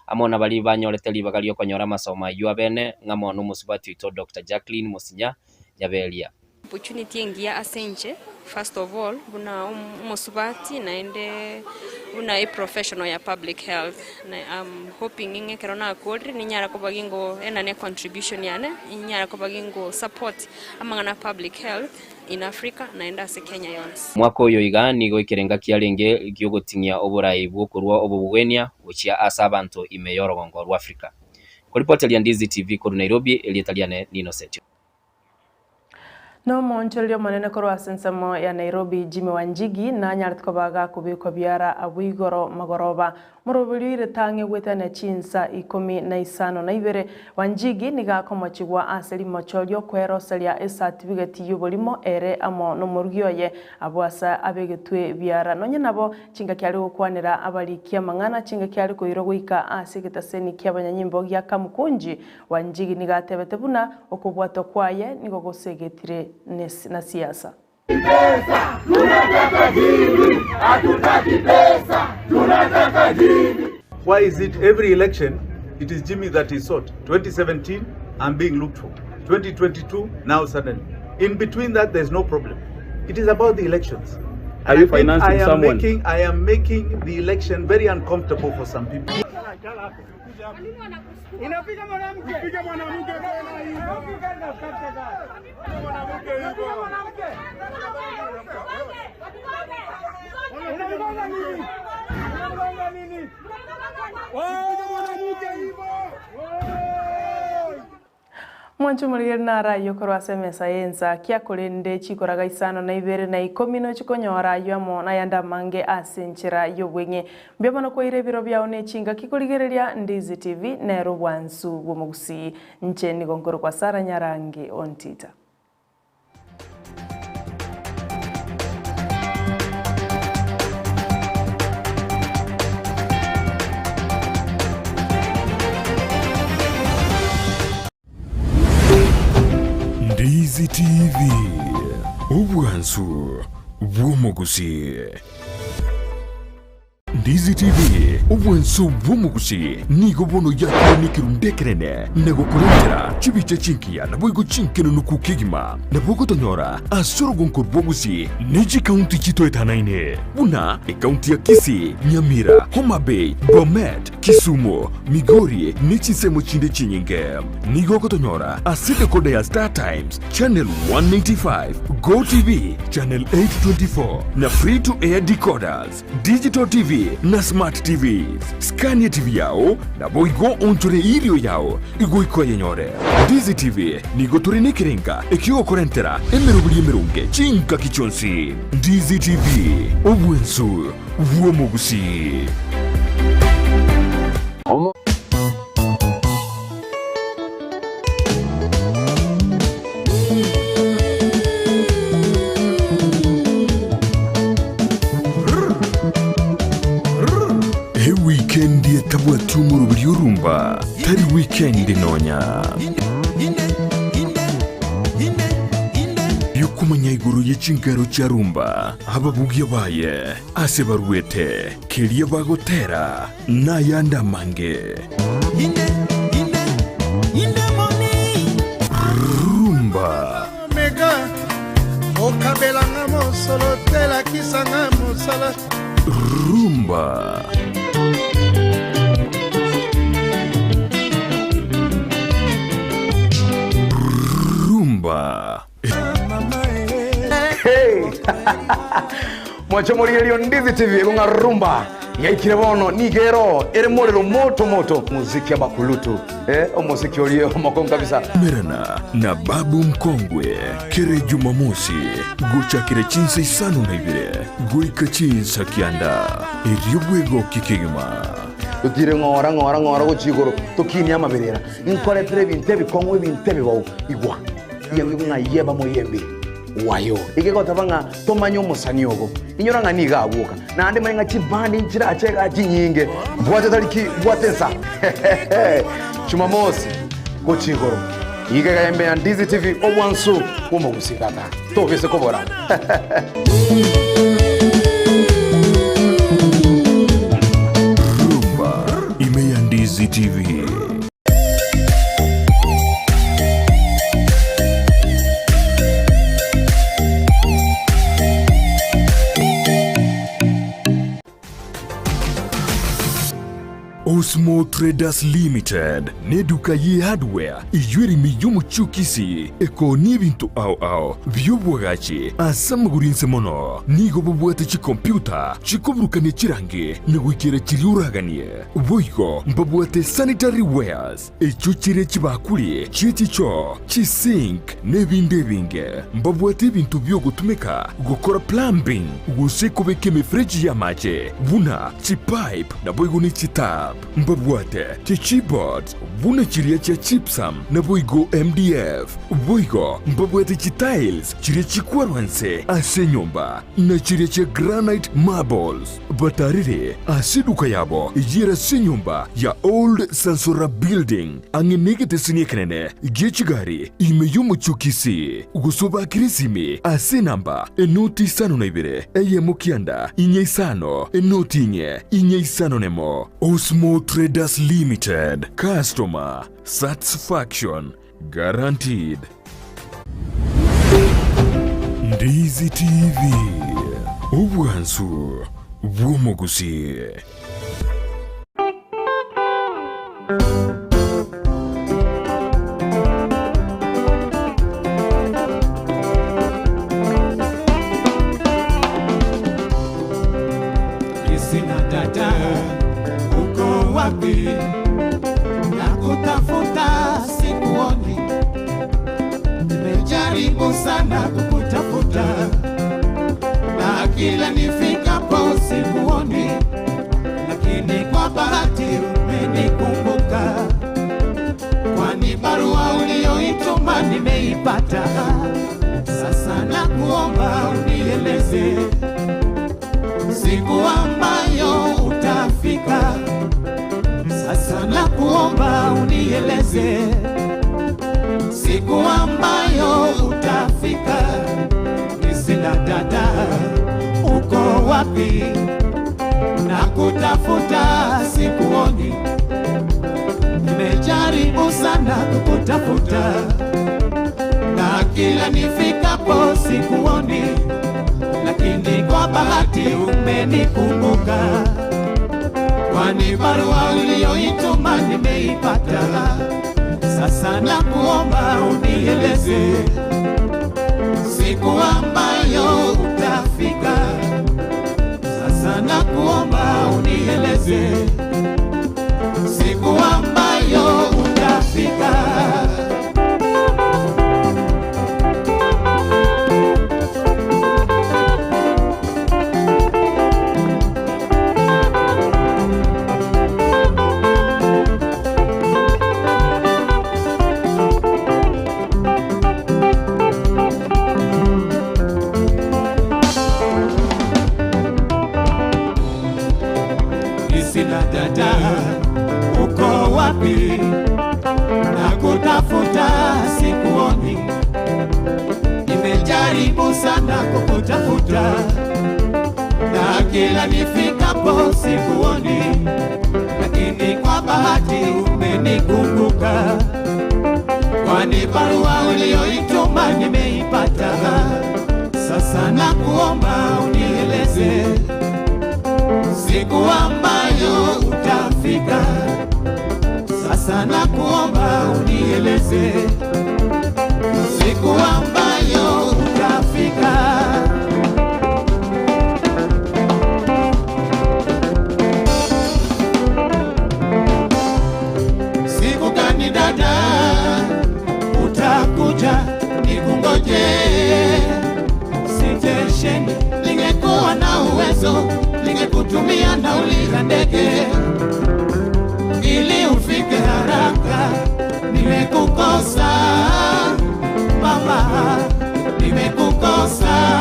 Amo nabaria banyorete ribaga ri'okonyora amasomo ayio abene, ng'amo nomosubati oito Doctor Jacqueline Musinya Nyaberia. Opportunity engiya ase inche first of all buna omosubati naende buna e professional ya public health na am hoping ng'a ekero nakorire ninyare koba gingo ena ne contribution yane ninyare koba gingo support amang'ana a public health in Africa naende ase Kenya yonsi. Omwaka oyo iga nigo ekerenga kiarenge gi'ogoting'ia oborai bw'okorua obobogwenia gochia ase abanto ime y'orogongo rw'Africa. Koripoteria Ndizi TV korwa Nairobi, erieta riane n'Innocent. Nomoonchoreria omonene korwa ase ensemo ya Nairobi Jimmy Wanjigi nanyarete koba gakobekwa biara abwo igoro magoroba. Moroberi oire tang'e goetania chinsa ikomi na isano na ibere, Wanjigi nigo akomochigwa ase rimocho ri'okweroseria esatibigeti y'oborimo ere amo nomorugi oye abwo ase abegetwe biara. Nonye nabo, chingaki are gokwanera abariki amang'ana, chingaki are koirwa goika ase egetaseni ki'abanyanyimbo gia Kamukunji, Wanjigi nigo atebete buna okobwatwa kwaye nigo gosegetire na siasa. Why is it every election it is Jimmy that is sought? 2017, I'm being looked for. 2022, now suddenly. In between that, there's no problem. It is about the elections. Are you I think financing I am someone? Making, I am making the election very uncomfortable for some people. Unapiga mwanamke. Unapiga mwanamke tena hivyo. Unapiga mwanamke. Unamgonga nini? Unamgonga nini? Unapiga mwanamke hivyo. Mwanche omorigereria naro ayio korwa ase emesa y'ensakia, korende chikoraga isano na ibere na ikomi nochikonyora ayio amo nayande amange ase enchera y'obweng'e. Mbuya mono kwaira ebiro biao ne chingaki korigereria Ndizi TV nere obwansu bw'omogusii. Inche nigo nkorokwa Sarah Nyarangi Ontita. Ndizi TV, obwansu. bw'omogusii. Ndizi TV, obwanso bw'omogusii, nigo bono yakire nekerundu ekenene na gokorentera chibicha chingiya naboigo chinkenenuku kegima. Nabo ogotonyora ase orogonko rw'Ogusii ne chikaunti chitoetanaine buna ekaunti ya Kisii, Nyamira, Homa Bay, Bomet, Kisumu, Migori ne chinsemo chinde chinyinge. Nigo ogotonyora ase decoder ya Star Times, Channel 195, Go TV, Channel 824 na Free to Air decoders, Digital TV na Smart TVs. Skania TV yao naboigo onchore irio yao igoika oyenyore. Ndizi TV nigo tore nekerenga ekiogokorentera emeroberi emeronge chingaki chionsi. Ndizi TV, obwensu bw'omogusii. Ewikendi etabwati omoroberi orumba tari wikendi nonya. Yokomanya igoro ye chinkero chia rumba, ababugia baye, ase baruete, keria bagotera, Nayande amange. Rumba. Mega okabelanga mosolo te lakisanga mosala. Rumba. Rumba. Hey! Mwanche morigererio Ndizi TV egong'a rumba yaikire bono nigo ero ere morero moto moto muziki abakulutu eh, omosiki orie omokong'u kabisa. Merana na Babu Mkongwe kere Jumamosi gochakera chinsa isano na ibere goika chinsa kianda erio bwegokie kegima. Totire ng'ora ng'ora ng'ora gochia igoro tokinie amaberera nkoretere ebinto ebikong'u ebinto ebibao igwa Yeng'u ng'a yeba moyembe wayo. Egegoteba ng'a tomanye omosani obo. Inyora ng'a nigo agwoka. Naende manye ng'a chibandi nchirache igaa chinyinge. Bwate tariki bwate ensa. Jumamosi gochia igoro. Iga iga embe ya Ndizi TV obwansu bw'omogusii tata. Tobise kobora. Rumba ime ya Ndizi TV. Osmo Traders Limited neduka ye hardware eyio ere ime y'omochie o Kisii ekoonia ebinto ao ao bi'obwagachi ase amagoro inse mono. Nigo bobwate chikompyuta chikoburukania chirangi na goikera chiria oraganie. Boigo mbabwate sanitary wares, echio chire chibakuri chie chichoo, chisink, na ebinde ebinge. Mbabwate ebinto bi'ogotumeka gokora plumbing gose kobeka emefereji y'amache buna chipipe naboigo ne chitap. Mbabwate chichipboards buna chiria chia gypsum naboigo MDF. Boigo mbabwate chitiles chiria chikwarwa nse ase enyomba na chiria chia granite marbles. Batarire ase eduka yabo eyere ase enyomba ya Old Sansora Building ang'e negeteseni ekenene gie chigari ime y'omochie o Kisii, gose obakere esimi ase enamba enoti isano na ibere eyemo kianda inye isano enoti inye inye isano nemo. Osmo Traders Limited, Customer Satisfaction Guaranteed. Ndizi TV, obwansu bw'omogusii. Sina dada, uko wapi? Nakutafuta sikuoni, nimejaribu sana kukutafuta, na kila nifikapo sikuoni, lakini kwa bahati umenikumbuka, kwani barua uliyoituma nimeipata. Sasa nakuomba unieleze siku ambayo utafika. Sasa nakuomba unieleze siku ambayo utafika. Nisina dada. wapi? Nakutafuta sikuoni, nimejaribu sana kukutafuta, na kila nifikapo sikuoni, lakini kwa bahati umenikumbuka, kwani barua uliyoituma nimeipata. Sasa nakuomba unieleze siku ambayo utafika. Sasa nakuomba unieleze siku ambayo utafika. Isina dada, uko wapi? Nakutafuta sikuoni, nimejaribu sana kukutafuta, na kila nifikapo sikuoni, lakini kwa bahati umenikumbuka, kwani barua uliyoituma nimeipata. Sasa nakuomba unieleze siku ambayo utafika. Sasa nakuomba unieleze siku ambayo utafika. Siku gani dada utakuja nikungoje? Sitesheni, ningekuwa na uwezo ningekutumia nauli ya ndege ili ufike haraka. Nimekukosa mama, nimekukosa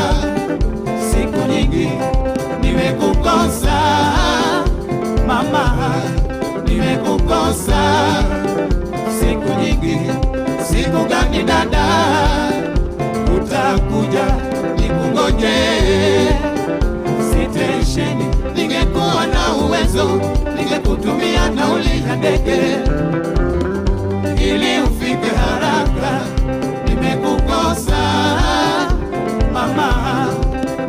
siku nyingi, nimekukosa mama, nimekukosa siku nyingi. Siku gani dada utakuja nikungoje? Sitesheni, ningekuwa na uwezo ningekutumia nauli ya ndege ili ufike haraka. Nimekukosa mama,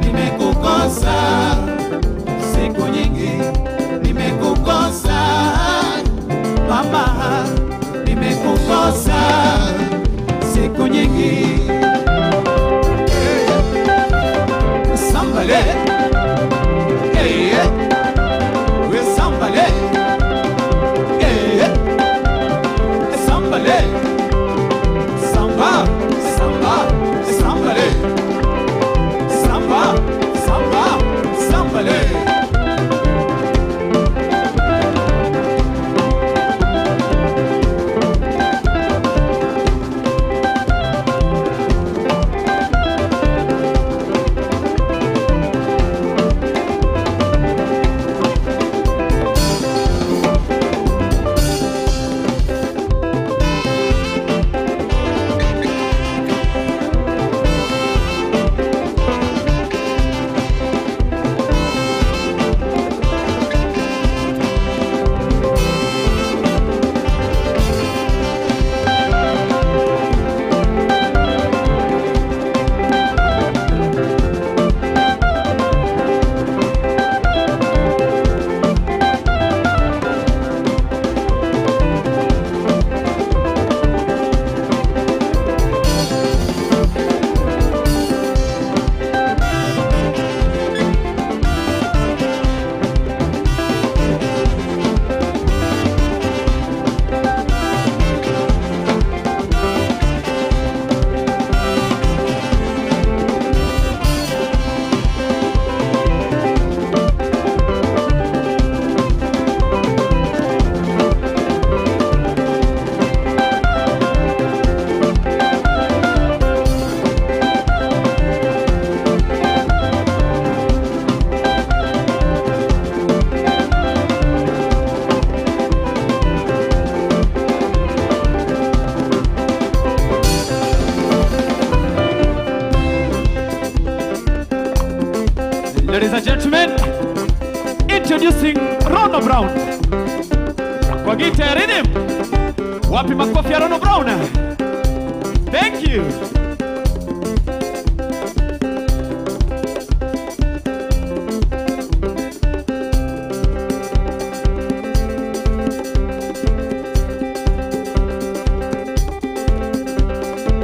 nimekukosa siku nyingi, nimekukosa mama, nimekukosa siku nyingi. Somebody, hey, we somebody, hey, somebody, Ladies and gentlemen, introducing Rono Brown. Kwa gita ya rhythm. Wapi makofi ya Rono Brown? Thank you.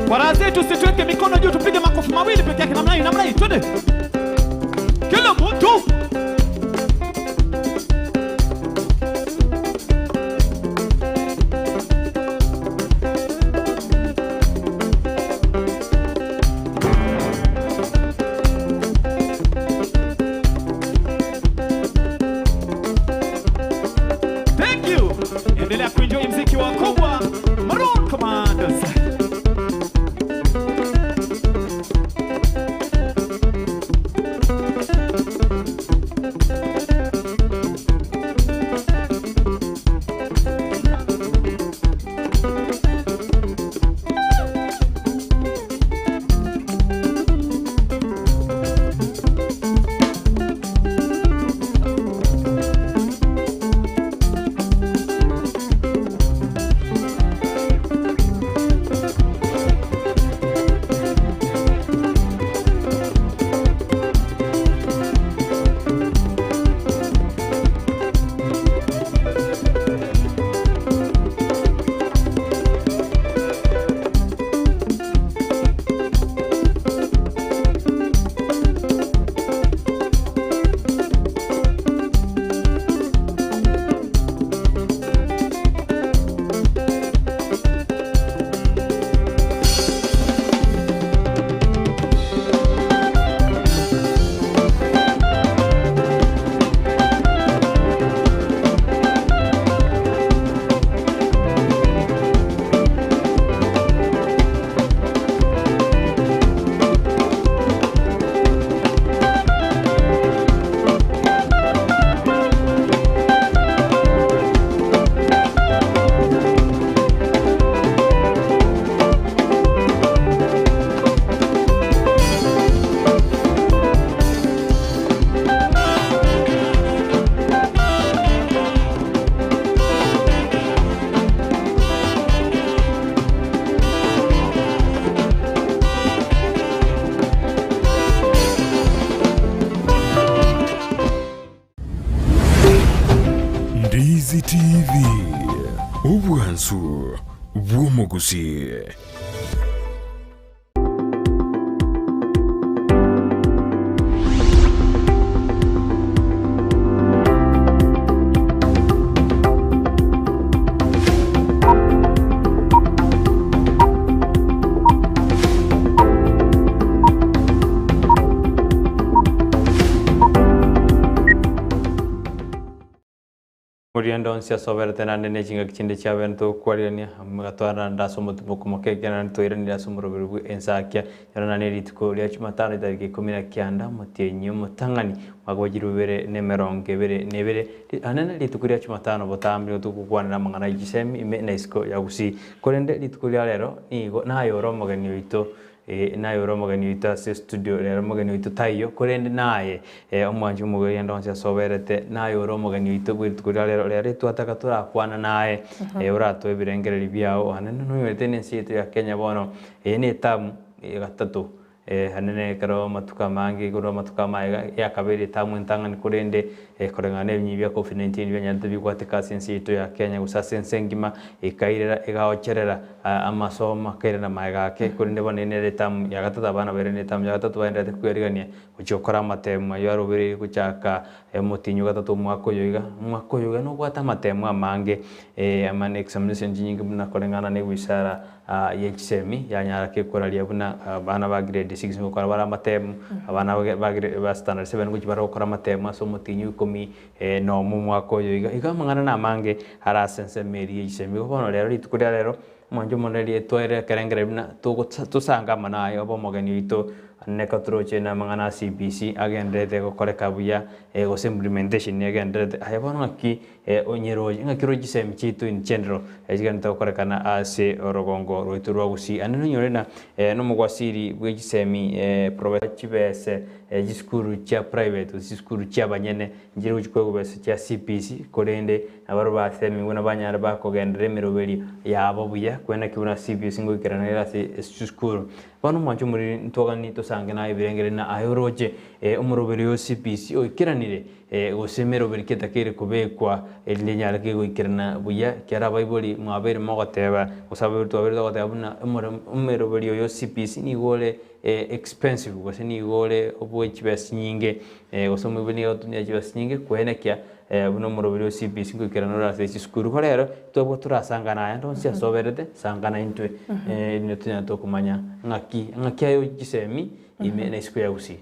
Kwa raha zetu situweke mikono juu, tupige makofi mawili peke yake, namna hii, namna hii, twende kila mtu. Thank you. Endelea kuenjoy mziki wa kubwa Maroon Commandos. Ndizi TV, obwansu bw'omogusi. Moriende onsi asoberete naende ne chingaki chinde chiabene togokwarirania, gatwara naende ase omotimoko moke ekero naende twairanire ase omoroberi bwe ensakia. Ero naende rituko ria jumatano etariki ikomi na kianda omotienyi omotang'ani omwaka bwa chilifu ibere na emerongo ebere na ebere. Naende rituko ria jumatano botambe nigo togokwanera amang'ana ya chisemi ime na isiko ya gusii. Korende rituko ria rero nigo naye ore omogeni oito Ee, naye ore omogeni oito ase estudio rero omogeni oito taiyo, korende naye omwanchi omogweri ande onsi ase oberete, naye ore omogeni oito bwe rituko ria rero, rero etwataka torakwana naye, oratoe ebirengererio biao, naende noigwete na ense yaito ya Kenya bono, eye na etamu ya gatato, naende ekero amatuko amange igoro amatuko amaye iga, yakabeire etamu entang'ani korende koreng'ana na ebinyi bia covid 19 bianyarete bigwateka ase ense yaito ya Kenya gose ase ense engima, ekairera egaocherera amasomo akairana magega ake, korende bono eye nere etamu ya gatato abana baire na etamu ya gatato baendererete kwerigania gochia gokora amatemu aywo arobereire gochaka omotienyi o gatato omwaka oyo iga. Omwaka oyo iga nobwate amatemu amange amana examination chinyinge buna koreng'ana na ewizara ye chisemi yanyara kekoraria buna abana ba grade six ngokora bare amatemu, abana ba ba standard seven ngochia bare gokora amatemu ase omotienyi o ikomi nomo omwaka oyo iga. Igo amang'ana na amange are ase ensemo eria ye chisemi. Igo bono rero rituko ria rero, omwancho omonene rietwaire ekerengererio buna togotsa tosange amang'ana aya obe omogeni oito. Neka toroche na amang'ana a CBC agenderete gokoreka buya gose implementation egenderete aye bono ng'aki onyeroche ng'aki oroche chisemi chiaito in general chigenderete gokorekana ase orogongo rwaito rwa Gusii. Ande nonyore na nomogwasiri bwe chisemi Professor chibese chisukuru chia private gose chisukuru chia abanyene nchire gochia koegwa besa chia CBC korende nabarobwo basemigwe na banyare bakogenderera emeroberio yabo buya kwene naki buna CBC ngoikerana ere ase chisukuru. Bono omwanche omoriri ntogani tosange naye ebirengererio na aye oroche omoroberi o CBC oikeranire gose emeroberi ki etakeire kobekwa erinde enyare kegoikerana buya ekiagera abaibori mwabeire mogoteba gose abaibori twabeire togoteba buna omeroberi oyo o CBC nigo ore expensive gose nigo ore obwe chibesa chinyinge gose omoibori nigo agotumia chibesa chinyinge koenekia buna omoroberi o CBC ngoikerana ore ase chisukuru. Igo rero, twabua torasangane aya onsi ase oberete, sangana intwe erinde tonyare tokomanya ng'aki ng'aki aye chisemi ime na isiko ya Gusii.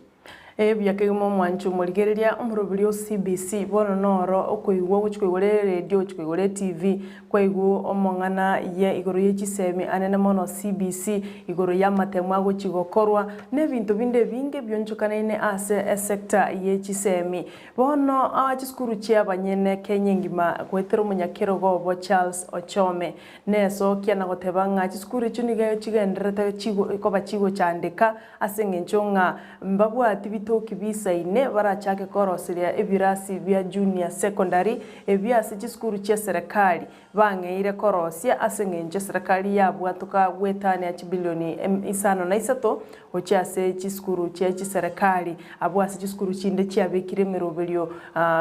Ee buya kegima omwancho omorigereria omoroberi o CBC bono noro okoigwa ogochia koigora eredio ogochia koigora etv kwaigwa omong'ana ye igoro ye chisemi anene mono CBC igoro ya amatemo agochia gokorwa na ebinto binde ebinge bionchokanaine ase esector ye chisemi. Bono chisukuru chi'abanyene Kenya engima goetera omonyakerogo obo Charles Ochome nesokia na goteba ng'a chisukuru echio nigo chigendererete koba chigochandeka ase engencho ng'a mbabwati bitoki bisaine barachake koroseria ebirasi bia junior secondary ebio ase chisukuru chia serekari bang'eire korosia ase engencho eserekari yabwatoka gwetania chibilioni 53 gochia ase chisukuru chie chiserekari. Abwo ase chisukuru chinde chiabekire emeroberio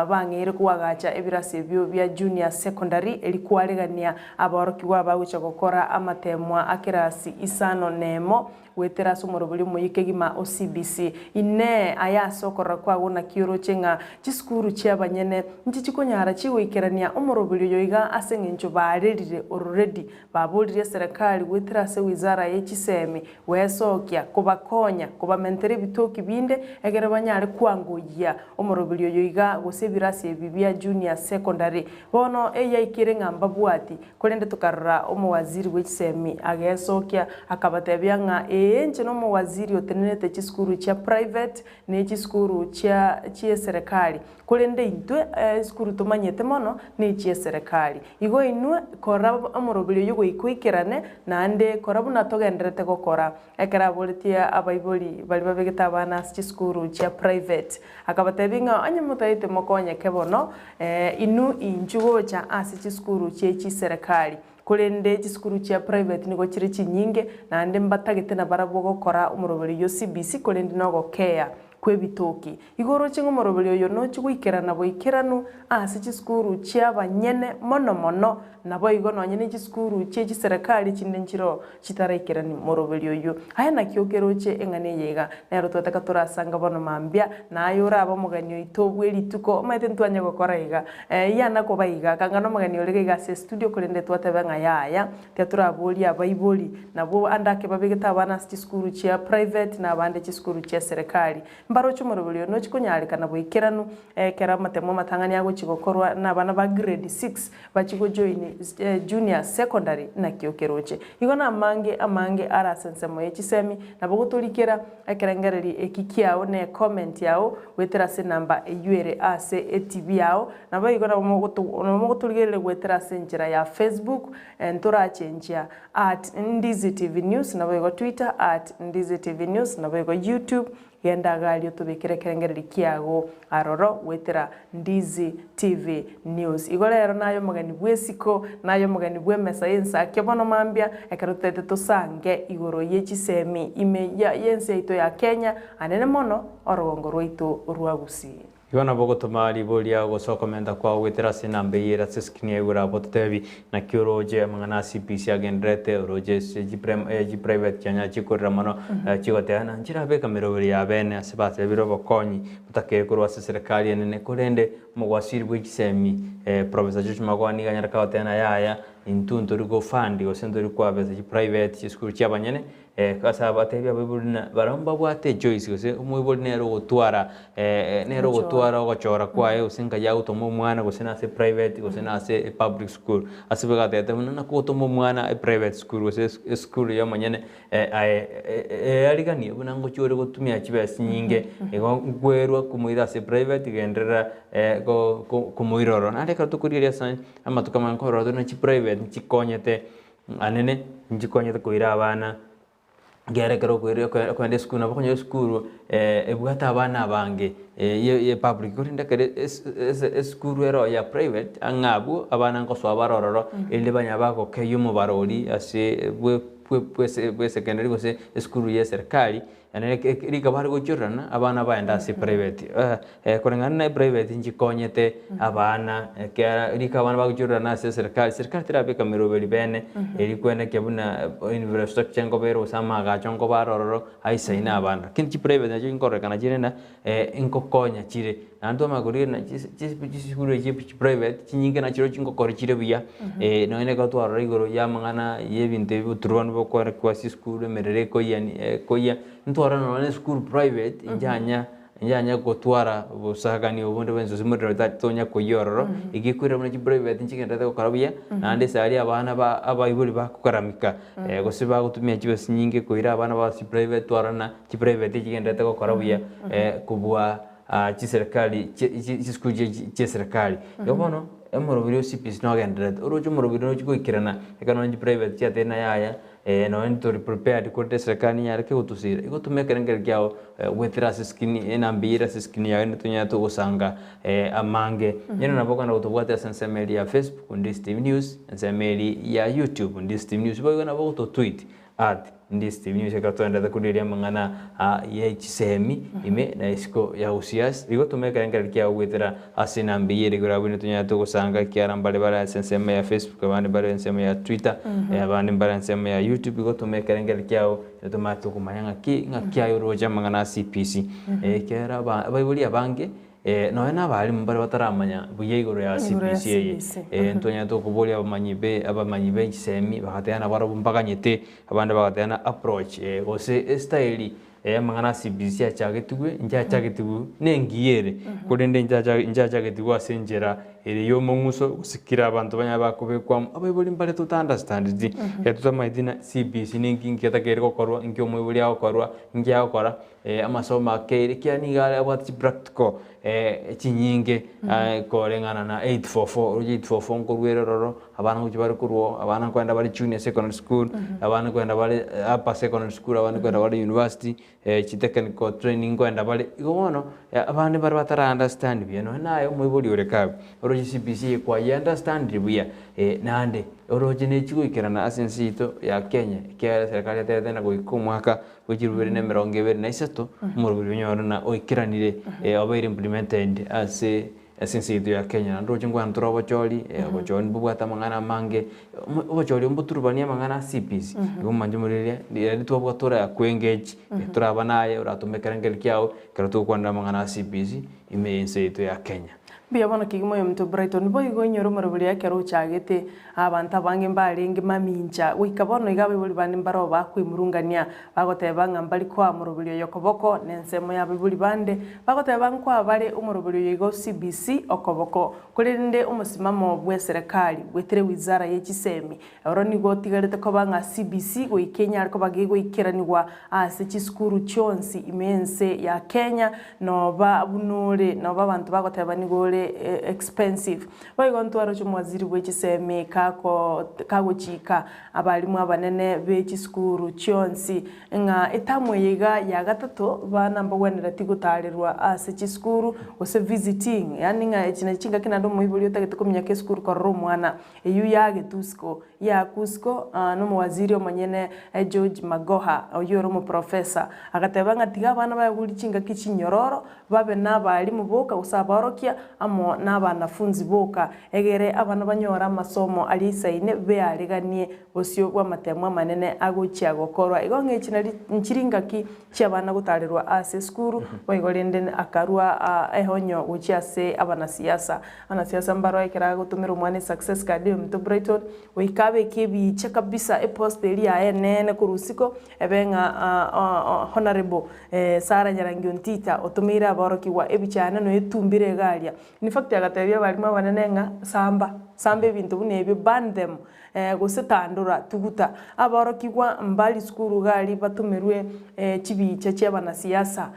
bang'eire koagacha ebirasi ebio bia junior secondary eri kwaregania aborokigwa abagochia gokora amatemwa a kerasi 51. Goetera ase omorobori omoyia kegima o CBC. Inee! Aya ase okorora kwago naki oroche ng'a chisukuru chi'abanyene nchichikonyara chigoikerania omorobori oyo iga ase engencho baarerire ororedi, baboririe eserekari goetera ase wizara ye chisemi gwesokia, kobakonya, kobamentera ebitoki binde egere banyare kwangoyia omoroberi oyo iga gose ebirasi ebi bia junior secondary. Bono eyaikire ng'a mbabwati Korende tokarora omowaziri bwe chisemi agesokia, akabatebia ng'a ee inche nomowaziri otenenerete chisukuru chia private ne chisukuru chia chieserekari, korende intwe esukuru tomanyete mono nechieserekari. Igo inwe kora omoroberi oyio goika oikerane, naende kora buna togendererete gokora. Ekero aboretie abaibori baria babegete abana ase chisukuru chia private, akabatebia ng'a onye motaete mokonyeke bono, inwe inchuo gocha ase chisukuru chie chiserekari, korende chisukuru chia private nigo chire chinyinge, naende mbatagete nabarabwo gokora omoroberi oyio CBC korende nogokea kw'ebitoki. Igo oroche ng'a omoroberi oyo nochie goikerana boikeranu ase chisukuru chi'abanyene mono mono, naboigo nonye ne chisukuru chie chiserekari chinde nchiroo chitaraikerani moroberi oyio. Aye naki okeroche eng'ana eye iga? Nero twataka torasanga bono mambia, na aye orabe omogeni oito bwe rituko, omanyete ntwanye gokora iga. Yana koba iga, kanga nomogeni ore iga ase estudio korende twatebe ng'a yaya, Tiga toraborie abaibori, nabwo ande ake babegete abana ase chisukuru chia private na abande chisukuru chia serekari. Mbaroche omoroberi oyo nochi konyarekana boikeranu ekero amatemo amatang'ani agochi gokorwa na abana ba grade 6 bachi gojoin junior secondary naki okeroche. Igo namange amange are ase ensemo ye chisemi nabo gotorikera ekerengereri eki kiao ne ecomment yao goetera ase enamba eywo ere ase etv yao Naboigo nabo mogotorigereria goetera ase enchera ya Facebook, ntorachenchia at Ndizi TV News, naboigo Twitter at Ndizi TV News, naboigo YouTube, genda iga aria otobekere ekerengererio kiago aroro goetera Ndizi TV News. Igo rero naye omogeni bw'esiko, naye omogeni bw'emesa y'ensakia bono mambia, ekero totaete tosange igoro ye chisemi ime y'ense yaito ya Kenya, anene mono orogongo rwaito rwa Gusii. Igo nabo ogotoma riboria gose okomenta kwao goetera ase enamba eyio ere ase escreen ya igoro abwo totebi naki oroche amang'ana a CBC agendererete oroche ase chiprivate chianya chikorera mono chigoteba na nchirabeka emeroberi ya bene ase basebire obokonyi botakeri korwa ase eserekari enene korende omogwasiri bwe chisemi Professor George Magoha nigo anyare kagoteba na yaya intwe ntori go fund gose ntori koabesa chiprivate chisukuru chia abanyene. Ase abatebi abaibori na barabwo mbabwate echoice gose omoibori nere ogotwara nere ogotwara ogochora kwaye gose nkai agotoma omwana gose nase eprivate gose nase epublic school. Ase bagatebete buna nakogotoma omwana eprivate school gose esukuru ya omonyene aye eyariganie buna ngochia ore gotumia chibesa chinyinge igo nkwerwa komoira ase eprivate genderera komoira ororo. Naende ekero tokorigereria ase amatuko amange nkorora tore na chiprivate nchikonyete Anene nchikonyete koira abana, ekiagera ekero okoira okogenda esukuru nabo okonyora esukuru ebwate abana abange ye ye public korende ekero esi ese esukuru ero ya private ang'e abwo abana nkosoa bare ororo erinde banyare bagokeyia omobaro oria ase bwe bwe bwe bwe secondary gose esukuru ya eserekari. Naende rika bare gochorerana abana baende ase private koreng'ana na eprivate nchikonyete abana ekiagera rika abana bagochorerana ase eserikari, serikari terabeka meroberi bene eri kwenekia buna infrastructure nkoba ere gose amagacho nkoba are ororo aisaine abana. Lakini chiprivate nachio nkororekana chire ng'a nkokonya chire. Naende twamanya korigereria chisukuru echi chiprivate chinyinge nachirochio ngokora chire buya nonye ekero twarora igoro ya amang'ana ya ebinto ebi oboturubani bokoerekiwa ase esukuru emerero ekoiyia ekoiyia, ntwarora nonye na esukuru private inchanya inchanya gotwara obosakani obonde bwensi gose morero tonya koiyia ororo, egekoira buna chiprivate nchigendererete gokora buya, naende ase aria abana ba abaibori bakogaramika gose bagotumia chibesa chinyinge koira abana babo ase chiprivate twarora ng'a chiprivate echigendererete gokora buya kobua chiserikari chisukuru chieserikari. Igo bono, omoroberi o CBC nogendererete, oroche omoroberi nochi goikerana, ekero nonye chiprivate chiatebire ng'a yaya, nonye tori prepared korende eserikari ninyare ki gotosira, igo tumia ekerengerio kiago goetera ase eskrini, enamba eyio ere ase eskrini yago naende tonyare togosanga amange. Onye nabo okogenda gotobwatia ase ensemo eria ya Facebook, Ndisi TV News, ensemo eria ya YouTube, Ndisi TV News, boigo nabo ogototweet at Ndisi TV News ekero toenderete korigereria amang'ana ye chisemi ime na isiko ya Usias. Igo toma ekerengererio kiao goetera ase enamba eyio ere igoro abwo inde tonyare togosanga ekiara mbare bare ase ensemo ya Facebook abande mbare ensemo ya Twitter abande mbare ensemo ya YouTube igo toma ekerengererio kiao ere tomanye tokomanya ng'aki ng'aki aye oroche amang'ana a CPC. Ekiagera abaibori abange Nonya nabarimu mbare bataramanya buya igoro ya Igoro ya CBC eye. CBC. Ntonyarete koboria abamanyi be abamanyi be chisemi bagateba nabarabwo mbaganyete, abande bagateba na approach gose estyle y'amang'ana a CBC achagetigwe, nchachagetigwe nengiya ere, korende nchacha nchachagetigwe ase enchera ere ya omong'uso gose kera abanto banyare bakobekwa amo, abaibori mbare tota understandeti, ekero totamanyeti na CBC ninki nki getakeire gokorwa, nki omoibori agokorwa, nki agokora. Amasomo ake ekiagera nigo are abwate chipractical chinyinge koreng'ana na 844, oroche 844 nkorwa ere ororo, abana ngochia bare korwa oo, abana nkoenda bare junior secondary school, abana nkoenda bare upper secondary school, abande nkoenda bare university, chitechnical training nkoenda bare, igo bono abande mbare batara understand buya nonye naye omoibori ore kabu, oroche CBC eye kwaye understandire buya naende oroche nechigoikerana ase ense yaito ya Kenya ekiagera eserekari yatebete ng'a goika omwaka bwe chilifu ibere na emerongo ebere na isato, omoroberi onyore ng'a oikeranire, obeire implemented ase ase ense yaito ya Kenya. Naende roche nkwana tore obochori, obochori mbobwate amang'ana amange, omo obochori mboturubanie amang'ana ase CPC, igo omomanche omorigereria, riria twabwate tora koengage, toraba naye oratome ekerengerio kiago, ekero togokwanera amang'ana a CPC, ime y'ense yaito ya Kenya. Mbuya bono kegima oyominto Brighton, boigo inyore omoroberi ekero ochagete. Abanto abange mbarenge mamincha, goika bono iga abaibori bande mbaroo bakwemurungania, bagoteba ng'a mbari koa omoroberi oyo koboko, na ensemo y'abaibori bande bagoteba nkoa bare omoroberi oyo igo CBC okoboko. Korende omosimamo bw'eserekari bwetire wizara ye chisemi, oro nigo otigarete koba ng'a CBC goika enyare koba gegoikeranigwa ase chisukuru chionsi ime y'ense ya Kenya, noba buna ore, noba abanto bagoteba nigo ore expensive. Boigo ntwaroche omowaziri bwe chisemi kagochika abalimu abanene be chisukuru chionsi ng'a etamu eye iga ya gatato bana mbagwenereti gotarerwa ase chisukuru gose visiting yaani ng'a echi nachi chingaki naende omoibori otagete kominyoka esukuru korora omwana eywo ya getusiko ya kusiko na omowaziri omonyene George Magoha oywo ore omoprofesa agateba ng'a tiga abana baye bori chingaki chinyororo babe na abalimu boka gose abaorokia. amo na abanafunzi boka, egere abana banyore amasomo aria isaine beareganie bosio bw'amatemo amanene agochia gokorwa. Igo ng'a echi nari nchiri ngaki chi'abana gotarerwa ase esukuru, boigo rende akarua ehonyo gochia ase abanasiasa. Abanasiasa mbaroo ekero agotomera omwana esuccess card oyominto Brighton, goika abeke ebicha kabisa eposter eria yaye enene korwa isiko, ebe ng'a Honourable Sarah Nyarangi Ontita otomeire aborokigwa ebichane nonya etumbire iga aria. In fact agatebia abalimu abanene ng'a samba, samba ebinto buna ebio, burn them, gose tandora, tuguta. Aborokigwa mbari sukuru iga aria batomerwe chibicha chia abanasiasa,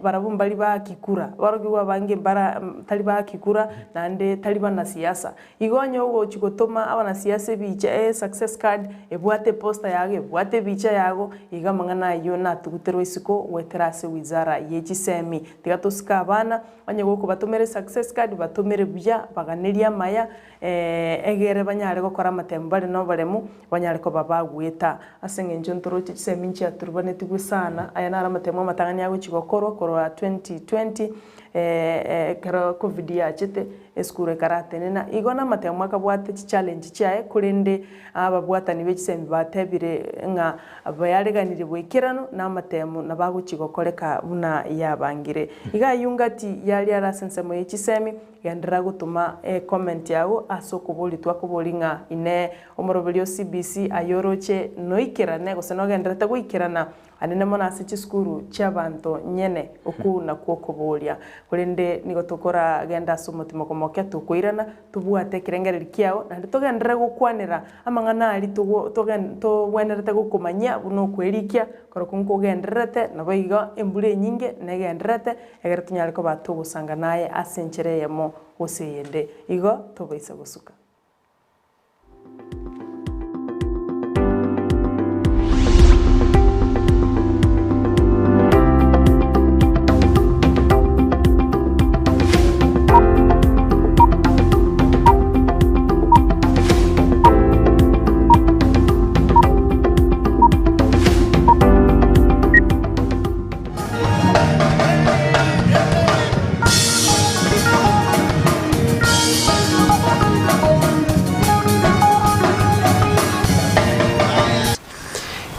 barabwo mbari baaki kura, aborokigwa abange mbara tari baaki kura naende tari banasiasa. Igo onye ogochia gotoma abanasiasa ebicha e success card ebwate eposter yago ebwate ebicha yago, iga amang'ana ayio natuguterwe isiko goetera ase wizara ye chisemi. Tiga tosike abana, onye gokobatomera esuccess card batomere buya, baganerie amaya egere banyare gokora amatemo bare noboremu, banyare koba bagoeta. Ase eng'encho ntoroche chisemi nchiaturubanetigwe sana, aya naro amatemo amatang'ani agochia gokorwa korwa 2020 ekero covid yachete, esukuru ekaratenena. Igo namatemo akabwate chichallenge chiaye, korende ababwatani be chisemi batebire ng'a bayareganirie boikeranu na amatemo nabo agochia gokoreka buna yabangire. Iga ayio ngati yaria are ase ensemo ye chisemi, genderera gotoma ecomment yago ase okoboria twakoboria ng'a inee omoroberi o CBC aye oroche noikerane gose nogendererete goikerana Anene mono ase chisukuru chi'abanto nyene, okwo nakwo okoboria. Korende nigo tokoragenda ase omotimoko moke, tokoirana, tobwate ekerengererio kiao, naende togenderere gokwanera amang'ana aria togo togen togwenerete gokomanyia buna okwerikia, korokwo nkogendererete, naboigo embura enyinge negendererete, egere tonyare koba togosanga naye ase enchera eyemo gose eyende. Igo tobaisa gosuka.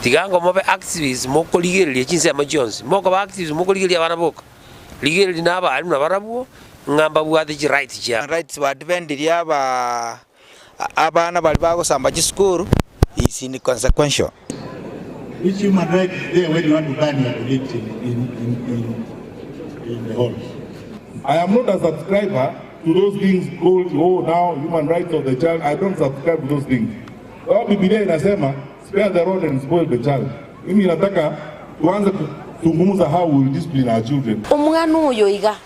Tiga ngo mobe activists mokorigereria chinsemo chionsi, mokoba activists mokorigereria abana boka, rigereria na abalimu nabarabwo ng'a mbabwate chirights chiabo. Rights badefendirie aba abana baria bagosamba chisukuru is inconsequential. Which human right is there when you want to burn your colleagues in, in, in, in, in the halls? I am not a subscriber to those things called, oh, now human rights of the child. I don't subscribe to those things. Sababu Biblia inasema spare the rod and spoil the child. Mimi nataka tuanze kuzungumza how we will discipline our children. Omwana oyo iga,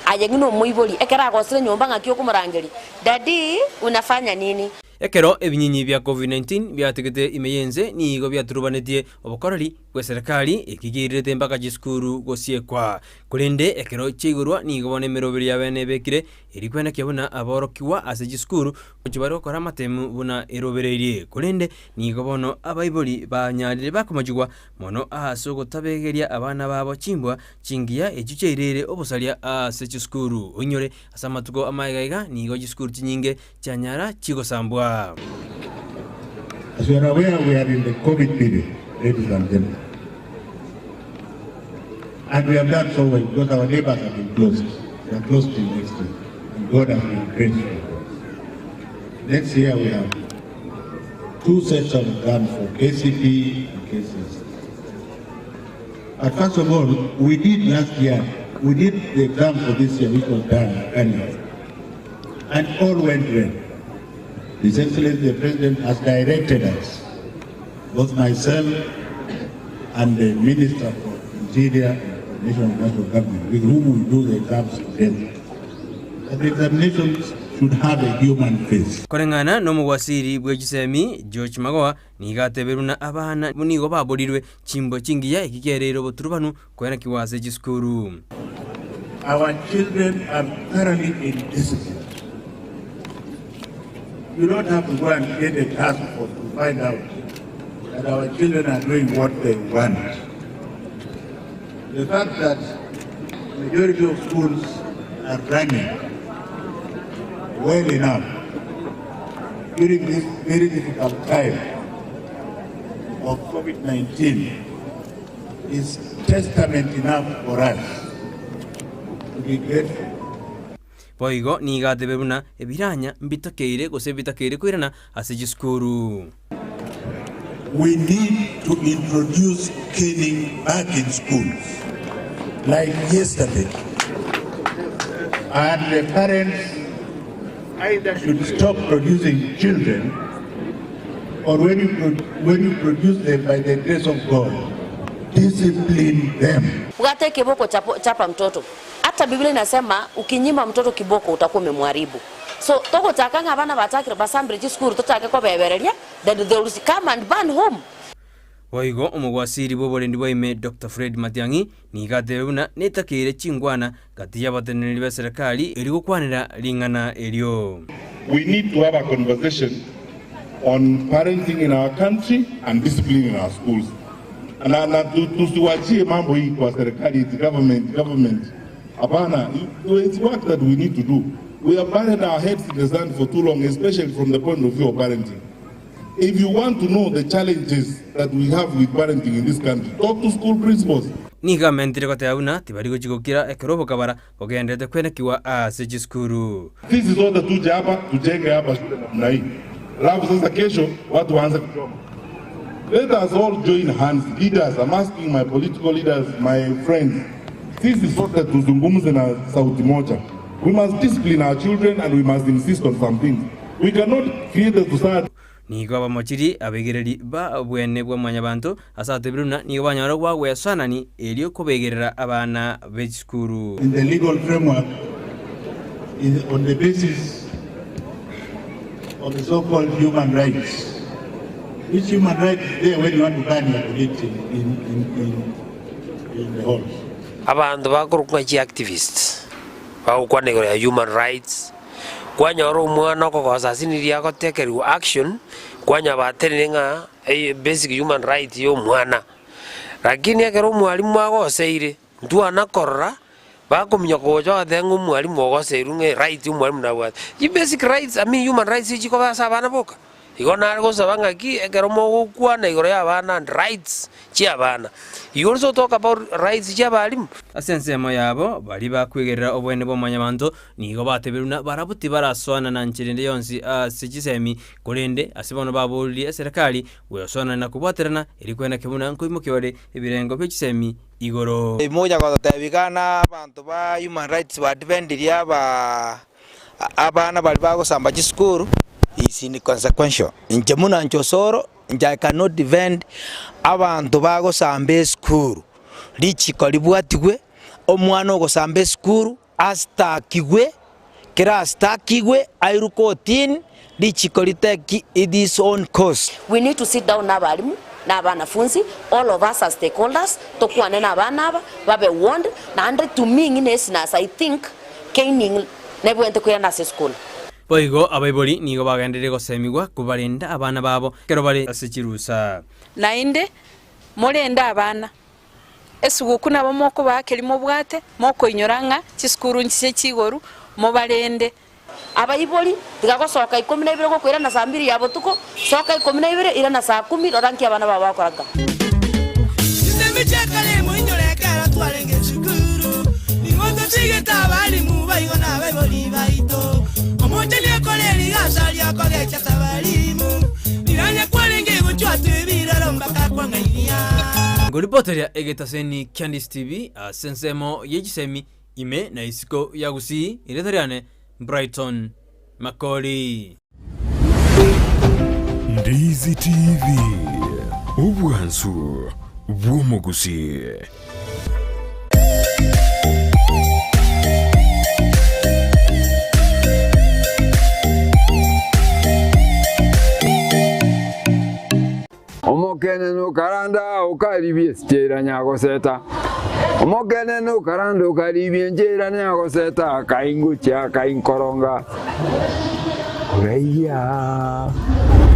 aye ng'ina omoibori, ekero agosire nyomba ng'aki okomorangeria, Daddy, unafanya nini? Ekero ebinyinyi bia Covid-19 biatigete ime y'ense nigo biaturubanetie obokoreri bw'eserekari eki kiairerete mpaka chisukuru gosiekwa. Korende ekero chiaigorwa nigo bono emeroberi ya bene ebekire eri kwenekia buna aborokigwa ase chisukuru gochia bare gokora amatemu buna erobereirie. Korende nigo bono abaibori banyarire bakomochigwa mono ase ogotabegeria abana babo chimbwa chingiya echio chiairire obosaria ase chisukuru. Oinyore ase amatuko amaega iga nigo chisukuru chinyinge chianyara chigosambwa. As you are aware, we are in the COVID period, ladies and gentlemen. And we have done so well because our neighbors have been closed. They are closed till next year. And God has been grateful to us. Next year we have two sets of exams for KCP and KCSE. But first of all, we did last year, we did the exam for this year, which was done earlier. And all went well. His Excellency the President has directed us, both myself and the Minister for Interior and Coordination of National Government, with whom we do the exams together, that the examinations should have a human face. Koreng'ana nomogwasiri bwe chisemi George Magoha nigo atebeirwe buna abana nigo baborirwe chimbwa chingiya eki kiareire oboturubanu koenekigwa ase chisukuru. Our children are thoroughly indisciplined. You don't have to go and get a task force to find out that our children are doing what they want. The fact that majority of schools are running well enough during this very difficult time of COVID-19 is testament enough for us to be grateful. Boigo nigo atebe buna ebiranya mbitakeire gose bitakeire koirana ase chisukuru. We need to introduce caning back in schools like yesterday and the parents either should stop producing children or when you, when you produce them by the grace of God, discipline them. Bwata ekeboko chapo, chapa mtoto. Hata Biblia inasema ukinyima mtoto kiboko utakuwa umemharibu. So togochaka ng'a abana bachakire basambire chisukuru tochake kobebereria then they will come and burn home. Boigo omogwasiri bw'oborendi bwa ime Doctor Fred Matiang'i nigo atebe buna netakeire chingwana gati y'abateneneri b'eserekari erio gokwanera ring'ana erio. We need to have a conversation on parenting in our country and discipline in our schools. Na, na tusiwachie mambo hii kwa serikali, eti government, government. Hapana, it's work that we need to do. We have buried our heads in the sand for too long, especially from the point of view of parenting. If you want to know the challenges that we have with parenting in this country, talk to school principals. Nigo amentire goteba buna tibari gochia gokira ekero obokabara bogenderete kwenekigwa ase chisukuru. Sisi sote tuje hapa tujenge hapa shule namna hii, alafu sasa kesho watu waanze kuchoma. Let us all join hands, leaders. I'm asking my political leaders, my friends, sisi sote tuzungumze na sauti moja. We must discipline our children and we must insist on some things. We cannot create a society. Nigo abamochiri abegereri ba bwene bwa mwanyabanto ase atebire buna nigo banyora gwagwesanani erio kobegerera abana b'echisukuru. In the legal framework is on the basis of the so-called human rights. Which human right is there when you want to burn your colleagues in, in, in, in, in the halls? Abanto bakorokwa ng'a chiactivists, bagokwana igoro ya human rights, kwanyora omwana okogosa ase riria agotekerigwa action, kwanyora batenenire ng'a eye basic human right ya omwana. Lakini ekero omwalimu agoseire, ntwana korora, bakominyoka gocha bagoteba ng'a omwalimu ogoseirwe ng'a eright omwalimu nabwate. Chibasic rights, I mean human rights chikoba ase abana boka. Igo nare gosaba ng'aki ekero mogokwana igoro y'abana and rights chi'abana, you also talk about rights chi'abalimu. Ase ensemo yabo, baria bakwegerera oboene bwa Mwanyabanto nigo batebire buna barabwo tibarasoana na nchera ende yonsi ase chisemi, korende ase bono baboririe eserekari gwesoanana na kobwaterana erio kweneke buna nkoimokia bare ebirengo bie chisemi igoro. Mocha gototebia iga na abanto ba human rights ba defendirie aba abana baria bagosamba chisukuru is inconsequential. Inche buna inche Osoro, inche I cannot defend abanto bagosamba esukuru. Richiko ribwatigwe, omwana ogosamba esukuru astakigwe, kera astakigwe airwe kotini, richiko ri take its own course. We need to sit down na abalimu na abanafunzi, all of us as stakeholders, tokwane na abana aba, babe warned, naende to me ng'ina esinasa I think caning nebwenerete koirana ase esukuru. Boigo abaibori nigo bagenderire gosemigwa kobarenda abana babo ekero bare ase chirusa. Naende morende abana. Esuguku nabo mokobaa keria mobwate, mokoinyora ng'a chisukuru nchiche chigoru, mobarende. Abaibori, tiga gosoka ikomi na ibere gokoirana saa mbiri ya botuko, soka ikomi na ibere, irana saa kumi, rora nki abana bao bagokora nka. Chisemi chiakare moinyore ekero twarenge esukuru, nigo tosigete abalimu baigo na abaibori baito. Omocheni okore rigasa riokogecha ase abalimu, riranya kwarenge gochwatwa ebiroro mpaka kwang'ainia. Ngoripoteria egetaseni kia Ndisi TV ase ensemo ye chisemi Ime na isiko ya Gusii, erieta riane Brighton Makori. Ndizi TV, obwansu bw'omogusii. Omokenene okaranda okaribia esichera nyagoseta, Omokenene okaranda okaribia enchera nyagoseta, Akaingochia akainkoronga koraigia.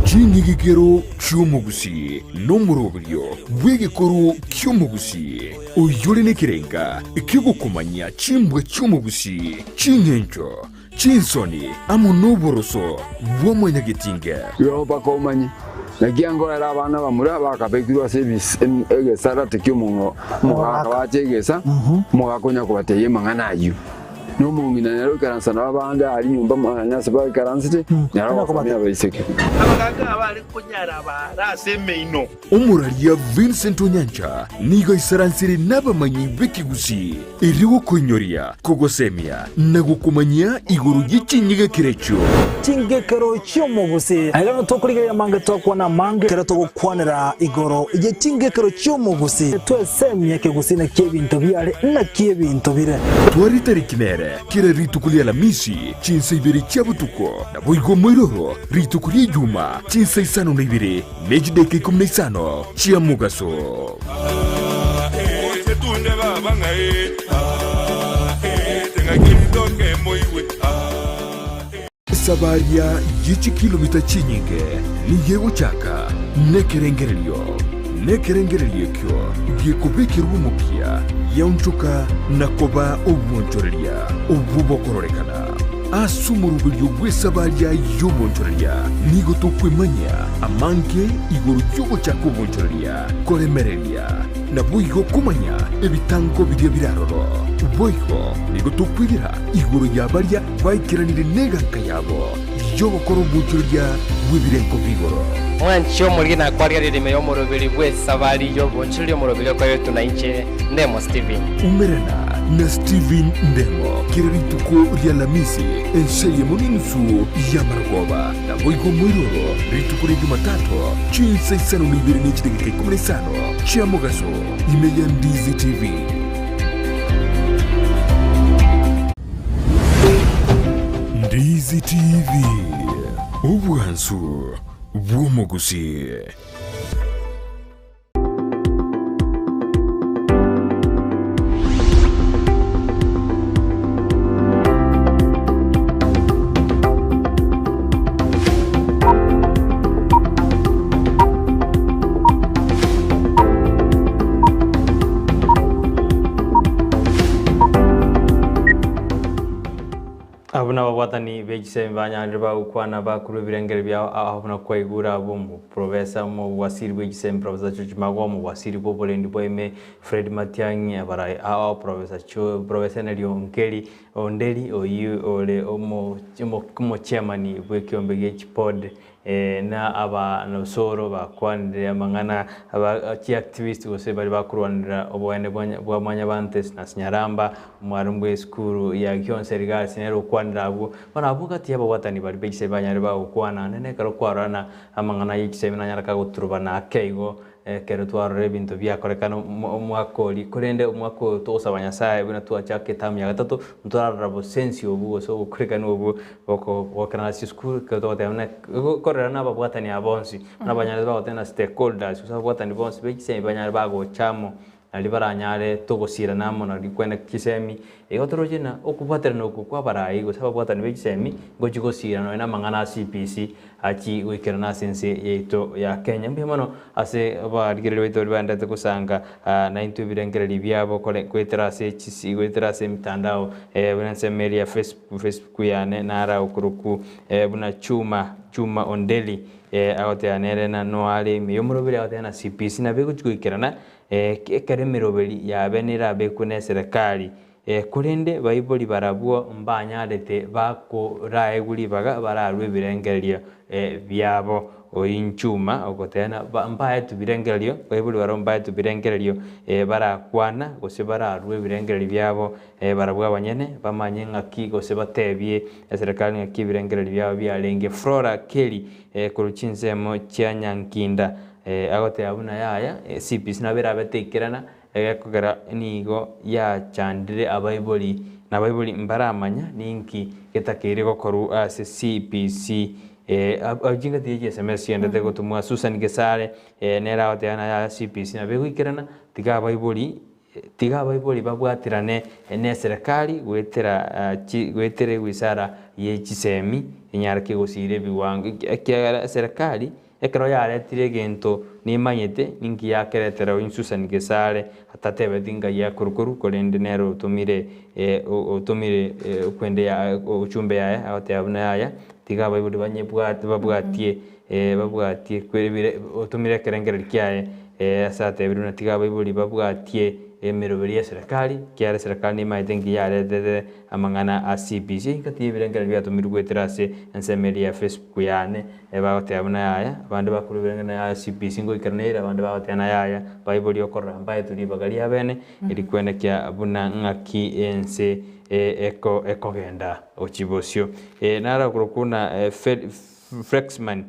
Ching'igikero chi'omogusii nomoroberio bw'egekoro ki'omogusii, oyore nekerenga ki'ogokomanya chimbwa chi'omogusii, ching'encho. Chinsoni amo noboroso bwa mwanyagetinge. Igo mpaka omanye, naki angoera abana bamura bakabekirwe ase egesarate ki'omogaka bache egesa, omogaka onya kobatebia amang'ana ayio. Na omong'ina nere oikaransa nabo abande aria nyomba mwane ase baikaransete, nere ogosomia abaiseke. Abagaaka abare konyara abaare ase emeino. Omoraria Vincent Onyancha nigo aisaransire nabamanyi b'ekegusii erio gokoinyoria, kogosemia na gokomanyia igoro ye chinyegekero echio. Chingekero chi'omogusii. Aiga nigo tokorigereria amange twakwana amange ekero togokwanera igoro ye chingekero chi'omogusii. Twesemie ekegusii naki ebinto biare naki ebinto bire. Tware tariki nere kera rituko ria Alamisi chinsa ibere chia botuko, naboigo moiroro rituko ria Ijuma chinsa isano na ibere ne chidaeka ikomi na isano chia mogaso. Esabaria ye chikilomita chinyinge nigo egochaka nekerengererio, nekerengererio ekio gekobekerwa omokia giaonchoka na koba obwonchoreria obwo bokororekana. Ase omoroberio bw'esabaria y'obonchoreria nigo tokwemanyia amange igoro y'ogochaka obonchoreria, koremereria, naboigo komanya ebitango biria bire aroro. Boigo nigo tokwegera igoro ya baria baikeranire neganka yabo y'ogokora obonchoreria bw'ebirengo bi'igoro. Mwanche omoriri nakwarigania ime y'omoroberi bw'esabari y'obonchoreria omoroberi okoretwe nainche Ndemo Stephen. Umerana na Stephen Ndemo kera rituko ri'Alamisi ense eyemo n'enusu y'amarogoba, naboigo moiroro rituko ria Jumatatu chinsa isano na ibere ne chidakika ikomi na isano chia mogaso ime ya Ndizi TV. Ndizi TV, obwansu bw'omogusii. Abwo nababwatani be chisemi banyarire bagokwana bakorwa ebirengero biao ao buna kwaigure abwo omoprofesa omobwasiri bwe chisemi Professor George Magoha, omobwasiri bw'oborendi bwa ime Fred Matiang'i, abarai ao Professor Cho Professor Henry Onkeri Onderi oyio ore omo omochairman bw'ekiombe gie chipod na abanosoro bakwanire amang'ana aba chiactivist gose baria bakorwanera oboene bwa mwanyabanto Esnas Nyaramba, omwarimu bwe esukuru ya Gionse Girls nere okwanire abwo. Bono abwo gati y'ababwatani baria be chisemi banyare bagokwana naende ekero kwarorana amang'ana ye chisemi nanyare kagoturubana ake igo Ekero twarora ebinto biakorekana omwaka oria, korende omwaka oyo togosaba Nyasae buna twachaka etamu ya gatato, ntorarora bosensi obwo gose obokorekanu obwo boko gokerana ase chisukuru ekero togoteba buna korera na ababwatani aba bonsi, buna abanyareti bagoteba na stakeholders gose ababwatani bonsi be chisemi banyare bagocha amo, naria baranyare togosirana amo naria kwene chisemi. Igo toroche ng'a okobwaterana okwo kwa abarai gose ababwatani be chisemi, ngochia gosira nonya na amang'ana a CBC achie goikerana ase ense yaito ya Kenya. Mbuya mono ase abarigereria baito baria baenderete gosanga naintwe ebirengererio biabo kore goetera ase chisi goetera ase emitandao buna ensemo eria ya Facebook Facebook yane nara okorokwa buna Chuma Chuma Onderi agoteba nere na noare ime yomoroberi agoteba na CBC nabo egochia goikerana Ekero emeroberi yabe nerabekwe neserekari, korende baibori barabwo mbanyarete bakoraegwe ribaga bararue ebirengererio biabo. Oinchuma ogoteba mbaetwe birengererio, baibori barabwo mbaetwe birengererio barakwana gose bararue ebirengererio biabo barabwo abanyene bamanye ng'aki gose batebie eserekari ng'aki ebirengererio biabo biarenge. Flora Kelly korwa chinsemo chia Nyankinda Agoteba buna yaya, CPC nabo erabe teikerana, egekogera nigo yachandire abaibori, na abaibori mbaramanya ninki getakeire gokorwa ase CPC. Chingaki echi SMS chiendete gotomwa Susan Gesare nere agoteba buna yaya CPC nabo egoikerana, tiga abaibori Tiga abaibori babwaterane neserekari goetera goetera ewizara ye chisemi enyare kegosiira ebiwango ekiagera eserekari ekero yaretire egento Nimanyete ninki yakeretera oyio Susan Gesare atatebeti ngai akorukoru korende nere otomire otomire okwende yaye ochumbe yaye agoteba buna yaya tiga abaibori banyebwate babwatie babwatie kwebire otomire ekerengererio kiaye ase atebire buna tiga abaibori babwatie emeroberi ya eserekari ekiagera eserekari nimanyete nki yaretete amang'ana a CBC gati ya ebirengererio biatomirwe goetera ase ensemo eria ya Facebook yane bagoteba buna yaya abande bakorwa ebirengererio buna yaya CBC ngoikerana ere abande bagoteba buna yaya baibori okorora mbaetwe ribaga ria bene eri kwenekia buna ng'aki ense eko ekogenda gochia bosio. Naro okorokwa buna Flexman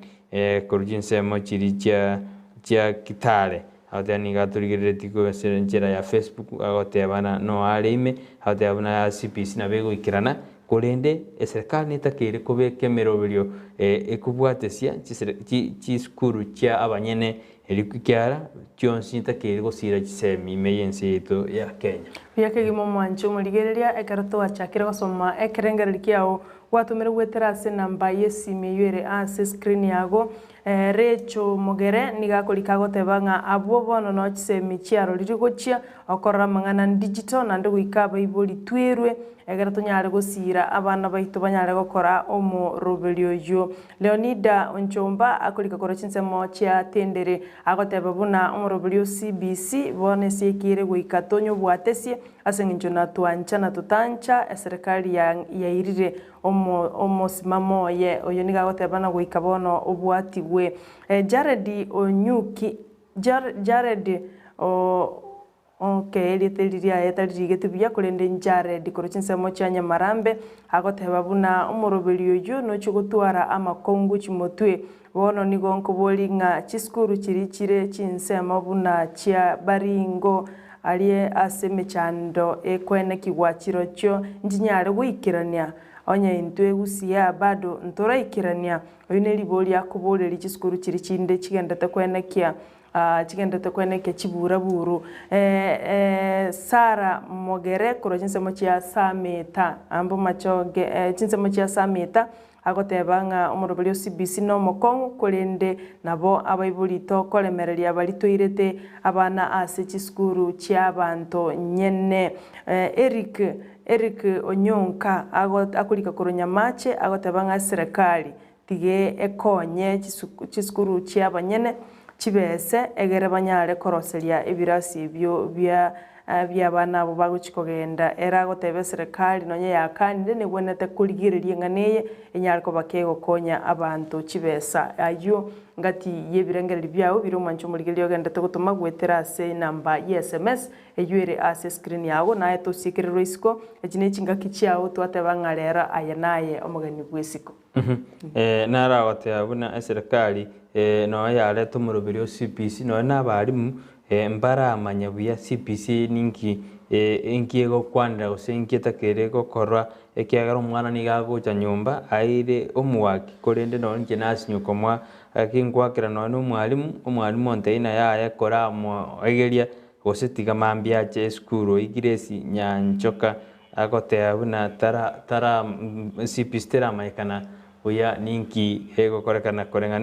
korwa chinsemo chiria chia chia Kitale Agoteba nigo atorigereretie korwa ase enchera ya Facebook, agoteba na noare ime, agoteba buna ya CBC nabo egoikerana, korende eserekari netakeire kobeka emeroberio ekobwatesia chisere chi chisukuru chia abanyene erio ekiara chionsi ntakeire gosira chisemi ime y'ense yaito ya Kenya. Buya kegima omwanche omorigereria ekero twachakire gosoma ekerengererio kiao gwatomire goetera ase enamba y'esimi eyio ere ase escreen yago Recho Mogere nigo akorika agoteba ng'a abwo bono noo chisemi chiarorire gochia okorora amang'ana digital naende goika abaibori twerwe egere tonyare gosiira abana baito banyare gokora omoroberio oyio. Leonida Onchomba akorika korwa chinsemo chia Tendere agoteba buna omoroberio o CBC bono esiekire goika tonyobwatesie ase eng'encho natwancha na totancha eserekari yairire omo omosimamo oye, oyo nigo agoteba na goika bono obwatigwe. Jared Onyuki, Jar Jared o okay erieta eri riaye taririgetwe buya korende Jared korwa chinsemo chia Nyamarambe, agoteba buna omoroberi oyio nochie gotwara amakongu chimotwe. Bono nigo nkoboria ng'a chisukuru chiria chire chinsemo buna chia Baringo aria ase emechando ekoenekigwa chirochio nchinyare goikerania? Onye intwe Gusii bado ntoraikerania? Oyio neribori akoboreria chisukuru chiria chinde chigendete koenekia chigendete koenekia chiburaburu. Sarah Mogere korwa chinsemo chia Sameta ambo Machoge chinsemo chia Sameta Agoteba ng'a omoroberi o CBC nomokong'u, korende nabo abaibori tokoremereria baria toirete abana ase chisukuru chi'abanto nyene. Eric Eric Onyonka akorika korwa Nyamache agoteba ng'a eserekari tiga ekonye chisukuru chi'abanyene chibese egere banyare koroseria ebirasi ebio bia bi'abana abwo bagochia kogenda. Ere agoteba eserekari nonya yakanire negwenerete korigereria eng'ana eye enyare koba kegokonya abanto chibesa. Ayio ngati y'ebirengererio biao biria omwanche omorigereria ogenderete gotoma goetera ase enamba ye sms eyio ere ase escreen yago naye tosiekererwe isiko. Echi nechingaki chiao twateba ng'a rero aye naye omogeni bw'esiko. Naro agoteba buna eserekari nonya yareta omoroberi o CBC nonya na abalimu mbaramanya buya CBC ninki inki egokwanera gose inki etakeire gokorwa ekiagera omwana nigo agocha nyomba aire omwaki korende nonya inche nasinywa komoa gaki nkwakera nonya na omwalimu, omwalimu ontebia ng'a yaya koramoegeria gose tiga mambia ache esukuru oigire esi nyanchoka Agoteba buna tara tara CBC teramanyekana buya ninki egokorekana koreng'ana.